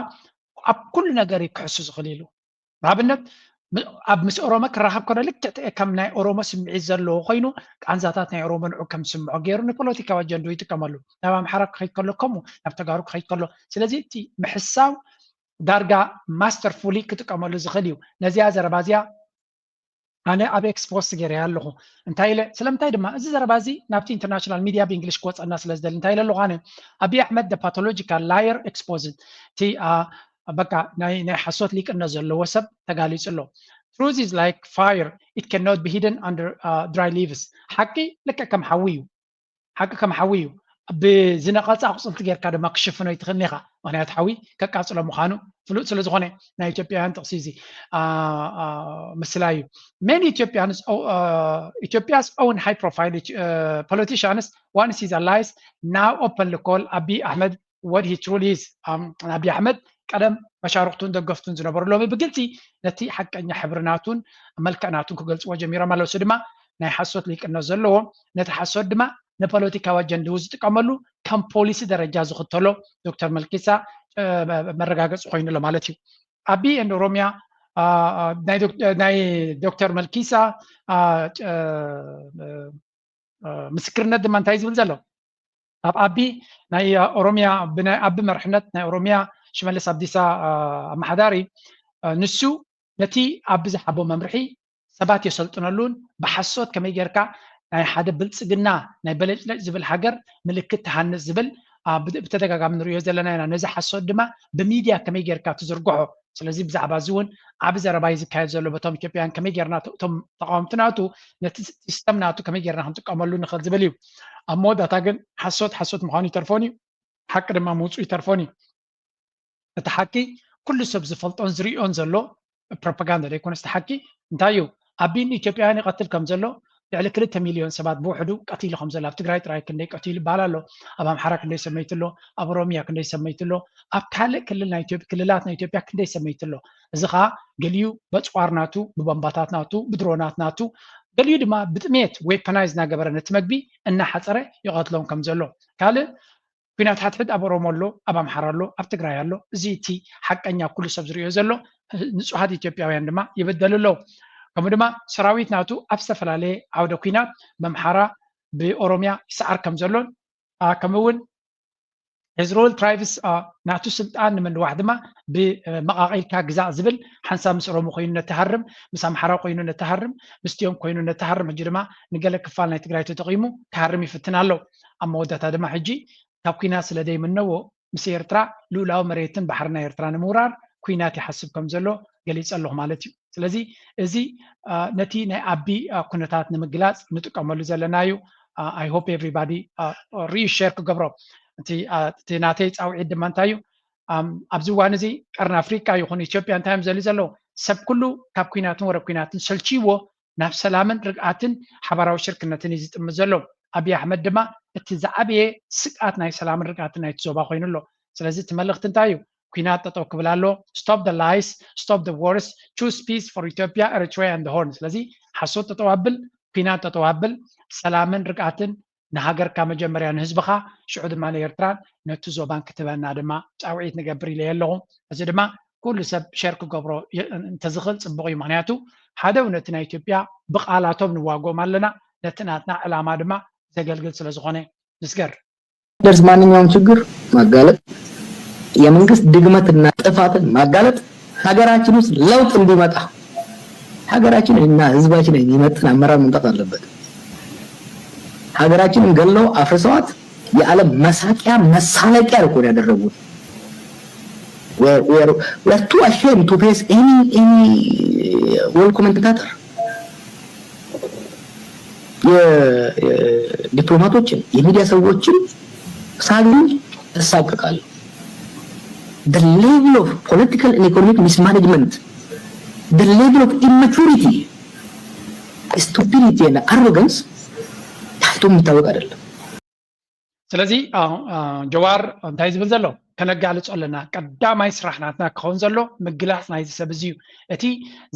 ኣብ ኩሉ ነገር እዩ ክሕሱ ዝኽእል ኢሉ። ንኣብነት ኣብ ምስ ኦሮሞ ክራኸብ ከሎ ልክዕ ከም ናይ ኦሮሞ ስምዒት ዘለዎ ኮይኑ ቃንዛታት ናይ ኦሮሞ ንዑ ከም ዝስምዖ ገይሩ ንፖለቲካዊ ኣጀንድኡ ይጥቀመሉ። ናብ ኣምሓራ ክኸይድ ከሎ ከምኡ፣ ናብ ተጋሩ ክኸይድ ከሎ። ስለዚ እቲ ምሕሳው ዳርጋ ማስተርፉሊ ክጥቀመሉ ዝኽእል እዩ። ነዚኣ ዘረባ እዚኣ ኣነ ኣብ ኤክስ ፖስት ገይረ ኣለኹ። እንታይ ኢለ? ስለምንታይ ድማ እዚ ዘረባ እዚ ናብቲ ኢንተርናሽናል ሚድያ ብእንግሊሽ ክወፀና ስለ ዝደሊ እንታይ ኢለ ኣለኹ? ኣነ ኣብይ ኣሕመድ the pathological liar exposed፣ እቲ በቃ ናይ ሓሶት ሊቅነት ዘለዎ ሰብ ተጋሊፁ ኣሎ። Truth is like fire, it cannot be hidden under dry leaves። ሓቂ ልክዕ ከም ሓዊ እዩ። ሓቂ ከም ሓዊ እዩ። ብዝነቐፀ ኣቑፅልቲ ጌርካ ድማ ክሽፍኖ ኣይትኽእልን ኢኻ። ምክንያቱ ሓዊ ከቃፅሎ ምዃኑ ፍሉጥ ስለ ዝኾነ። ናይ ኢትዮጵያውያን ጥቕሲ እዚ ምስላ እዩ። Many Ethiopians, Ethiopia's own high profile politicians, once he lies, now openly call Abiy Ahmed what he truly is. Abiy Ahmed ቀደም መሻርክቱን ደገፍቱን ዝነበሩ ሎሚ ብግልፂ ነቲ ሓቀኛ ሕብሪ ናቱን መልክዕ ናቱን ክገልፅዎ ጀሚሮም ኣለዉ። እሱ ድማ ናይ ሓሶት ሊቅነት ዘለዎ፣ ነቲ ሓሶት ድማ ንፖለቲካዊ ኣጀንድኡ ዝጥቀመሉ ከም ፖሊሲ ደረጃ ዝኽተሎ ዶክተር መልኪሳ መረጋገፂ ኮይኑ ኣሎ ማለት እዩ። ኣቢ ኤንድ ኦሮሚያ ናይ ዶክተር መልኪሳ ምስክርነት ድማ እንታይ ዝብል ዘሎ ኣብ ኣቢ ናይ ኦሮሚያ ብናይ ኣቢ መርሕነት ናይ ኦሮሚያ ሽመልስ ኣብዲሳ ኣመሓዳሪ ንሱ ነቲ ኣቢ ዝሓቦ መምርሒ ሰባት የሰልጥነሉን ብሓሶት ከመይ ጌርካ ናይ ሓደ ብልፅግና ናይ በለጭለጭ ዝብል ሃገር ምልክት ትሃንፅ ዝብል ብተደጋጋሚ ንሪኦ ዘለና ኢና። ነዚ ሓሶት ድማ ብሚድያ ከመይ ጌርካ ትዝርግሖ። ስለዚ ብዛዕባ እዚ እውን ዓቢ ዘረባ እዩ ዝካየድ ዘሎ በቶም ኢትዮጵያውያን ከመይ ጌርና እቶም ተቃወምቲ ናቱ ነቲ ሲስተም ናቱ ከመይ ጌርና ክንጥቀመሉ ንኽእል ዝብል እዩ። ኣብ መወዳእታ ግን ሓሶት ሓሶት ምዃኑ ይተርፎን እዩ፣ ሓቂ ድማ ምውፁ ይተርፎን እዩ። እቲ ሓቂ ኩሉ ሰብ ዝፈልጦን ዝሪኦን ዘሎ ፕሮፓጋንዳ ዘይኮነስ እቲ ሓቂ እንታይ እዩ? ኣቢ ንኢትዮጵያውያን ይቐትል ከም ዘሎ ልዕሊ ክልተ ሚልዮን ሰባት ብውሕዱ ቀቲሉ ከም ዘሎ ኣብ ትግራይ ጥራይ ክንደይ ቀቲሉ ይበሃል ኣሎ። ኣብ ኣምሓራ ክንደይ ሰመይቲ ኣሎ፣ ኣብ ኦሮሚያ ክንደይ ሰመይቲ ኣሎ፣ ኣብ ካልእ ክልል ናይ ኢትዮጵያ ክልላት ናይ ኢትዮጵያ ክንደይ ሰመይቲ ኣሎ። እዚ ከዓ ገሊኡ በፅዋር ናቱ ብቦምባታት ናቱ ብድሮናት ናቱ ገሊኡ ድማ ብጥሜት ዌፐናይዝ እናገበረ ነቲ መግቢ እናሓፀረ ይቐትሎም ከም ዘሎ ካልእ ኩናት ሓድሕድ ኣብ ኦሮሞ ኣሎ፣ ኣብ ኣምሓራ ኣሎ፣ ኣብ ትግራይ ኣሎ። እዚ እቲ ሓቀኛ ኩሉ ሰብ ዝሪኦ ዘሎ ንፁሃት ኢትዮጵያውያን ድማ ይበደሉ ኣለዉ። ከምኡ ድማ ሰራዊት ናቱ ኣብ ዝተፈላለየ ዓውደ ኩናት ብኣምሓራ ብኦሮሚያ ይሰዓር ከም ዘሎን ከምኡ እውን ሄዝሮል ትራይብስ ናቱ ስልጣን ንምንዋሕ ድማ ብመቃቂልካ ግዛእ ዝብል ሓንሳብ ምስ ኦሮሞ ኮይኑ ነተሃርም ምስ ኣምሓራ ኮይኑ ነተሃርም ምስቲኦም ኮይኑ ነተሃርም ሕጂ ድማ ንገለ ክፋል ናይ ትግራይ ተጠቂሙ ክሃርም ይፍትን ኣሎ። ኣብ መወዳእታ ድማ ሕጂ ካብ ኩናት ስለ ዘይምነዎ ምስ ኤርትራ ልኡላዊ መሬትን ባሕርን ናይ ኤርትራ ንምውራር ኩናት ይሓስብ ከም ዘሎ ገሊፀ ኣለኹ ማለት እዩ። ስለዚ እዚ ነቲ ናይ ኣቢ ኩነታት ንምግላፅ ንጥቀመሉ ዘለና እዩ። I hope everybody ሪሸር ክገብሮ። እቲ ናተይ ፃውዒት ድማ እንታይ እዩ? ኣብዚ እዋን እዚ ቀርኒ ኣፍሪቃ ይኹን ኢትዮጵያ እንታይ እዮም ዘልዩ ዘለዉ? ሰብ ኩሉ ካብ ኩናትን ወረ ኩናትን ሰልችይዎ ናብ ሰላምን ርግኣትን ሓባራዊ ሽርክነትን እዩ ዝጥምት ዘሎ። ኣብይ ኣሕመድ ድማ እቲ ዝዓበየ ስግኣት ናይ ሰላምን ርግኣትን ናይቲ ዞባ ኮይኑ ኣሎ። ስለዚ እቲ መልእኽቲ እንታይ እዩ? ኩናት ጠጠው ክብል ኣሎ። Stop the lies, stop the wars, choose peace for Ethiopia, Eritrea and the Horn። ስለዚ ሓሶት ጠጠው ኣብል፣ ኩናት ጠጠው ኣብል፣ ሰላምን ርግኣትን ንሃገርካ መጀመርያ ንህዝብኻ ሽዑ ድማ ንኤርትራን ነቲ ዞባን ክትበና ድማ ፃውዒት ንገብር ኢለ ኣለኹ። እዚ ድማ ኩሉ ሰብ ሸር ክገብሮ እንተዝኽእል ፅቡቕ እዩ። ምክንያቱ ሓደ እውነቲ ናይ ኢትዮጵያ ብቃላቶም ንዋጎም ኣለና፣ ነቲ ናትና ዕላማ ድማ ዘገልግል ስለዝኾነ ንስገር። ደርስ ማንኛውም ችግር ማጋለጥ የመንግስት ድግመትና ጥፋትን ማጋለጥ ሀገራችን ውስጥ ለውጥ እንዲመጣ ሀገራችን እና ህዝባችን የሚመጥን አመራር መምጣት አለበት። ሀገራችንን ገለው አፍርሰዋት የዓለም መሳቂያ መሳለቂያ እኮ ነው ያደረጉት። We're too ashamed to face any any well commentator። የዲፕሎማቶችን የሚዲያ ሰዎችን ሳገኝ እሳቀቃለሁ። The level of political and economic mismanagement, the level of immaturity, stupidity and arrogance ታይቶ የሚታወቅ አይደለም። ስለዚ ጀዋር እንታይ ዝብል ዘሎ ከነጋልጾ ኣለና። ቀዳማይ ስራሕ ናትና ክኸውን ዘሎ ምግላጽ ናይዚ ሰብ እዚ እዩ። እቲ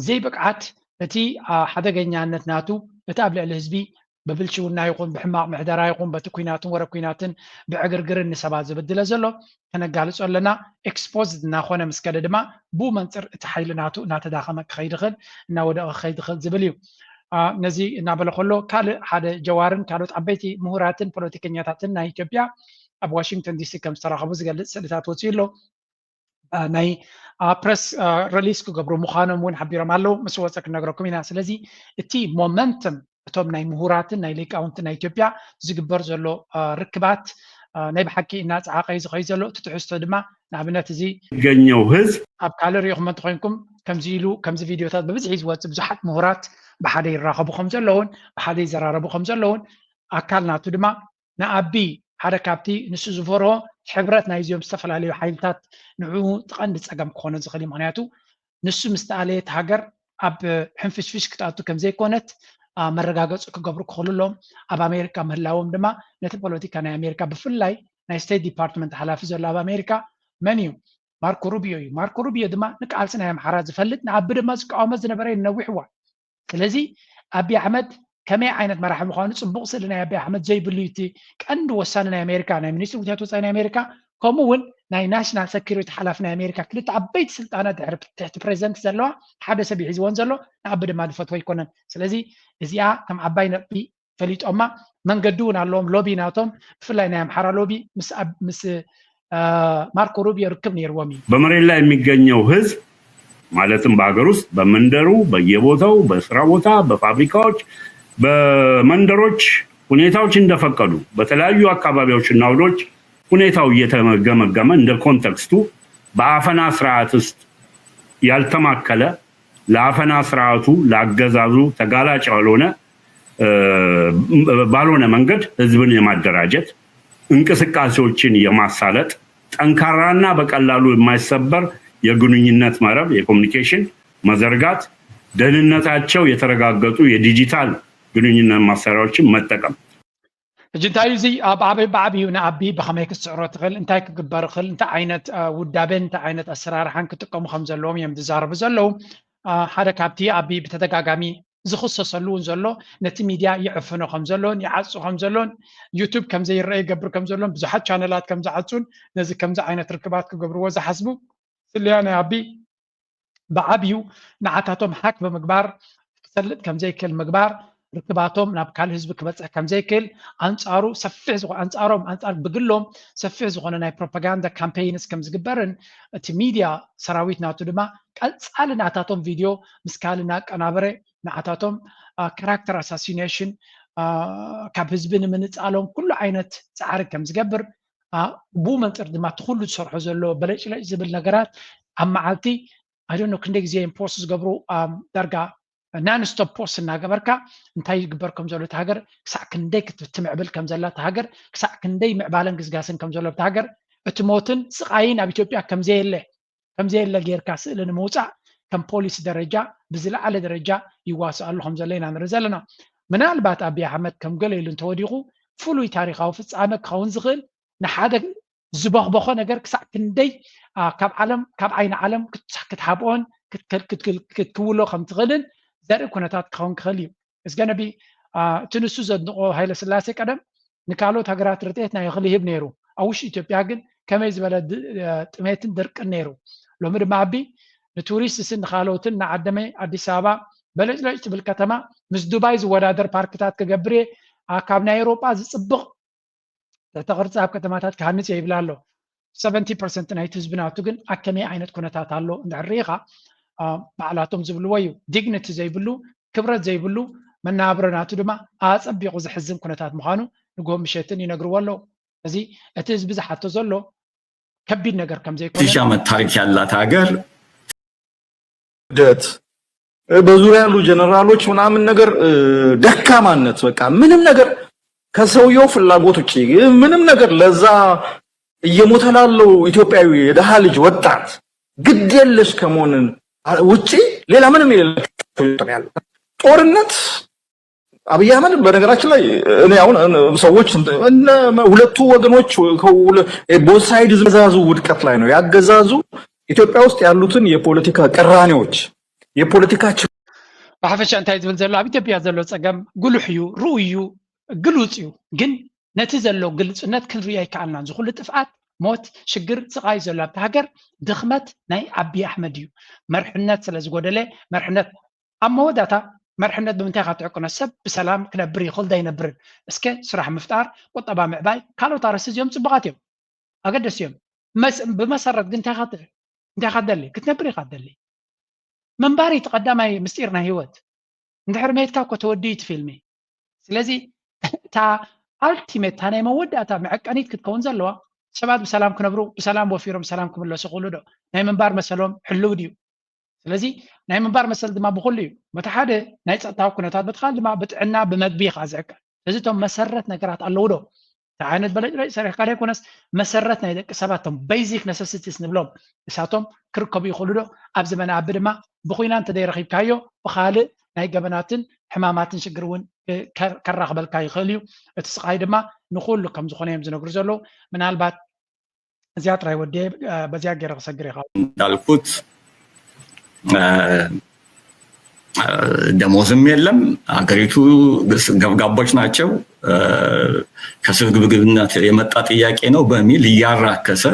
ዘይብቕዓት፣ እቲ ሓደገኛነት ናቱ፣ እቲ ኣብ ልዕሊ ህዝቢ ብብልሽውና ይኹን ብሕማቕ ምሕደራ ይኹን በቲ ኩናትን ወረ ኩናትን ብዕግርግርን ንሰባት ዝብድለ ዘሎ ከነጋልጾ ኣለና። ኤክስፖዝድ እናኾነ ምስ ከደ ድማ ብኡ መንፅር እቲ ሓይሊ ናቱ እናተዳኸመ ክኸይድ ይኽእል፣ እናወደቐ ክኸይድ ይኽእል ዝብል እዩ። ነዚ እናበለ ከሎ ካልእ ሓደ ጀዋርን ካልኦት ዓበይቲ ምሁራትን ፖለቲከኛታትን ናይ ኢትዮጵያ ኣብ ዋሽንግተን ዲሲ ከም ዝተራኸቡ ዝገልፅ ስእልታት ወፂኡ ኣሎ። ናይ ፕረስ ሪሊስ ክገብሩ ምዃኖም እውን ሓቢሮም ኣለዉ። ምስ ወፀ ክነግረኩም ኢና። ስለዚ እቲ ሞመንተም እቶም ናይ ምሁራትን ናይ ሊቃውንትን ናይ ኢትዮጵያ ዝግበር ዘሎ ርክባት ናይ ብሓቂ እናፀዓቐ እዩ ዝኸይ ዘሎ። እቲ ትሕዝቶ ድማ ንኣብነት እዚ ገኘው ህዝብ ኣብ ካልእ ሪኢኹም እንተኮይንኩም ከምዚ ኢሉ ከምዚ ቪድዮታት ብብዝሒ ዝወፅእ ብዙሓት ምሁራት ብሓደ ይራኸቡ ከም ዘለውን ብሓደ ይዘራረቡ ከም ዘለውን ኣካል ናቱ ድማ ንኣቢ ሓደ ካብቲ ንሱ ዝፈርሆ ሕብረት ናይዚኦም ዝተፈላለዩ ሓይልታት ንዕኡ ትቐንዲ ፀገም ክኾነ ዝኽእል እዩ። ምክንያቱ ንሱ ምስ ተኣለየት ሃገር ኣብ ሕንፍሽፍሽ ክትኣቱ ከም ዘይኮነት መረጋገፂ ክገብሩ ክኽእሉ ኣለዎም። ኣብ ኣሜሪካ ምህላዎም ድማ ነቲ ፖለቲካ ናይ ኣሜሪካ ብፍላይ ናይ ስቴት ዲፓርትመንት ሓላፊ ዘሎ ኣብ ኣሜሪካ መን እዩ? ማርኮ ሩቢዮ እዩ። ማርኮ ሩቢዮ ድማ ንቃልሲ ናይ ኣምሓራ ዝፈልጥ ንኣቢ ድማ ዝቃወመ ዝነበረ እዩ ነዊሕ እዋን። ስለዚ ኣቢ ኣሕመድ ከመይ ዓይነት መራሒ ምዃኑ ፅቡቕ ስእሊ ናይ ኣቢ ኣሕመድ ዘይብሉ እዩ። እቲ ቀንዲ ወሳኒ ናይ ኣሜሪካ ናይ ሚኒስትሪ ጉዳያት ወፃኢ ናይ ኣሜሪካ ከምኡ እውን ናይ ናሽናል ሰኪሪቲ ሓላፊ ናይ ኣሜሪካ ክልተ ዓበይቲ ስልጣናት ድሕሪ ትሕቲ ፕሬዚደንት ዘለዋ ሓደ ሰብ ይሒዝወን ዘሎ ንኣቢ ድማ ዝፈትዎ ኣይኮነን። ስለዚ እዚኣ ከም ዓባይ ነጥቢ ፈሊጦማ መንገዲ እውን ኣለዎም ሎቢ ናቶም ብፍላይ ናይ ኣምሓራ ሎቢ ምስ ማርኮ ሩቢዮ ርክብ ነይርዎም እዩ። በመሬት ላይ የሚገኘው ህዝብ ማለትም በሀገር ውስጥ በመንደሩ በየቦታው በስራ ቦታ በፋብሪካዎች በመንደሮች ሁኔታዎች እንደፈቀዱ በተለያዩ አካባቢዎች እና አውዶች ሁኔታው እየተገመገመ እንደ ኮንተክስቱ በአፈና ስርዓት ውስጥ ያልተማከለ ለአፈና ስርዓቱ ለአገዛዙ ተጋላጭ ያልሆነ ባልሆነ መንገድ ህዝብን የማደራጀት እንቅስቃሴዎችን የማሳለጥ ጠንካራና በቀላሉ የማይሰበር የግንኙነት መረብ የኮሚኒኬሽን መዘርጋት ደህንነታቸው የተረጋገጡ የዲጂታል ግንኙነት መሳሪያዎችን መጠቀም። ሕጂ እንታይ እዩ እዚ ኣብ ዓበይ ብዓብዩ ንኣቢ ብኸመይ ክትስዕሮ ትኽእል እንታይ ክግበር ይኽእል እንታይ ዓይነት ውዳቤን እንታይ ዓይነት ኣሰራርሓን ክጥቀሙ ከም ዘለዎም እዮም ዝዛረቡ ዘለዉ። ሓደ ካብቲ ኣቢ ብተደጋጋሚ ዝኽሰሰሉ እውን ዘሎ ነቲ ሚድያ ይዕፍኖ ከም ዘሎን ይዓፁ ከም ዘሎን ዩቱብ ከም ዘይረአ ይገብር ከም ዘሎን ብዙሓት ቻነላት ከም ዝዓፁን ነዚ ከምዚ ዓይነት ርክባት ክገብርዎ ዝሓስቡ ስለያ ናይ ኣቢ ብዓብዩ ንዓታቶም ሃክ ብምግባር ክሰልጥ ከም ዘይክእል ምግባር ርክባቶም ናብ ካልእ ህዝቢ ክበፅሕ ከም ዘይክእል ኣንፃሩ ሰፊሕ ዝኾነ ኣንፃሮም ኣንፃር ብግሎም ሰፊሕ ዝኾነ ናይ ፕሮፓጋንዳ ካምፔይንስ ከም ዝግበርን እቲ ሚድያ ሰራዊት ናቱ ድማ ቀፃሊ ናታቶም ቪድዮ ምስ ካልእ እናቀናበረ ንዓታቶም ካራክተር ኣሳሲኔሽን ካብ ህዝቢ ንምንፃሎም ኩሉ ዓይነት ፃዕሪ ከም ዝገብር ብኡ መንፅር ድማ እቲ ኩሉ ዝሰርሖ ዘሎ በለጭለጭ ዝብል ነገራት ኣብ መዓልቲ ኣይዶኖ ክንደይ ግዜ እዮም ፖስት ዝገብሩ ዳርጋ ናንስቶፕ ፖስት እናገበርካ እንታይ ይግበር ከም ዘሎ እቲ ሃገር ክሳዕ ክንደይ ክትምዕብል ከም ዘላ እቲ ሃገር ክሳዕ ክንደይ ምዕባለን ግስጋስን ከም ዘሎ እቲ ሃገር እቲ ሞትን ስቃይን ኣብ ኢትዮጵያ ከም ዘየለ ከም ዘየለ ጌርካ ስእሊ ንምውፃእ ከም ፖሊሲ ደረጃ ብዝለዓለ ደረጃ ይዋስኣሉ ከም ዘሎ ኢና ንርኢ ዘለና። ምናልባት ኣቢ ኣሕመድ ከም ገለ ኢሉ እንተወዲቑ ፍሉይ ታሪካዊ ፍፃመ ክኸውን ዝኽእል ንሓደ ዝበኽበኾ ነገር ክሳዕ ክንደይ ካብ ዓለም ካብ ዓይኒ ዓለም ክትሓብኦን ክትክውሎ ከም ትኽእልን ዘርኢ ኩነታት ክኸውን ክኽእል እዩ። እስገነቢ እቲ ንሱ ዘድንቆ ሃይለ ስላሴ ቀደም ንካልኦት ሃገራት ርድኤት ናይ እኽሊ ይህብ ነይሩ። ኣብ ውሽጢ ኢትዮጵያ ግን ከመይ ዝበለ ጥሜትን ድርቅን ነይሩ። ሎሚ ድማ ኣቢ ንቱሪስት ስን ንካልኦትን ንዓደመ ኣዲስ ኣበባ በለጭለጭ ትብል ከተማ ምስ ዱባይ ዝወዳደር ፓርክታት ክገብር እየ ካብ ናይ ኤውሮጳ ዝፅብቕ ትሕተ ቅርፂ ኣብ ከተማታት ክሃንፅ እየ ይብል ኣሎ። ሰቨንቲ ፐርሰንት ናይቲ ህዝቢ ናቱ ግን ኣብ ከመይ ዓይነት ኩነታት ኣሎ እንድሕር ርኢኻ ባዕላቶም ዝብልዎ እዩ። ዲግኒቲ ዘይብሉ ክብረት ዘይብሉ መነባብሮ ናቱ ድማ ኣፀቢቑ ዘሕዝን ኩነታት ምዃኑ ንግሆ ምሸትን ይነግርዎ ኣለዉ። እዚ እቲ ህዝቢ ዝሓቶ ዘሎ ከቢድ ነገር ከም ዘይኮነ ሺህ ዓመት ታሪክ ያላት ሀገር ውህደት በዙሪያ ያሉ ጀነራሎች ምናምን ነገር ደካማነት በቃ ምንም ነገር ከሰውየው ፍላጎት ውጭ ምንም ነገር ለዛ እየሞተ ላለው ኢትዮጵያዊ የደሃ ልጅ ወጣት ግድ የለሽ ከመሆንን ውጭ ሌላ ምንም የሌላቸው ያለ ጦርነት አብይ አህመድ በነገራችን ላይ እኔ አሁን ሰዎች ሁለቱ ወገኖች both side ያገዛዙ ውድቀት ላይ ነው ያገዛዙ ኢትዮጵያ ውስጥ ያሉትን የፖለቲካ ቅራኔዎች የፖለቲካ ብሓፈሻ እንታይ ዝብል ዘሎ ኣብ ኢትዮጵያ ዘሎ ፀገም ጉሉሕ እዩ ርኡይ እዩ ግሉፅ እዩ ግን ነቲ ዘሎ ግልፅነት ክንርኢ ኣይከኣልናን ዝኩሉ ጥፍኣት ሞት ሽግር ስቃይ ዘሎ ኣብቲ ሃገር ድኽመት ናይ ኣቢ ኣሕመድ እዩ መርሕነት ስለዝጎደለ መርሕነት ኣብ መወዳታ መርሕነት ብምንታይ ካብ ትዕቅኖ ሰብ ብሰላም ክነብር ይኽእል ዶ ኣይነብርን እስከ ስራሕ ምፍጣር ቁጠባ ምዕባይ ካልኦት ኣረስቲ እዚኦም ፅቡቃት እዮም ኣገደስቲ እዮም ብመሰረት ግን እንታይ እንታይ ኢኻ ትደሊ? ክትነብር ኢኻ ትደሊ። ምንባር እዩ እቲ ቀዳማይ ምስጢር ናይ ህይወት። እንድሕር መይትካ እኮ ተወዲኡ እቲ ፊልሚ። ስለዚ እታ ኣልቲሜት፣ እታ ናይ መወዳእታ መዐቀኒት ክትከውን ዘለዋ፣ ሰባት ብሰላም ክነብሩ፣ ብሰላም ወፊሮም ብሰላም ክምለሱ ክእሉ ዶ? ናይ ምንባር መሰሎም ሕልው ድዩ? ስለዚ ናይ ምንባር መሰል ድማ ብኹሉ እዩ። በቲ ሓደ ናይ ጸጥታዊ ኩነታት፣ በቲ ካልእ ድማ ብጥዕና ብመግቢ እዩ ከዓ ዝዕቀን። ስለዚ እቶም መሰረት ነገራት ኣለዉ ዶ? እንታይ ዓይነት በለጭለጭ ሰሪሕካ ዘይኮነስ፣ መሰረት ናይ ደቂ ሰባት፣ እቶም ቤዚክ ነሰሲቲስ ንብሎም፣ እሳቶም ክርከቡ ይኽእሉ ዶ? ኣብ ዘመነ ኣቢ ድማ ብኹይና እንተዘይረኺብካዮ፣ ብኻልእ ናይ ገበናትን ሕማማትን ሽግር እውን ከራኽበልካ ይኽእል እዩ። እቲ ስቓይ ድማ ንኹሉ ከም ዝኾነ እዮም ዝነግሩ ዘለዉ። ምናልባት እዚኣ ጥራይ ወዲየ በዚኣ ገይረ ክሰግር ይኽእል። እንዳልኩት ደሞዝም የለም። ሀገሪቱ ገብጋቦች ናቸው። ከስግብግብነት የመጣ ጥያቄ ነው በሚል እያራከሰ፣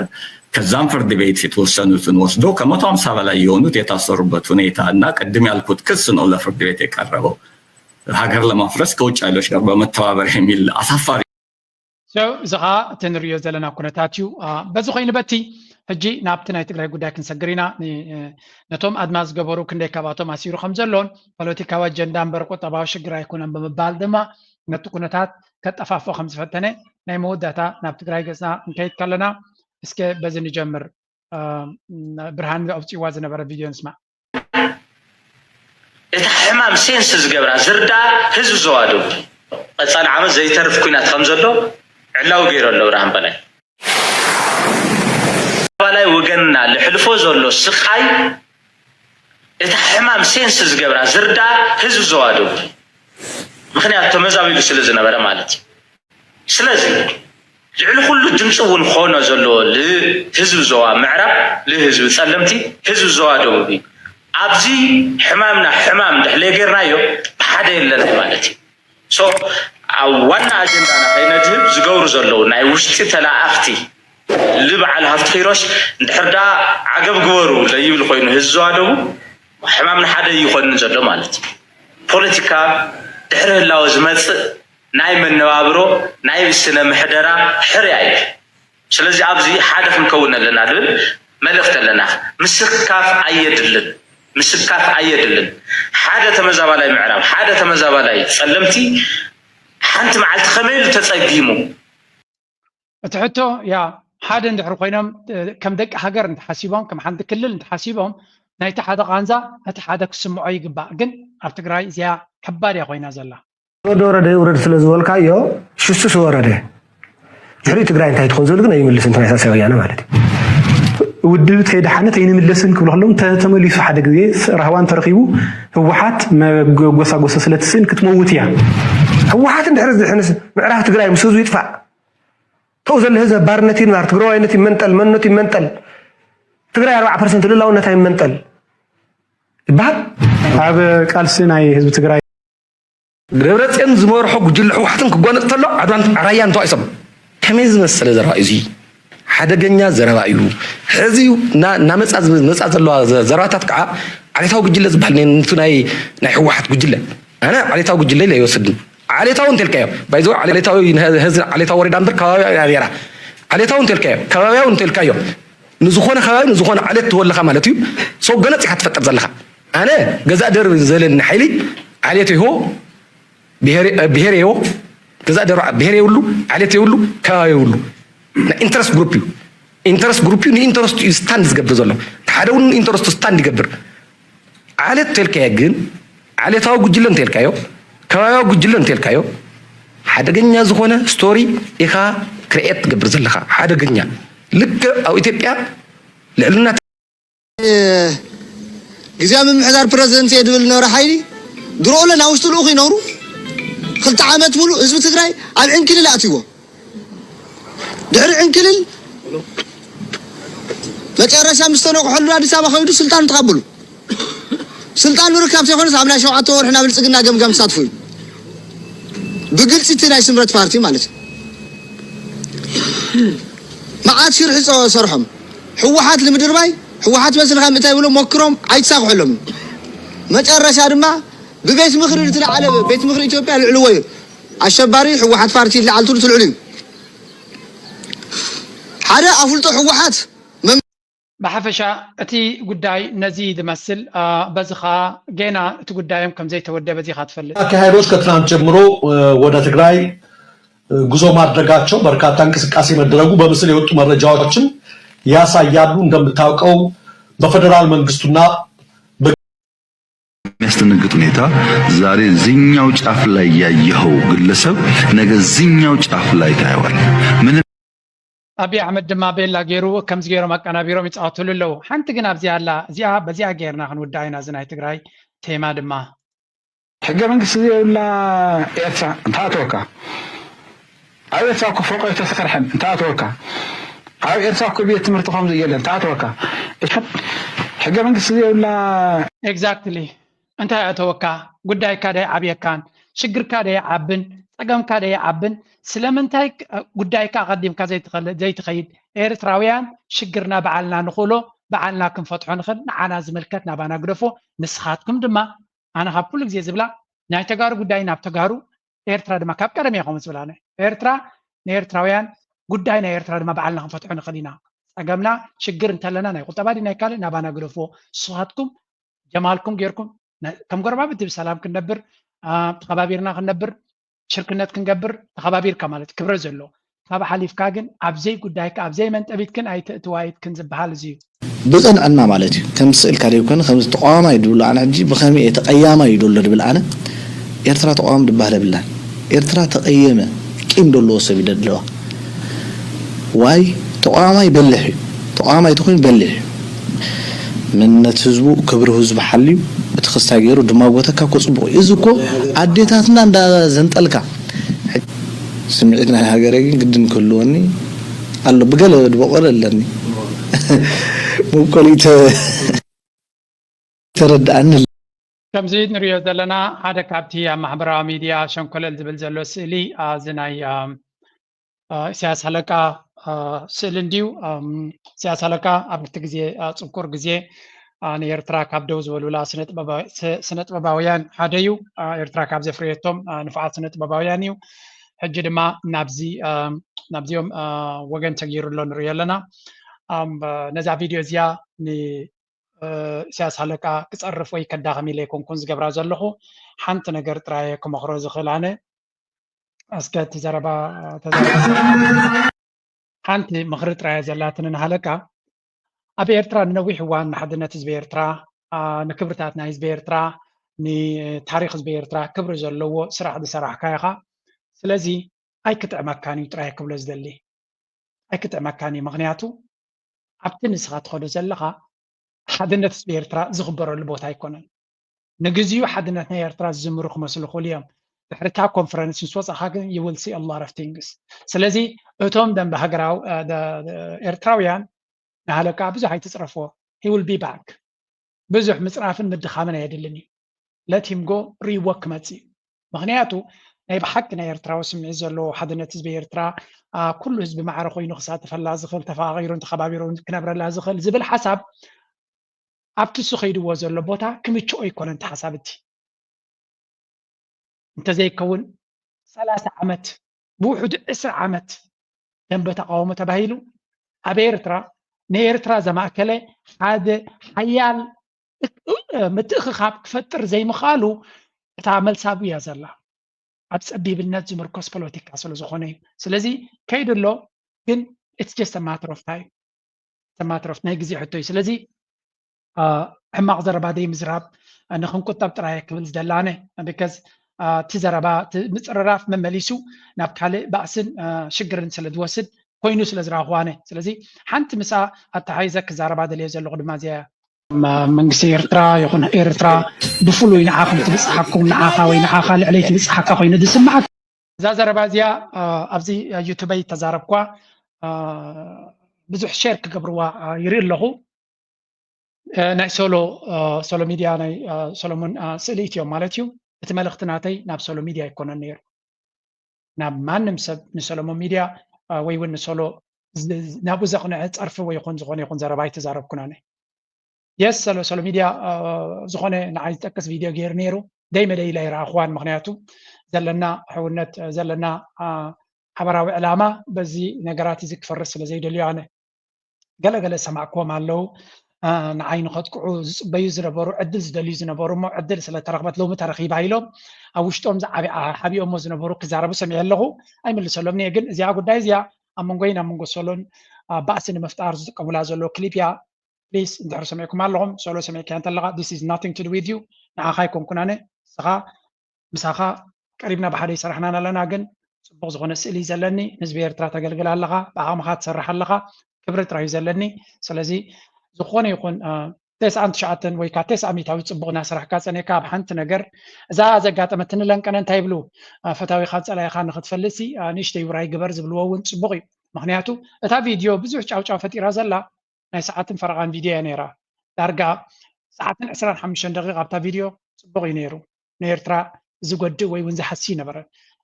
ከዛም ፍርድ ቤት የተወሰኑትን ወስዶ ከመቶ ሀምሳ በላይ የሆኑት የታሰሩበት ሁኔታ እና ቅድም ያልኩት ክስ ነው ለፍርድ ቤት የቀረበው። ሀገር ለማፍረስ ከውጭ ኃይሎች ጋር በመተባበር የሚል አሳፋሪ So፣ እዚ ኸዓ እቲ ንሪኦ ዘለና ኩነታት እዩ። በዚ ኮይኑ በቲ ሕጂ ናብቲ ናይ ትግራይ ጉዳይ ክንሰግር ኢና። ነቶም ኣድማ ዝገበሩ ክንደይ ካብኣቶም ኣሲሩ ከም ዘሎን ፖለቲካዊ ኣጀንዳ እምበር ቁጠባዊ ሽግር ኣይኮነን ብምባል ድማ ነቲ ኩነታት ከጠፋፍኦ ከም ዝፈተነ ናይ መወዳእታ ናብ ትግራይ ገፅና እንከይድ ከለና እስከ በዚ ንጀምር። ብርሃን ኣውፅዋ ዝነበረ ቪድዮ ንስማዕ። እታ ሕማም ሴንስ ዝገብራ ዝርዳ ህዝቢ ዞባ ደቡብ ቀፃሊ ዓመት ዘይተርፍ ኩናት ከም ዘሎ ዕላዊ ገይሩ ኣሎ ብርሃን በላይ። ባላይ ወገንና ልሕልፎ ዘሎ ስቃይ እታ ሕማም ሴንስ ዝገብራ ዝርዳ ህዝቢ ዞባ ደቡብ ምክንያት ተመዛቢሉ ስለ ዝነበረ ማለት እዩ። ስለዚ ልዕሊ ኩሉ ድምፂ እውን ኾኖ ዘለዎ ልህዝቢ ዞባ ምዕራብ ልህዝቢ ፀለምቲ ህዝቢ ዞባ ደቡብ እዩ። ኣብዚ ሕማምና ሕማም ድሕሌ ጌርናዮ ብሓደ የለና ማለት እዩ። So ኣብ ዋና ኣጀንዳና ከይነድህብ ዝገብሩ ዘለዉ ናይ ውሽጢ ተላኣኽቲ ልበዓል ሃፍቲ ኪሮስ እንድሕር ደኣ ዓገብ ግበሩ ለይብል ኮይኑ ህዝቢ ዞባ ደቡብ ሕማምና ሓደ ይኾንን ዘሎ ማለት እዩ። ፖለቲካ ድሕሪ ህላወ ዝመፅእ ናይ መነባብሮ ናይ ስነ ምሕደራ ሕርያ እዩ። ስለዚ ኣብዚ ሓደ ክንከውን ኣለና ዝብል መልእኽቲ ኣለና። ምስካፍ ኣየድልን፣ ምስካፍ ኣየድልን። ሓደ ተመዛባላይ ምዕራብ፣ ሓደ ተመዛባላይ ፀለምቲ ሓንቲ መዓልቲ ከመይ ኢሉ ተፀጊሙ? እቲ ሕቶ ያ ሓደ እንድሕር ኮይኖም ከም ደቂ ሃገር እንተሓሲቦም ከም ሓንቲ ክልል እንተሓሲቦም ናይቲ ሓደ ቃንዛ እቲ ሓደ ክስምዖ ይግባእ። ግን ኣብ ትግራይ እዚኣ ከባድ እያ ኮይና ዘላ። ወረደ ወረደ ውረድ ስለ ዝበልካዮ ሽሱስ ወረደ ድሕሪኡ ትግራይ እንታይ ትኾን ዝብል ግን ኣይምልስን። እቲ ናይ ሳልሳይ ወያነ ማለት እዩ። ውድብ ተይደሓነት ኣይንምለስን ክብሉ ከለዉ እንተ ተመሊሱ ሓደ ግዜ ራህዋ እንተረኺቡ ህወሓት መጎሳጎሲ ስለ ትስእን ክትመውት እያ። ህወሓት እንድሕር ዝድሕንስ ምዕራብ ትግራይ ምስ ህዝቡ ይጥፋእ። ተው ዘሎ ህዝቢ ባርነት ይንባር፣ ትግራዋይነት ይመንጠል፣ መንነቱ ይመንጠል፣ ትግራይ ኣርባዓ ፐርሰንት ልላውነታ ይመንጠል ይበሃል። ኣብ ቃልሲ ናይ ህዝቢ ትግራይ ደብረፅዮን ዝመርሖ ጉጅለ ህወሓትን ክጓነፅ ተሎ ዓድዋን ራያን ተባኢሶም። ከመይ ዝመሰለ ዘረባ እዩ እዚ? ሓደገኛ ዘረባ እዩ። ሕዚ እናመፃ ዝመፃ ዘለዋ ዘረባታት ከዓ ዓሌታዊ ጉጅለ ዝበሃል ነቲ ናይ ህወሓት ጉጅለ ኣነ ዓሌታዊ ጉጅለ ኢለ ኣይወስድን። ዓሌታዊ እንተልካዮ ባይዘ ዓሌታዊ ዓሌታዊ ወረዳ እምበር ከባቢ ኣቢራ ዓሌታዊ እንተልካዮ ከባቢያዊ እንተልካዮ ንዝኾነ ከባቢ ንዝኾነ ዓሌት ትወለኻ ማለት እዩ። ሰው ገነፅ ኢኻ ትፈጥር ዘለኻ። ኣነ ገዛእ ደርቢ ዘለኒ ሓይሊ ዓሌት ይሆ ብሄር ይሆ ገዛእ ደርቢ ብሄር የብሉ ዓሌት የብሉ ከባቢ የብሉ ናይ ኢንተረስት ግሩፕ እዩ። ኢንተረስት ግሩፕ እዩ ንኢንተረስት እዩ ስታንድ ዝገብር ዘሎ ሓደ እውን ኢንተረስቱ ስታንድ ይገብር። ዓሌት እንተልካዮ ግን ዓሌታዊ ጉጅለ እንተልካዮ ከባቢያዊ ጉጅለ እንተልካዮ ሓደገኛ ዝኾነ ስቶሪ ኢኻ ክርኤት ትገብር ዘለኻ ሓደገኛ ልክዕ ኣብ ኢትዮጵያ ልዕልና ግዝያዊ ምምሕዳር ፕረዚደንት እየ ድብል ነበረ ሓይሊ ድሮ ለ ናብ ውሽጡ ልኡኽ ይነብሩ ክልተ ዓመት ሙሉእ ህዝቢ ትግራይ ኣብ ዕንክልል ኣትይዎ ድሕሪ ዕንክልል መጨረሻ ምስ ተነቅሐሉ ኣዲስ ኣበባ ከይዱ ስልጣን ተቐብሉ። ስልጣን ምርካብ ዘይኮነስ ኣብ ናይ ሸውዓተ ወርሒ ናብ ብልፅግና ገምጋም ዝሳትፉ እዩ። ብግልፂ እቲ ናይ ስምረት ፓርቲ ማለት እዩ። መዓት ሽርሒ ፀ- ሰርሖም ህወሓት ንምድርባይ ህወሓት መስልካ ምእታይ ብሎ ሞክሮም ኣይተሳክሐሎም። መጨረሻ ድማ ብቤት ምክሪ ዝለዓለ ቤት ምክሪ ኢትዮጵያ ልዕልዎ እዩ። ኣሸባሪ ህወሓት ፓርቲ ይለዓል ትብሉ ትልዕሉ እዩ። ሓደ ኣፍልጦ ህወሓት ብሓፈሻ እቲ ጉዳይ ነዚ ዝመስል፣ በዚ ከዓ ጌና እቲ ጉዳዮም ከም ዘይተወደበ ዚኻ ትፈልጥ። አካሄዶች ከትናንት ጀምሮ ወደ ትግራይ ጉዞ ማድረጋቸው፣ በርካታ እንቅስቃሴ መደረጉ በምስል የወጡ መረጃዎችም ያሳያሉ። እንደምታውቀው በፌደራል መንግስቱና የሚያስደነግጥ ሁኔታ ዛሬ እዚኛው ጫፍ ላይ ያየኸው ግለሰብ ነገ እዚኛው ጫፍ ላይ ታየዋል። ምንም ኣብይ ኣሕመድ ድማ ቤላ ገይሩ ከምዚ ገይሮም ኣቀናቢሮም ይፃወትሉ ኣለዉ። ሓንቲ ግን ኣብዚኣ ኣላ፣ እዚኣ በዚኣ ገይርና ክንውዳእ ኢና። እዚ ናይ ትግራይ ቴማ ድማ ሕገ መንግስቲ ዘይብላ ኤርትራ እንተኣተወካ፣ ኣብ ኤርትራ እኮ ፎቆ ኣይተሰርሐን እንተኣተወካ፣ ኣብ ኤርትራ እኮ ቤት ትምህርቲ ከምዚ የለን እንተኣተወካ፣ ሕገ መንግስቲ ዘይብላ ኤግዛክትሊ እንታይ ኣተወካ? ጉዳይካ ዶ ኣይዓብየካን? ሽግርካ ዶ ኣይዓብን? ፀገምካ ዶ ኣይዓብን? ስለምንታይ ጉዳይካ ኣቐዲምካ ዘይትኸይድ? ኤርትራውያን ሽግርና በዓልና ንኽእሎ፣ በዓልና ክንፈትሖ ንኽእል። ንዓና ዝምልከት ናባና ግደፎ። ንስኻትኩም ድማ ኣነ ካብ ኩሉ ግዜ ዝብላ ናይ ተጋሩ ጉዳይ ናብ ተጋሩ፣ ኤርትራ ድማ ካብ ቀደም እየ ከምኡ ዝብላ። ኤርትራ ንኤርትራውያን ጉዳይ ናይ ኤርትራ ድማ በዓልና ክንፈትሖ ንኽእል ኢና። ፀገምና ሽግር እንተለና ናይ ቁጠባ ድዩ ናይ ካልእ ናባና ግደፍዎ። ንስኻትኩም ጀማልኩም ጌርኩም ከም ጎረባብቲ ብሰላም ክንነብር፣ ተኸባቢርና ክንነብር፣ ሽርክነት ክንገብር ተኸባቢርካ ማለት ክብረት ዘሎ። ካብ ሓሊፍካ ግን ኣብ ዘይጉዳይካ ኣብ ዘይመንጠቢትክን ኣይትእትዋይትክን ዝበሃል እዚ እዩ። ብቕንዕና ማለት እዩ። ከም ስእልካ ደይኮነ ከም ተቋዋማይ ድብሎ ኣነ ሕጂ ብኸመይ እየ ተቐያማይ እዩ ደሎ ድብል ኣነ ኤርትራ ተቋዋሚ ድበሃል የብላን። ኤርትራ ተቐየመ ቂም ደለዎ ሰብ እዩ ደለዋ። ዋይ ተቋዋማይ በልሕ እዩ። ተቋዋማይ ተኮይኑ በልሕ እዩ። መንነት ህዝቡ ክብሪ ህዝቡ ሓልዩ እቲ ክስታይ ገይሩ ድማ ጎተካ እኮ ጽቡቕ እዩ። እዚ እኮ ኣዴታትና እንዳ ዘንጠልካ ስምዒት ናይ ሃገረይ ግን ግድን ክህልወኒ ኣሎ። ብገለ ድበቆለ ኣለኒ መብቆሊ ተረድኣኒ። ከምዚ ንሪኦ ዘለና ሓደ ካብቲ ኣብ ማሕበራዊ ሚድያ ሸንኮለል ዝብል ዘሎ ስእሊ እዚ ናይ ኢሳያስ ሃለቃ ስእሊ እንድዩ። ኢሳያስ ሃለቃ ኣብ ክልተ ግዜ ጽንኩር ግዜ ንኤርትራ ካብ ደው ዝበሉላ ስነጥበባውያን ሓደ እዩ። ኤርትራ ካብ ዘፍረየቶም ንፉዓት ስነጥበባውያን እዩ። ሕጂ ድማ ናብዚ ናብዚኦም ወገን ተገይሩ ኣሎ ንሪኦ ኣለና። ነዛ ቪድዮ እዚኣ ንኢሳያስ ሃለቃ ክጸርፍ ወይ ከዳኸም ኢለ ኣይኮንኩን ዝገብራ ዘለኹ። ሓንቲ ነገር ጥራየ ክመኽሮ ዝኽእል ኣነ እስከ እቲ ዘረባ ተዘረባ ሓንቲ ምኽሪ ጥራይ ዘለትኒ ንሃለቃ። ኣብ ኤርትራ ንነዊሕ እዋን ንሓድነት ህዝቢ ኤርትራ፣ ንክብርታት ናይ ህዝቢ ኤርትራ፣ ንታሪኽ ህዝቢ ኤርትራ ክብሪ ዘለዎ ስራሕ ዝሰራሕካ ኢኻ። ስለዚ ኣይክጥዕመካን እዩ ጥራይ ክብሎ ዝደሊ። ኣይክጥዕመካን እዩ። ምኽንያቱ ኣብቲ ንስኻ ትኸዶ ዘለኻ ሓድነት ህዝቢ ኤርትራ ዝኽበረሉ ቦታ ኣይኮነን። ንግዚኡ ሓድነት ናይ ኤርትራ ዝዝምሩ ክመስሉ ይኽእሉ እዮም። ድሕሪ እታ ኮንፈረንስ ምስ ወጻኻ ግን you will see a lot of things። ስለዚ እቶም ደንበ ሃገራዊ ኤርትራውያን ንሃለቃ ብዙሕ ኣይትጽረፍዎ። He will be back። ብዙሕ ምጽራፍን ምድኻምን ኣየድልን እዩ። Let him go፣ ሪእዎ ክመጽእ እዩ። ምኽንያቱ ናይ ብሓቂ ናይ ኤርትራዊ ስምዒት ዘለዎ ሓድነት ህዝቢ ኤርትራ ኩሉ ህዝቢ ማዕረ ኮይኑ ክሳተፈላ ዝኽእል ተፈቓቒሩን ተኸባቢሩን ክነብረላ ዝኽእል ዝብል ሓሳብ ኣብቲ እሱ ከይድዎ ዘሎ ቦታ ክምችኦ ኣይኮነን እቲ ሓሳብ እቲ። እንተዘይከውን ሰላሳ ዓመት ብውሕዱ ዕስራ ዓመት ደንበ ተቃውሞ ተባሂሉ ኣብ ኤርትራ ንኤርትራ ዘማእከለ ሓደ ሓያል ምትእኽኻብ ክፈጥር ዘይምኽኣሉ እታ መልሳቡ እያ ዘላ። ኣብ ጸቢብነት ዝምርኮስ ፖለቲካ ስለ ዝኾነ እዩ። ስለዚ ከይዱ ኣሎ፣ ግን it's just a matter of time። It's a matter of ናይ ግዜ ሕቶ እዩ። ስለዚ ሕማቕ ዘረባ ደይ ምዝራብ ንክንቁጠብ ጥራይ ክብል ዝደላነ because እቲ ዘረባ ምፅርራፍ መመሊሱ ናብ ካልእ ባእስን ሽግርን ስለ ዝወስድ ኮይኑ ስለ ዝረኣኽዋነ። ስለዚ ሓንቲ ምስኣ ኣተሓይዘ ክዛረባ ደልየ ዘለኹ ድማ እዚኣ እያ። መንግስቲ ኤርትራ ይኹን ኤርትራ ብፍሉይ ንዓኹም ትብጽሓኩም ንዓኻ ወይ ንዓኻ ልዕለይ ትብጽሓካ ኮይኑ ዝስምዓካ። እዛ ዘረባ እዚኣ ኣብዚ ዩቱበይ ተዛረብኳ ብዙሕ ሼር ክገብርዋ ይርኢ ኣለኹ። ናይ ሶሎ ሶሎ ሚድያ ናይ ሶሎሞን ስእሊ ኢትዮም ማለት እዩ። እቲ መልእኽቲ ናተይ ናብ ሶሎ ሚድያ ኣይኮነን ነይሩ። ናብ ማንም ሰብ ንሰሎሞን ሚድያ ወይ እውን ንሶሎ ናብኡ ዘቕንዐ ጸርፊ ወይ ይኹን ዝኾነ ይኹን ዘረባ ኣይተዛረብኩን ኣነ። የስ ሶሎ ሶሎ ሚድያ ዝኾነ ንዓይ ዝጠቅስ ቪድዮ ገይሩ ነይሩ። ደይ መደይ ኢለ ኣይረኣኽዋን። ምኽንያቱ ዘለና ሕውነት ዘለና ሓበራዊ ዕላማ በዚ ነገራት እዚ ክፈርስ ስለ ዘይደልዮ ኣነ። ገለገለ ዝሰማዕክዎም ኣለዉ። ንዓይ ንኸጥቅዑ ዝፅበዩ ዝነበሩ፣ ዕድል ዝደልዩ ዝነበሩ፣ እሞ ዕድል ስለተረኽበት ሎሚ ተረኺባ ኢሎም ኣብ ውሽጦም ዝዓቢ ሓቢኦሞ ዝነበሩ ክዛረቡ ሰሚዐ ኣለኹ። ኣይምልሰሎም እየ፣ ግን እዚኣ ጉዳይ እዚኣ ኣብ መንጎይን ኣብ መንጎ ሶሎን ባእሲ ንምፍጣር ዝጥቀሙላ ዘለዉ ክሊፕ እያ። ፕሊስ እንድሕር ሰሚዕኩም ኣለኹም፣ ሶሎ ሰሚዕካያ እንተለኻ this is nothing to do with you። ንዓኻ ኣይኮንኩን ኣነ፣ ንስኻ ምሳኻ ቀሪብና ብሓደ ይሰራሕናን ኣለና፣ ግን ፅቡቕ ዝኾነ ስእሊ እዩ ዘለኒ። ንህዝቢ ኤርትራ ተገልግል ኣለኻ፣ ብዓቕምኻ ትሰርሕ ኣለኻ፣ ክብሪ ጥራይ እዩ ዘለኒ። ስለዚ ዝኾነ ይኹን ተስዓን ትሽዓተን ወይ ከዓ ተስዓ ሚእታዊ ፅቡቕ እናሰራሕካ ፀኒዕካ ኣብ ሓንቲ ነገር እዛ ዘጋጠመትኒ ለንቀነ እንታይ ይብሉ፣ ፈታዊኻ ፀላኢኻ ንኽትፈልጥሲ ንእሽተይ ውራይ ግበር ዝብልዎ እውን ፅቡቕ እዩ። ምክንያቱ እታ ቪድዮ ብዙሕ ጫውጫው ፈጢራ ዘላ ናይ ሰዓትን ፈረቓን ቪድዮ እያ ነይራ። ዳርጋ ሰዓትን ዕስራን ሓሙሽተን ደቂቕ ኣብታ ቪድዮ ፅቡቕ እዩ ነይሩ። ንኤርትራ ዝጎድእ ወይ እውን ዝሃሲ ነበረ።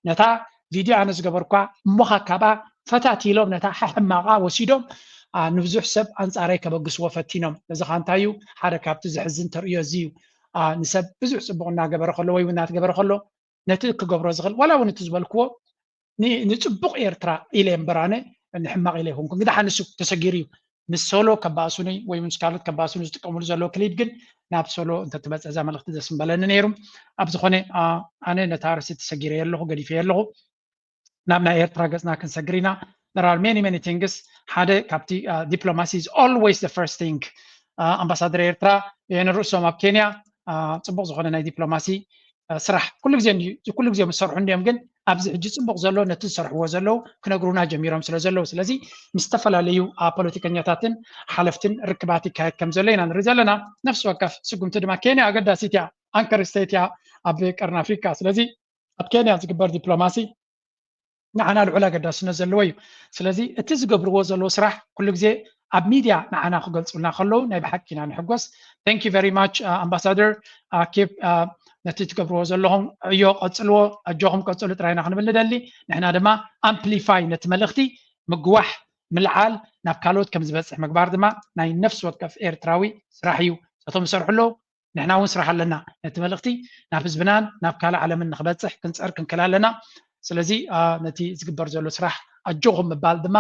ነታ ቪድዮ ኣነ ዝገበርኳ እሞኻ ካብኣ ፈታቲሎም ነታ ሕሕማቓ ወሲዶም ንብዙሕ ሰብ ኣንጻረይ ከበግስዎ ፈቲኖም። እዚ ኸኣ እንታይ እዩ? ሓደ ካብቲ ዘሕዝን ተርእዮ እዚ እዩ። ንሰብ ብዙሕ ጽቡቕ እናገበረ ከሎ ወይ እውን እናትገበረ ከሎ ነቲ ክገብሮ ዝኽእል ዋላ እውን እቲ ዝበልክዎ ንጽቡቕ ኤርትራ ኢለ እምበር ኣነ ንሕማቕ ኢለ ኣይኮንኩን። ግዳ ሓንሱ ተሰጊሩ እዩ። ምስ ሶሎ ከባእሱኒ ወይ ምስ ካልኦት ከባእሱኒ ዝጥቀምሉ ዘለዉ ክሊፕ ግን ናብ ሶሎ እንተትመጽእ እዛ መልእኽቲ ደስ ምበለኒ ነይሩ። ኣብ ዝኾነ ኣነ ነታ ኣርእስቲ ተሰጊረ ኣለኹ፣ ገዲፈ ኣለኹ። ናብ ናይ ኤርትራ ገጽና ክንሰግር ኢና። There are many many things። ሓደ ካብቲ ዲፕሎማሲ is always the first thing። ኣምባሳደር ኤርትራ ንርእሶም ኣብ ኬንያ ጽቡቕ ዝኾነ ናይ ዲፕሎማሲ ስራሕ ኩሉ ግዜ ኩሉ ግዜ ዝሰርሑ እንዲዮም፣ ግን ኣብዚ ሕጂ ጽቡቕ ዘሎ ነቲ ዝሰርሕዎ ዘለዉ ክነግሩና ጀሚሮም ስለ ዘለዉ፣ ስለዚ ምስ ዝተፈላለዩ ፖለቲከኛታትን ሓለፍትን ርክባት ይካየድ ከም ዘሎ ኢና ንርኢ ዘለና። ነፍሲ ወከፍ ስጉምቲ ድማ ኬንያ ኣገዳሲት እያ፣ ኣንከር ስቴት እያ ኣብ ቀርኒ ኣፍሪካ። ስለዚ ኣብ ኬንያ ዝግበር ዲፕሎማሲ ንዓና ልዑል ኣገዳስነት ዘለዎ እዩ። ስለዚ እቲ ዝገብርዎ ዘለዉ ስራሕ ኩሉ ግዜ ኣብ ሚድያ ንዓና ክገልፁልና ከለዉ ናይ ብሓቂ ኢና ንሕጎስ። Thank you very much ኣምባሳደር። ኪፕ ነቲ ትገብርዎ ዘለኹም ዕዮ ቀፅልዎ፣ ኣጆኹም ቀፅሉ ጥራይ ኢና ክንብል ንደሊ። ንሕና ድማ ኣምፕሊፋይ ነቲ መልእኽቲ ምግዋሕ፣ ምልዓል፣ ናብ ካልኦት ከም ዝበፅሕ ምግባር ድማ ናይ ነፍሲ ወከፍ ኤርትራዊ ስራሕ እዩ። እቶም ዝሰርሑ ኣለዉ ንሕና እውን ስራሕ ኣለና። ነቲ መልእኽቲ ናብ ህዝብናን ናብ ካልእ ዓለምን ንክበፅሕ ክንፅዕር ክንክእል ኣለና። ስለዚ ነቲ ዝግበር ዘሎ ስራሕ ኣጆኹም ምባል ድማ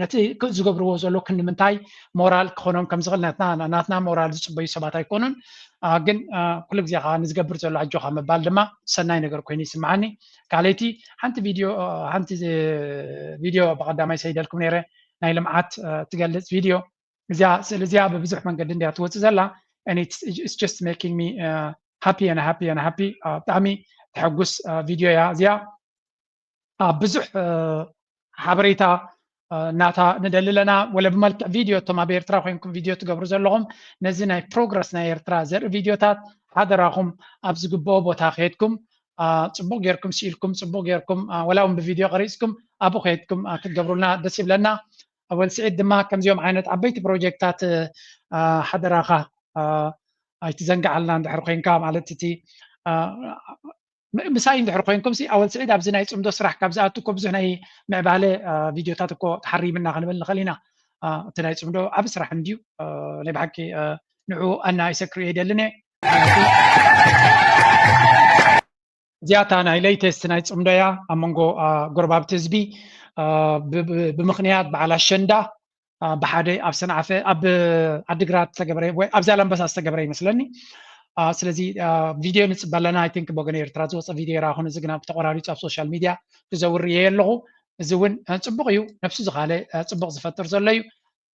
ነቲ ዝገብርዎ ዘሎ ክንዲ ምንታይ ሞራል ክኾኖም ከም ዝኽእል ናትና ሞራል ዝፅበዩ ሰባት ኣይኮኑን። ግን ኩሉ ግዜ ከዓ ንዝገብር ዘሎ ኣጆኻ ምባል ድማ ሰናይ ነገር ኮይኑ ይስምዓኒ። ካልኣይቲ ሓንቲ ቪድዮ ሓንቲ ቪድዮ ብቐዳማይ ሰይደልኩም ነይረ ናይ ልምዓት ትገልፅ ቪድዮ እዚኣ ስእሊ እዚኣ ብብዙሕ መንገዲ እንዲያ ትወፅእ ዘላ and it's just making me happy and happy and happy። ብጣዕሚ ተሐጉስ ቪድዮ እያ እዚኣ። ብዙሕ ሓበሬታ ናታ ንደሊ ኣለና። ወለ ብመልክዕ ቪድዮ እቶም ኣብ ኤርትራ ኮይንኩም ቪድዮ ትገብሩ ዘለኹም ነዚ ናይ ፕሮግረስ ናይ ኤርትራ ዘርኢ ቪድዮታት ሓደራኹም ኣብ ዝግብኦ ቦታ ከየድኩም ፅቡቅ ጌርኩም ስኢልኩም ፅቡቅ ጌርኩም ወላ እውን ብቪድዮ ቀሪፅኩም ኣብኡ ከየድኩም ክትገብሩልና ደስ ይብለና። ኣወል ስዒድ ድማ ከምዚኦም ዓይነት ዓበይቲ ፕሮጀክታት ሓደራኻ ኣይትዘንግዓልና እንድሕር ኮይንካ ማለት እቲ ምሳይ እንድሕር ኮይንኩም ሲ ኣወል ስዒድ ኣብዚ ናይ ፅምዶ ስራሕ ካብ ዝኣቱ እኮ ብዙሕ ናይ ምዕባለ ቪድዮታት እኮ ተሓሪምና ክንብል ንኽእል ኢና። እቲ ናይ ፅምዶ ዓብ ስራሕ እንድዩ ናይ ብሓቂ ንዑ ኣናይሰ ክርእየ ይደልን እየ። እዚኣታ ናይ ሌይተስት ናይ ፅምዶ እያ ኣብ መንጎ ጎረባብቲ ህዝቢ ብምክንያት በዓል ኣሸንዳ ብሓደ ኣብ ሰንዓፈ ኣብ ዓዲግራት ዝተገበረ ወይ ኣብ ዛላምበሳ ዝተገበረ ይመስለኒ። ስለዚ ቪድዮ ንፅበ ኣለና። I think ብወገን ኤርትራ ዝወፀ ቪድዮ ይረኣኹን እዚ ግና ብተቆራሪፁ ኣብ ሶሻል ሚድያ ክዘውር እየ ኣለኹ። እዚ እውን ፅቡቕ እዩ፣ ነብሱ ዝኻለ ፅቡቕ ዝፈጥር ዘሎ እዩ።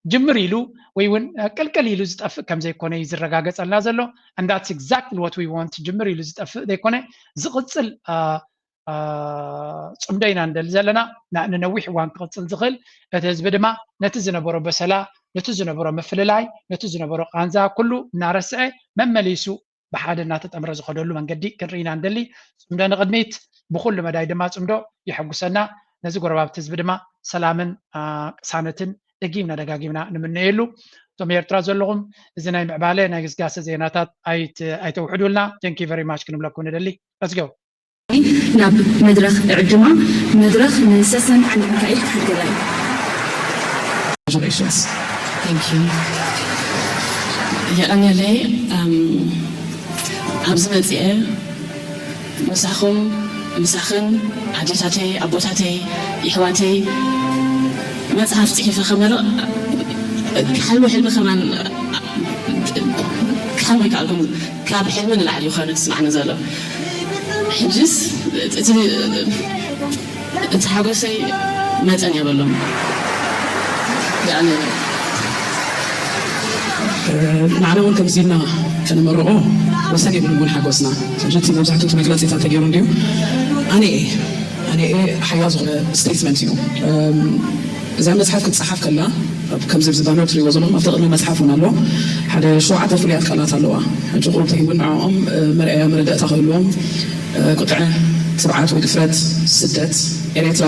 ጅምር ኢሉ ወይ እውን ቅልቅል ኢሉ ዝጠፍእ ከም ዘይኮነ እዩ ዝረጋገጸልና ዘሎ። And that's exactly what we want። ጅምር ኢሉ ዝጠፍእ ዘይኮነ ዝቕጽል ጽምዶ ኢና ንደሊ ዘለና። ንነዊሕ እዋን ክቕጽል ዝኽእል፣ እቲ ህዝቢ ድማ ነቲ ዝነበሮ በሰላ፣ ነቲ ዝነበሮ ምፍልላይ፣ ነቲ ዝነበሮ ቃንዛ ኩሉ እናረስዐ መመሊሱ ብሓደ እናተጠምረ ዝኸደሉ መንገዲ ክንርኢ ኢና ንደሊ። ጽምዶ ንቕድሚት፣ ብኹሉ መዳይ ድማ ጽምዶ የሐጉሰና። ነዚ ጎረባብቲ ህዝቢ ድማ ሰላምን ቅሳነትን ደጊምና ደጋጊምና ንምነየሉ። እቶም ኤርትራ ዘለኹም እዚ ናይ ምዕባለ ናይ ግስጋሰ ዜናታት ኣይተውሕዱልና። Thank you very much ክንብለኩም ንደሊ። Let's go። ናብ መድረኽ እዕድማ። መድረኽ ንሰሰን ዓንደሚካኤል ክትሕግዘና። የቐንየለይ። ኣብዚ መፂአ ምሳኹም ምሳኽን ኣዴታተይ ኣቦታተይ የሕዋተይ መፅሓፍ ፅሒፈ ከመርቕ ክሓልሞ ሕልሚ ከማን ክሓልሞ ይከኣልኩም። ካብ ሕልሚ ንላዕሊ እዩ ከ ዝስማዕኒ ዘሎ። ሕጅስ እቲ እቲ ሓጎሰይ መጠን የብሉን። ያኒ ንዓና እውን ከምዚ ኢልና ከነመርቆ ወሰን የብሉን እውን ሓጎስና። ስለዚ እቲ መብዛሕትኡ እቲ መግለፂታት ተገይሩ እንድዩ። ኣነ ኣነ ሓያል ዝኾነ ስቴትመንት እዩ። እዛ መፅሓፍ ክትፀሓፍ ከላ ከምዚ ኣብዚ ባነር ትሪእዎ ዘለኹም ኣብቲ ቅድሚ መፅሓፍ እውን ኣሎ ሓደ ሸውዓተ ፍሉያት ቃላት ኣለዋ። ሕጂ ቁሩብ ተይውን ንዕኦም መርኣያ መረዳእታ ክህልዎም ቁጥዐ፣ ትብዓት ወይ ድፍረት፣ ስደት፣ ኤሬትራ፣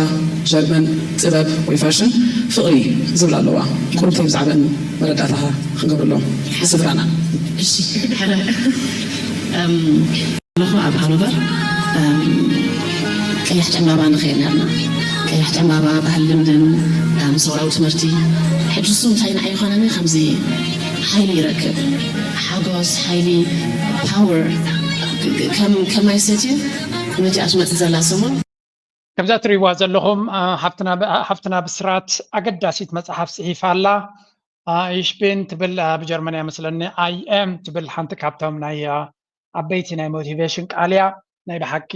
ጀርመን፣ ጥበብ ወይ ፋሽን፣ ፍቕሪ ዝብላ ኣለዋ። ቁሩብ ተይ ብዛዕበን መረዳእታኻ ክንገብረሎም ስፍራና። እሺ ሕረ ኣለኹ ኣብ ሃኖቨር ቀያሕ ጨምባባ ንኸይድ ነርና። ቀያሕ ጨምባባ ባህል ልምድን ሰውራዊ ትምህርቲ ሕጂ እሱ እንታይ ንዓይ ይኾነኒ ከምዚ ሓይሊ ይረክብ ሓጎስ ሓይሊ ፓወር ከማይ ሰትዩ ነቲኣ ትመፅእ ዘላ ሰሙን ከምዛ ትሪእዋ ዘለኹም ሓፍትና ብስራት ኣገዳሲት መፅሓፍ ፅሒፋ ኣላ። ኢሽቤን ትብል ብጀርመንያ መስለኒ ኣይ ኤም ትብል ሓንቲ ካብቶም ናይ ዓበይቲ ናይ ሞቲቬሽን ቃል እያ። ናይ ብሓቂ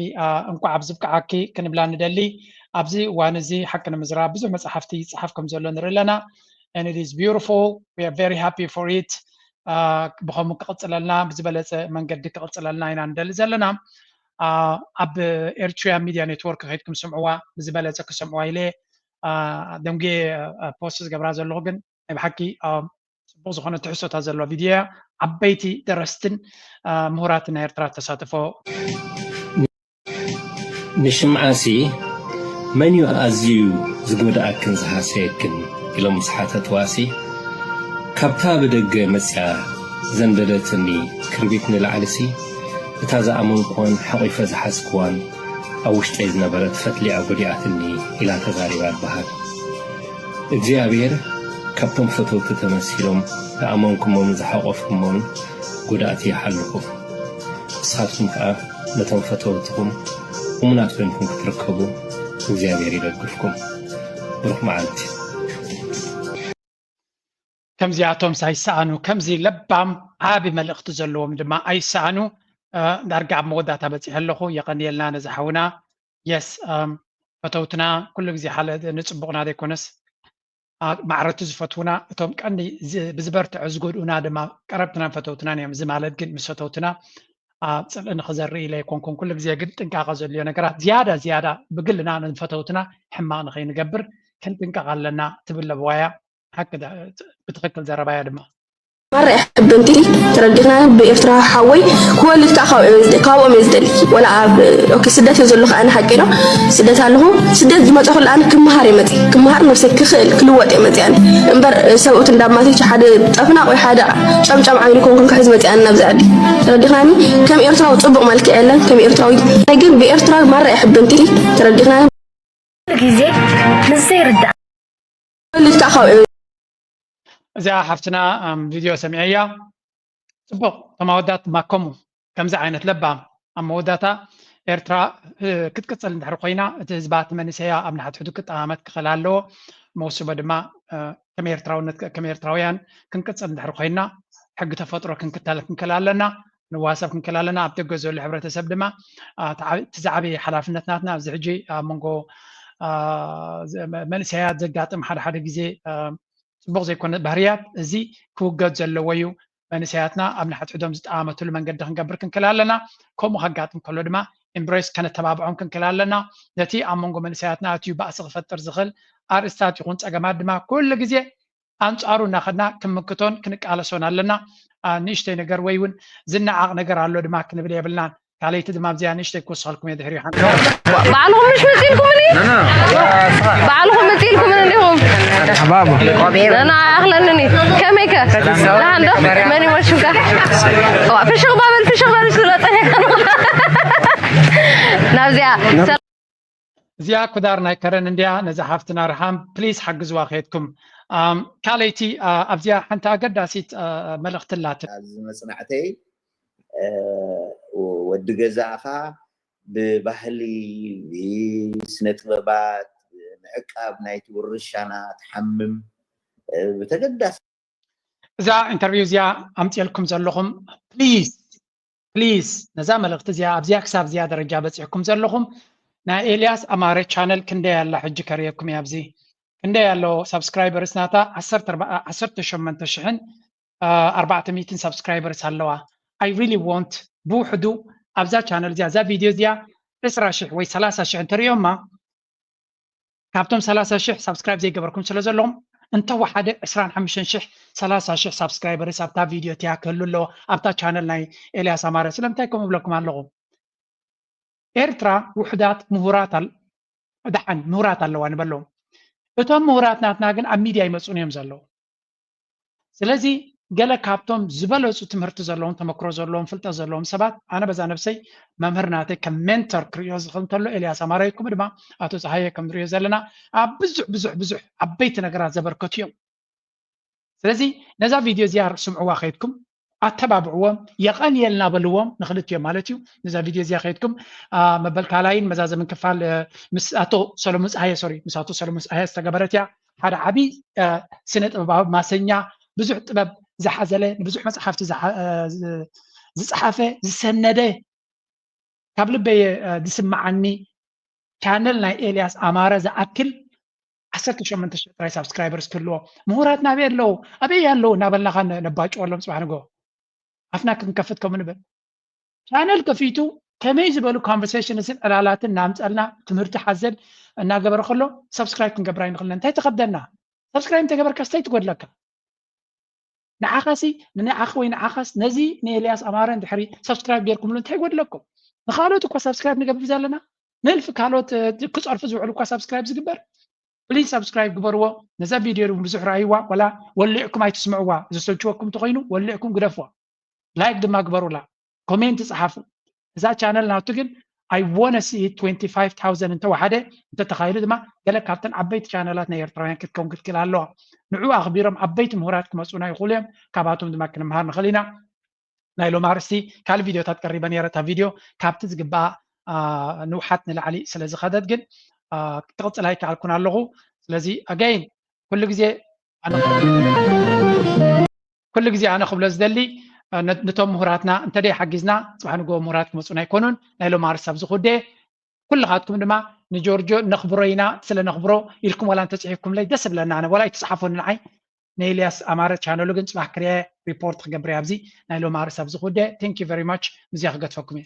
እንኳዕ ኣብዚ ብቅዓኪ ክንብላ ንደሊ። ኣብዚ እዋን እዚ ሓቂ ንምዝራብ ብዙሕ መፅሓፍቲ ይፅሓፍ ከም ዘሎ ንርኢ ኣለና። And it is beautiful. We are very happy for it. ብኸምኡ ክቕፅለልና ብዝበለፀ መንገዲ ክቕፅለልና ኢና ንደሊ ዘለና። ኣብ ኤርትሪያ ሚድያ ኔትወርክ ከይድኩም ስምዕዋ ብዝበለፀ ክሰምዕዋ ኢለ ደንጉየ ፖስት ዝገብራ ዘለኹ ግን ናይ ብሓቂ ፅቡቅ ዝኾነ ትሕዝቶታት ዘለዋ ቪድዮ እያ። ዓበይቲ ደረስትን ምሁራትን ናይ ኤርትራ ተሳትፎ ንሽምዓሲ መን እዩ ኣዝዩ ዝጎድኣክን ዝሃሰየክን ኢሎም ምስ ሓተትዋሲ ካብታ ብደገ መጽያ ዘንደደትኒ ክርቢት ንላዕሊሲ እታ ዝኣመንክዋን ሓቒፈ ዝሓዝክዋን ኣብ ውሽጠይ ዝነበረት ፈትሊኣ ጎዲኣትኒ ኢላ ተዛሪባ ይበሃል። እግዚኣብሔር ካብቶም ፈተውቲ ተመሲሎም ዝኣመንኩሞምን ዝሓቆፍኩሞምን ጎዳእቲ ይሓልኹም። ንስኻትኩም ከኣ ነቶም ፈተውትኹም እሙናት ኮይንኩም ክትርከቡ እግዚኣብሔር ይደግፍኩም። ብሩኽ መዓልቲ። ከምዚኣቶምስ ኣይሰኣኑ። ከምዚ ለባም ዓቢ መልእኽቲ ዘለዎም ድማ ኣይሰኣኑ። ዳርጋ ኣብ መወዳእታ በጺሐ ኣለኹ። የቐንየልና ነዚ ሓውና። የስ ፈተውትና ኩሉ ግዜ ሓደ ንጽቡቕና ዘይኮነስ ማዕረቱ ዝፈትውና እቶም ቀንዲ ብዝበርትዐ ዝጎድኡና ድማ ቀረብትናን ፈተውትናን እዮም። እዚ ማለት ግን ምስ ፈተውትና ኣብ ጽልኢ ንኽዘርኢ ኢለ ኣይኮንኩን። ኩሉ ግዜ ግን ጥንቃቐ ዘድልዮ ነገራት ዝያዳ ዝያዳ ብግልና ንፈተውትና ሕማቕ ንኸይንገብር ክንጥንቀቕ ኣለና ትብል ለበዋያ። ሓቂ ብትኽክል ዘረባያ ድማ። ማራ የሕብንቲ ተረዲእና ብኤርትራ ሓወይ ክወልድ ከዓ ካብኦም እየ ዝደሊ ወላ ኣብ ኦኬ ስደት እየ ዘለኹ ኣነ ሓቂ ነው ስደት ኣለኹ ስደት ዝመፀኹ ኣነ ክመሃር እየ መፅእ ክመሃር ነብሰይ ክኽእል ክልወጥ እየ መፅእ ኣነ እምበር ሰብኡት እንዳማተች ሓደ ጠፍናቕ ወይ ሓደ ጨምጫም ዓይኒ ኮንኩን ክሕዝ መፅእ ኣነ ናብዚ ዓዲ ተረዲእናኒ ከም ኤርትራዊ ፅቡቕ መልክዕ የለን ከም ኤርትራዊ ግን ብኤርትራዊ ማራ የሕብንቲ ተረዲእናኒ ግዜ ንዘይርዳእ እዚኣ ሓፍትና ቪድዮ ሰሚዐያ። ፅቡቕ እቶም ኣወዳት ድማ ከምኡ ከምዚ ዓይነት ለባም ኣብ መወዳእታ ኤርትራ ክትቅፅል እንድሕር ኮይና እቲ ህዝባ እቲ መንእሰያ ኣብ ንሓድሕዱ ክጠማመት ክኽእል ኣለዎ። መወስቦ ድማ ከም ኤርትራውነት ከም ኤርትራውያን ክንቅፅል እንድሕር ኮይና ሕጊ ተፈጥሮ ክንክተል ክንክእል ኣለና። ንዋሰብ ክንክእል ኣለና። ኣብ ደገ ዘሎ ሕብረተሰብ ድማ እቲ ዝዓበየ ሓላፍነት ናትና ኣብዚ ሕጂ ኣብ መንጎ መንእሰያት ዘጋጥም ሓደ ሓደ ግዜ ፅቡቕ ዘይኮነ ባህርያት እዚ ክውገድ ዘለዎ እዩ። መንእሰያትና ኣብ ንሓድሕዶም ዝጠማመትሉ መንገዲ ክንገብር ክንክእል ኣለና። ከምኡ ከጋጥም ከሎ ድማ ኢምብሬስ ከነተባብዖም ክንክእል ኣለና። ነቲ ኣብ መንጎ መንእሰያትና ኣትዩ ባእሲ ክፈጥር ዝኽእል ኣርእስታት ይኹን ፀገማት ድማ ኩሉ ግዜ ኣንጻሩ እናኸድና ክንምክቶን ክንቃለሶን ኣለና። ንእሽተይ ነገር ወይ እውን ዝነዓቕ ነገር ኣሎ ድማ ክንብል የብልናን። ካልኣይቲ ድማ ኣብዚኣ ንእሽተይ ክወስኸልኩም እየ ድሕሪኡ ሓንቲ ባዕልኹም ምሽ መፂልኩምኒ ባዕልኹም መፂልኩምን እንዲኹም ኣሕባቡ ነና ኣኽለንኒ ከመይከ ናሃንዶ መን ይመሹካ ፍሽኽ ባበል ፍሽኽ በል ስለፀ ናብዚኣ እዚኣ ኩዳር ናይ ከረን እንድያ ነዛ ሓፍትና ርሓም ፕሊስ ሓግዝዋ ከየድኩም ካልይቲ ኣብዚኣ ሓንቲ ኣገዳሲት መልእኽቲ ኣላትን ኣብዚ መፅናዕተይ ወዲ ገዛእኻ ብባህሊ ብስነ ጥበባት ምዕቃብ ናይቲ ውርሻና ትሓምም ብተገዳሲ እዛ ኢንተርቪው እዚኣ ኣምፅኤልኩም ዘለኹም፣ ፕሊዝ ፕሊዝ፣ ነዛ መልእኽቲ እዚኣ ኣብዚኣ ክሳብ እዚኣ ደረጃ በፂሕኩም ዘለኹም፣ ናይ ኤልያስ ኣማረ ቻነል ክንደይ ኣላ? ሕጂ ከርእየኩም እያ። ኣብዚ ክንደይ ኣሎ ሳብስክራይበርስ ናታ? ዓሰርተ ኣርባዓ፣ ዓሰርተ ሸሞንተ ሽሕን ኣርባዕተ ሚእትን ሳብስክራይበርስ ኣለዋ። I really want ብውሕዱ ኣብዛ ቻነል እዚኣ፣ እዛ ቪድዮ እዚኣ ዕስራ ሽሕ ወይ ሰላሳ ሽሕ እንተርእዮማ፣ ካብቶም ሰላሳ ሽሕ ሳብስክራይብ ዘይገበርኩም ስለ ዘለኹም፣ እንተወሓደ ዕስራን ሓሙሽተን ሽሕ፣ ሰላሳ ሽሕ ሳብስክራይበርስ ኣብታ ቪድዮ እቲኣ ክህሉ ኣለዎ፣ ኣብታ ቻነል ናይ ኤልያስ ኣማረ። ስለምንታይ ከምኡ እብለኩም ኣለኹ? ኤርትራ ውሑዳት ምሁራት ኣል-፣ ደሓን ምሁራት ኣለዋ ንበሎም። እቶም ምሁራት ናትና ግን ኣብ ሚድያ ይመጹን እዮም ዘለዉ። ስለዚ ገለ ካብቶም ዝበለጹ ትምህርቲ ዘለዎም፣ ተመክሮ ዘለዎም፣ ፍልጠት ዘለዎም ሰባት፣ ኣነ በዛ ነብሰይ መምህር ናተይ ከም ሜንተር ክርእዮ ዝኽእል እንተሎ ኤልያስ ኣማረ እዩ፣ ከምኡ ድማ ኣቶ ጸሃየ ከም ንርእዮ ዘለና ኣብ ብዙሕ ብዙሕ ብዙሕ ዓበይቲ ነገራት ዘበርከቱ እዮም። ስለዚ ነዛ ቪድዮ እዚኣ ስምዕዋ ከይድኩም ኣተባብዕዎም፣ የቐንየልና በልዎም፣ ንኽልቲኦም ማለት እዩ። ነዛ ቪድዮ እዚኣ ከይድኩም፣ አ፣ መበል ካልኣይን መዛዘምን ክፋል፣ እ፣ ምስ ኣቶ ሰሎሞን ጸሃየ፣ ሶሪ፣ ምስ ኣቶ ሰሎሞን ጸሃየ ዝተገበረት እያ። ሓደ ዓቢ፣ እ፣ ስነ ጥበባዊ ማሰኛ፣ ብዙሕ ጥበብ ዝሓዘለ፣ ንብዙሕ መጽሓፍቲ ዝሓ-፣ እ፣ ዝ-፣ ዝጸሓፈ፣ ዝሰነደ፣ ካብ ልበይ፣ እ፣ ዝስምዓኒ ቻነል ናይ ኤልያስ ኣማረ ዝኣክል ዓሰርተ ሸሞንተ ሽሕ ጥራይ ሳብስክራይበርስ ክህልዎ። ምሁራትና ኣበይ ኣለዉ? ኣበይ ኣለዉ? እናበልና ኸ ነ-፣ ነባጭወሎም ጽባሕ ንግሆ። ኣፍና ክንከፍት ከምኡ ንብል። ቻነል ከፊቱ ከመይ ዝበሉ ኮንቨርሴሽንስን ዕላላትን እናምጸልና ትምህርቲ ሓዘል እናገበረ ከሎ ሳብስክራይብ ክንገብር ኣይንኽእልን። እንታይ ትኸብደና? ሳብስክራይብ እንተገበርካስ እንታይ ትጎድለካ? ንዓኻሲ፣ ንዓኺ ወይ ንዓኻስ ነዚ ንኤልያስ ኣማረ እንድሕሪ ሳብስክራይብ ጌርኩምሉ እንታይ ይጎድለኩም? ንኻልኦት እኳ ሳብስክራይብ ንገብር ዘለና፣ ንእልፊ ካልኦት፣ እ፣ ክጸርፉ ዝውዕሉ እኳ ሳብስክራይብ ዝግበር። ፕሊዝ ሳብስክራይብ ግበርዎ። ነዛ ቪድዮ እውን ብዙሕ ረኣይዋ፣ ዋላ ወሊዕኩም ኣይትስምዕዋ። ዘሰልችወኩም እንተኾይኑ ወሊዕኩም ግደፍዋ። ላይክ ድማ ግበሩላ። ኮሜንት ጸሓፉ። እዛ ቻነል ናቱ ግን I wanna see it twenty-five thousand እንተወሓደ፣ እንተተኻኢሉ ድማ ገለ ካብተን ዓበይቲ ቻነላት ናይ ኤርትራውያን ክትከውን ክትክእል ኣለዋ። ንዑ ኣኽቢሮም ዓበይቲ ምሁራት ክመጹና ይኽእሉ እዮም። ካብኣቶም ድማ ክንምሃር ንኽእል ኢና። ናይ ሎም ኣርእስቲ ካልእ ቪድዮታት ቀሪበ ነይረ። እታ ቪድዮ ካብቲ ዝግባኣ፣ አ፣ ንውሓት ንላዕሊ ስለ ዝኸደት ግን፣ አ፣ ክቕጽል ኣይከኣልኩን ኣለኹ። ስለዚ ኣገይን ኩሉ ግዜ ኣነ ኩሉ ግዜ ኣነ ክብሎ ዝደሊ፣ እ፣ ነ-፣ ነቶም ምሁራትና እንተደይ ሓጊዝና፣ ጽባሕ ንግሆ ምሁራት ክመጹና ኣይኮኑን። ናይ ሎም ኣርእስቲ ኣብዚ ክውደ። ኩልኻትኩም ድማ ንጆርጆ ነኽብሮ ኢና፣ ስለ ነኽብሮ ኢልኩም ዋላ እንተጽሒፍኩምለይ ደስ እብለና። ኣነ ዋላ ኣይትጽሓፉኒ ንዓይ። ንኤልያስ ኣማረ ቻነሉ ግን ጽባሕ ክርኤ ሪፖርት ክገብር እየ ኣብዚ። ናይ ሎም ኣርእስቲ ኣብዚ ክውደ። Thank you very much። ምስዚኣ ክገድፈኩም እየ።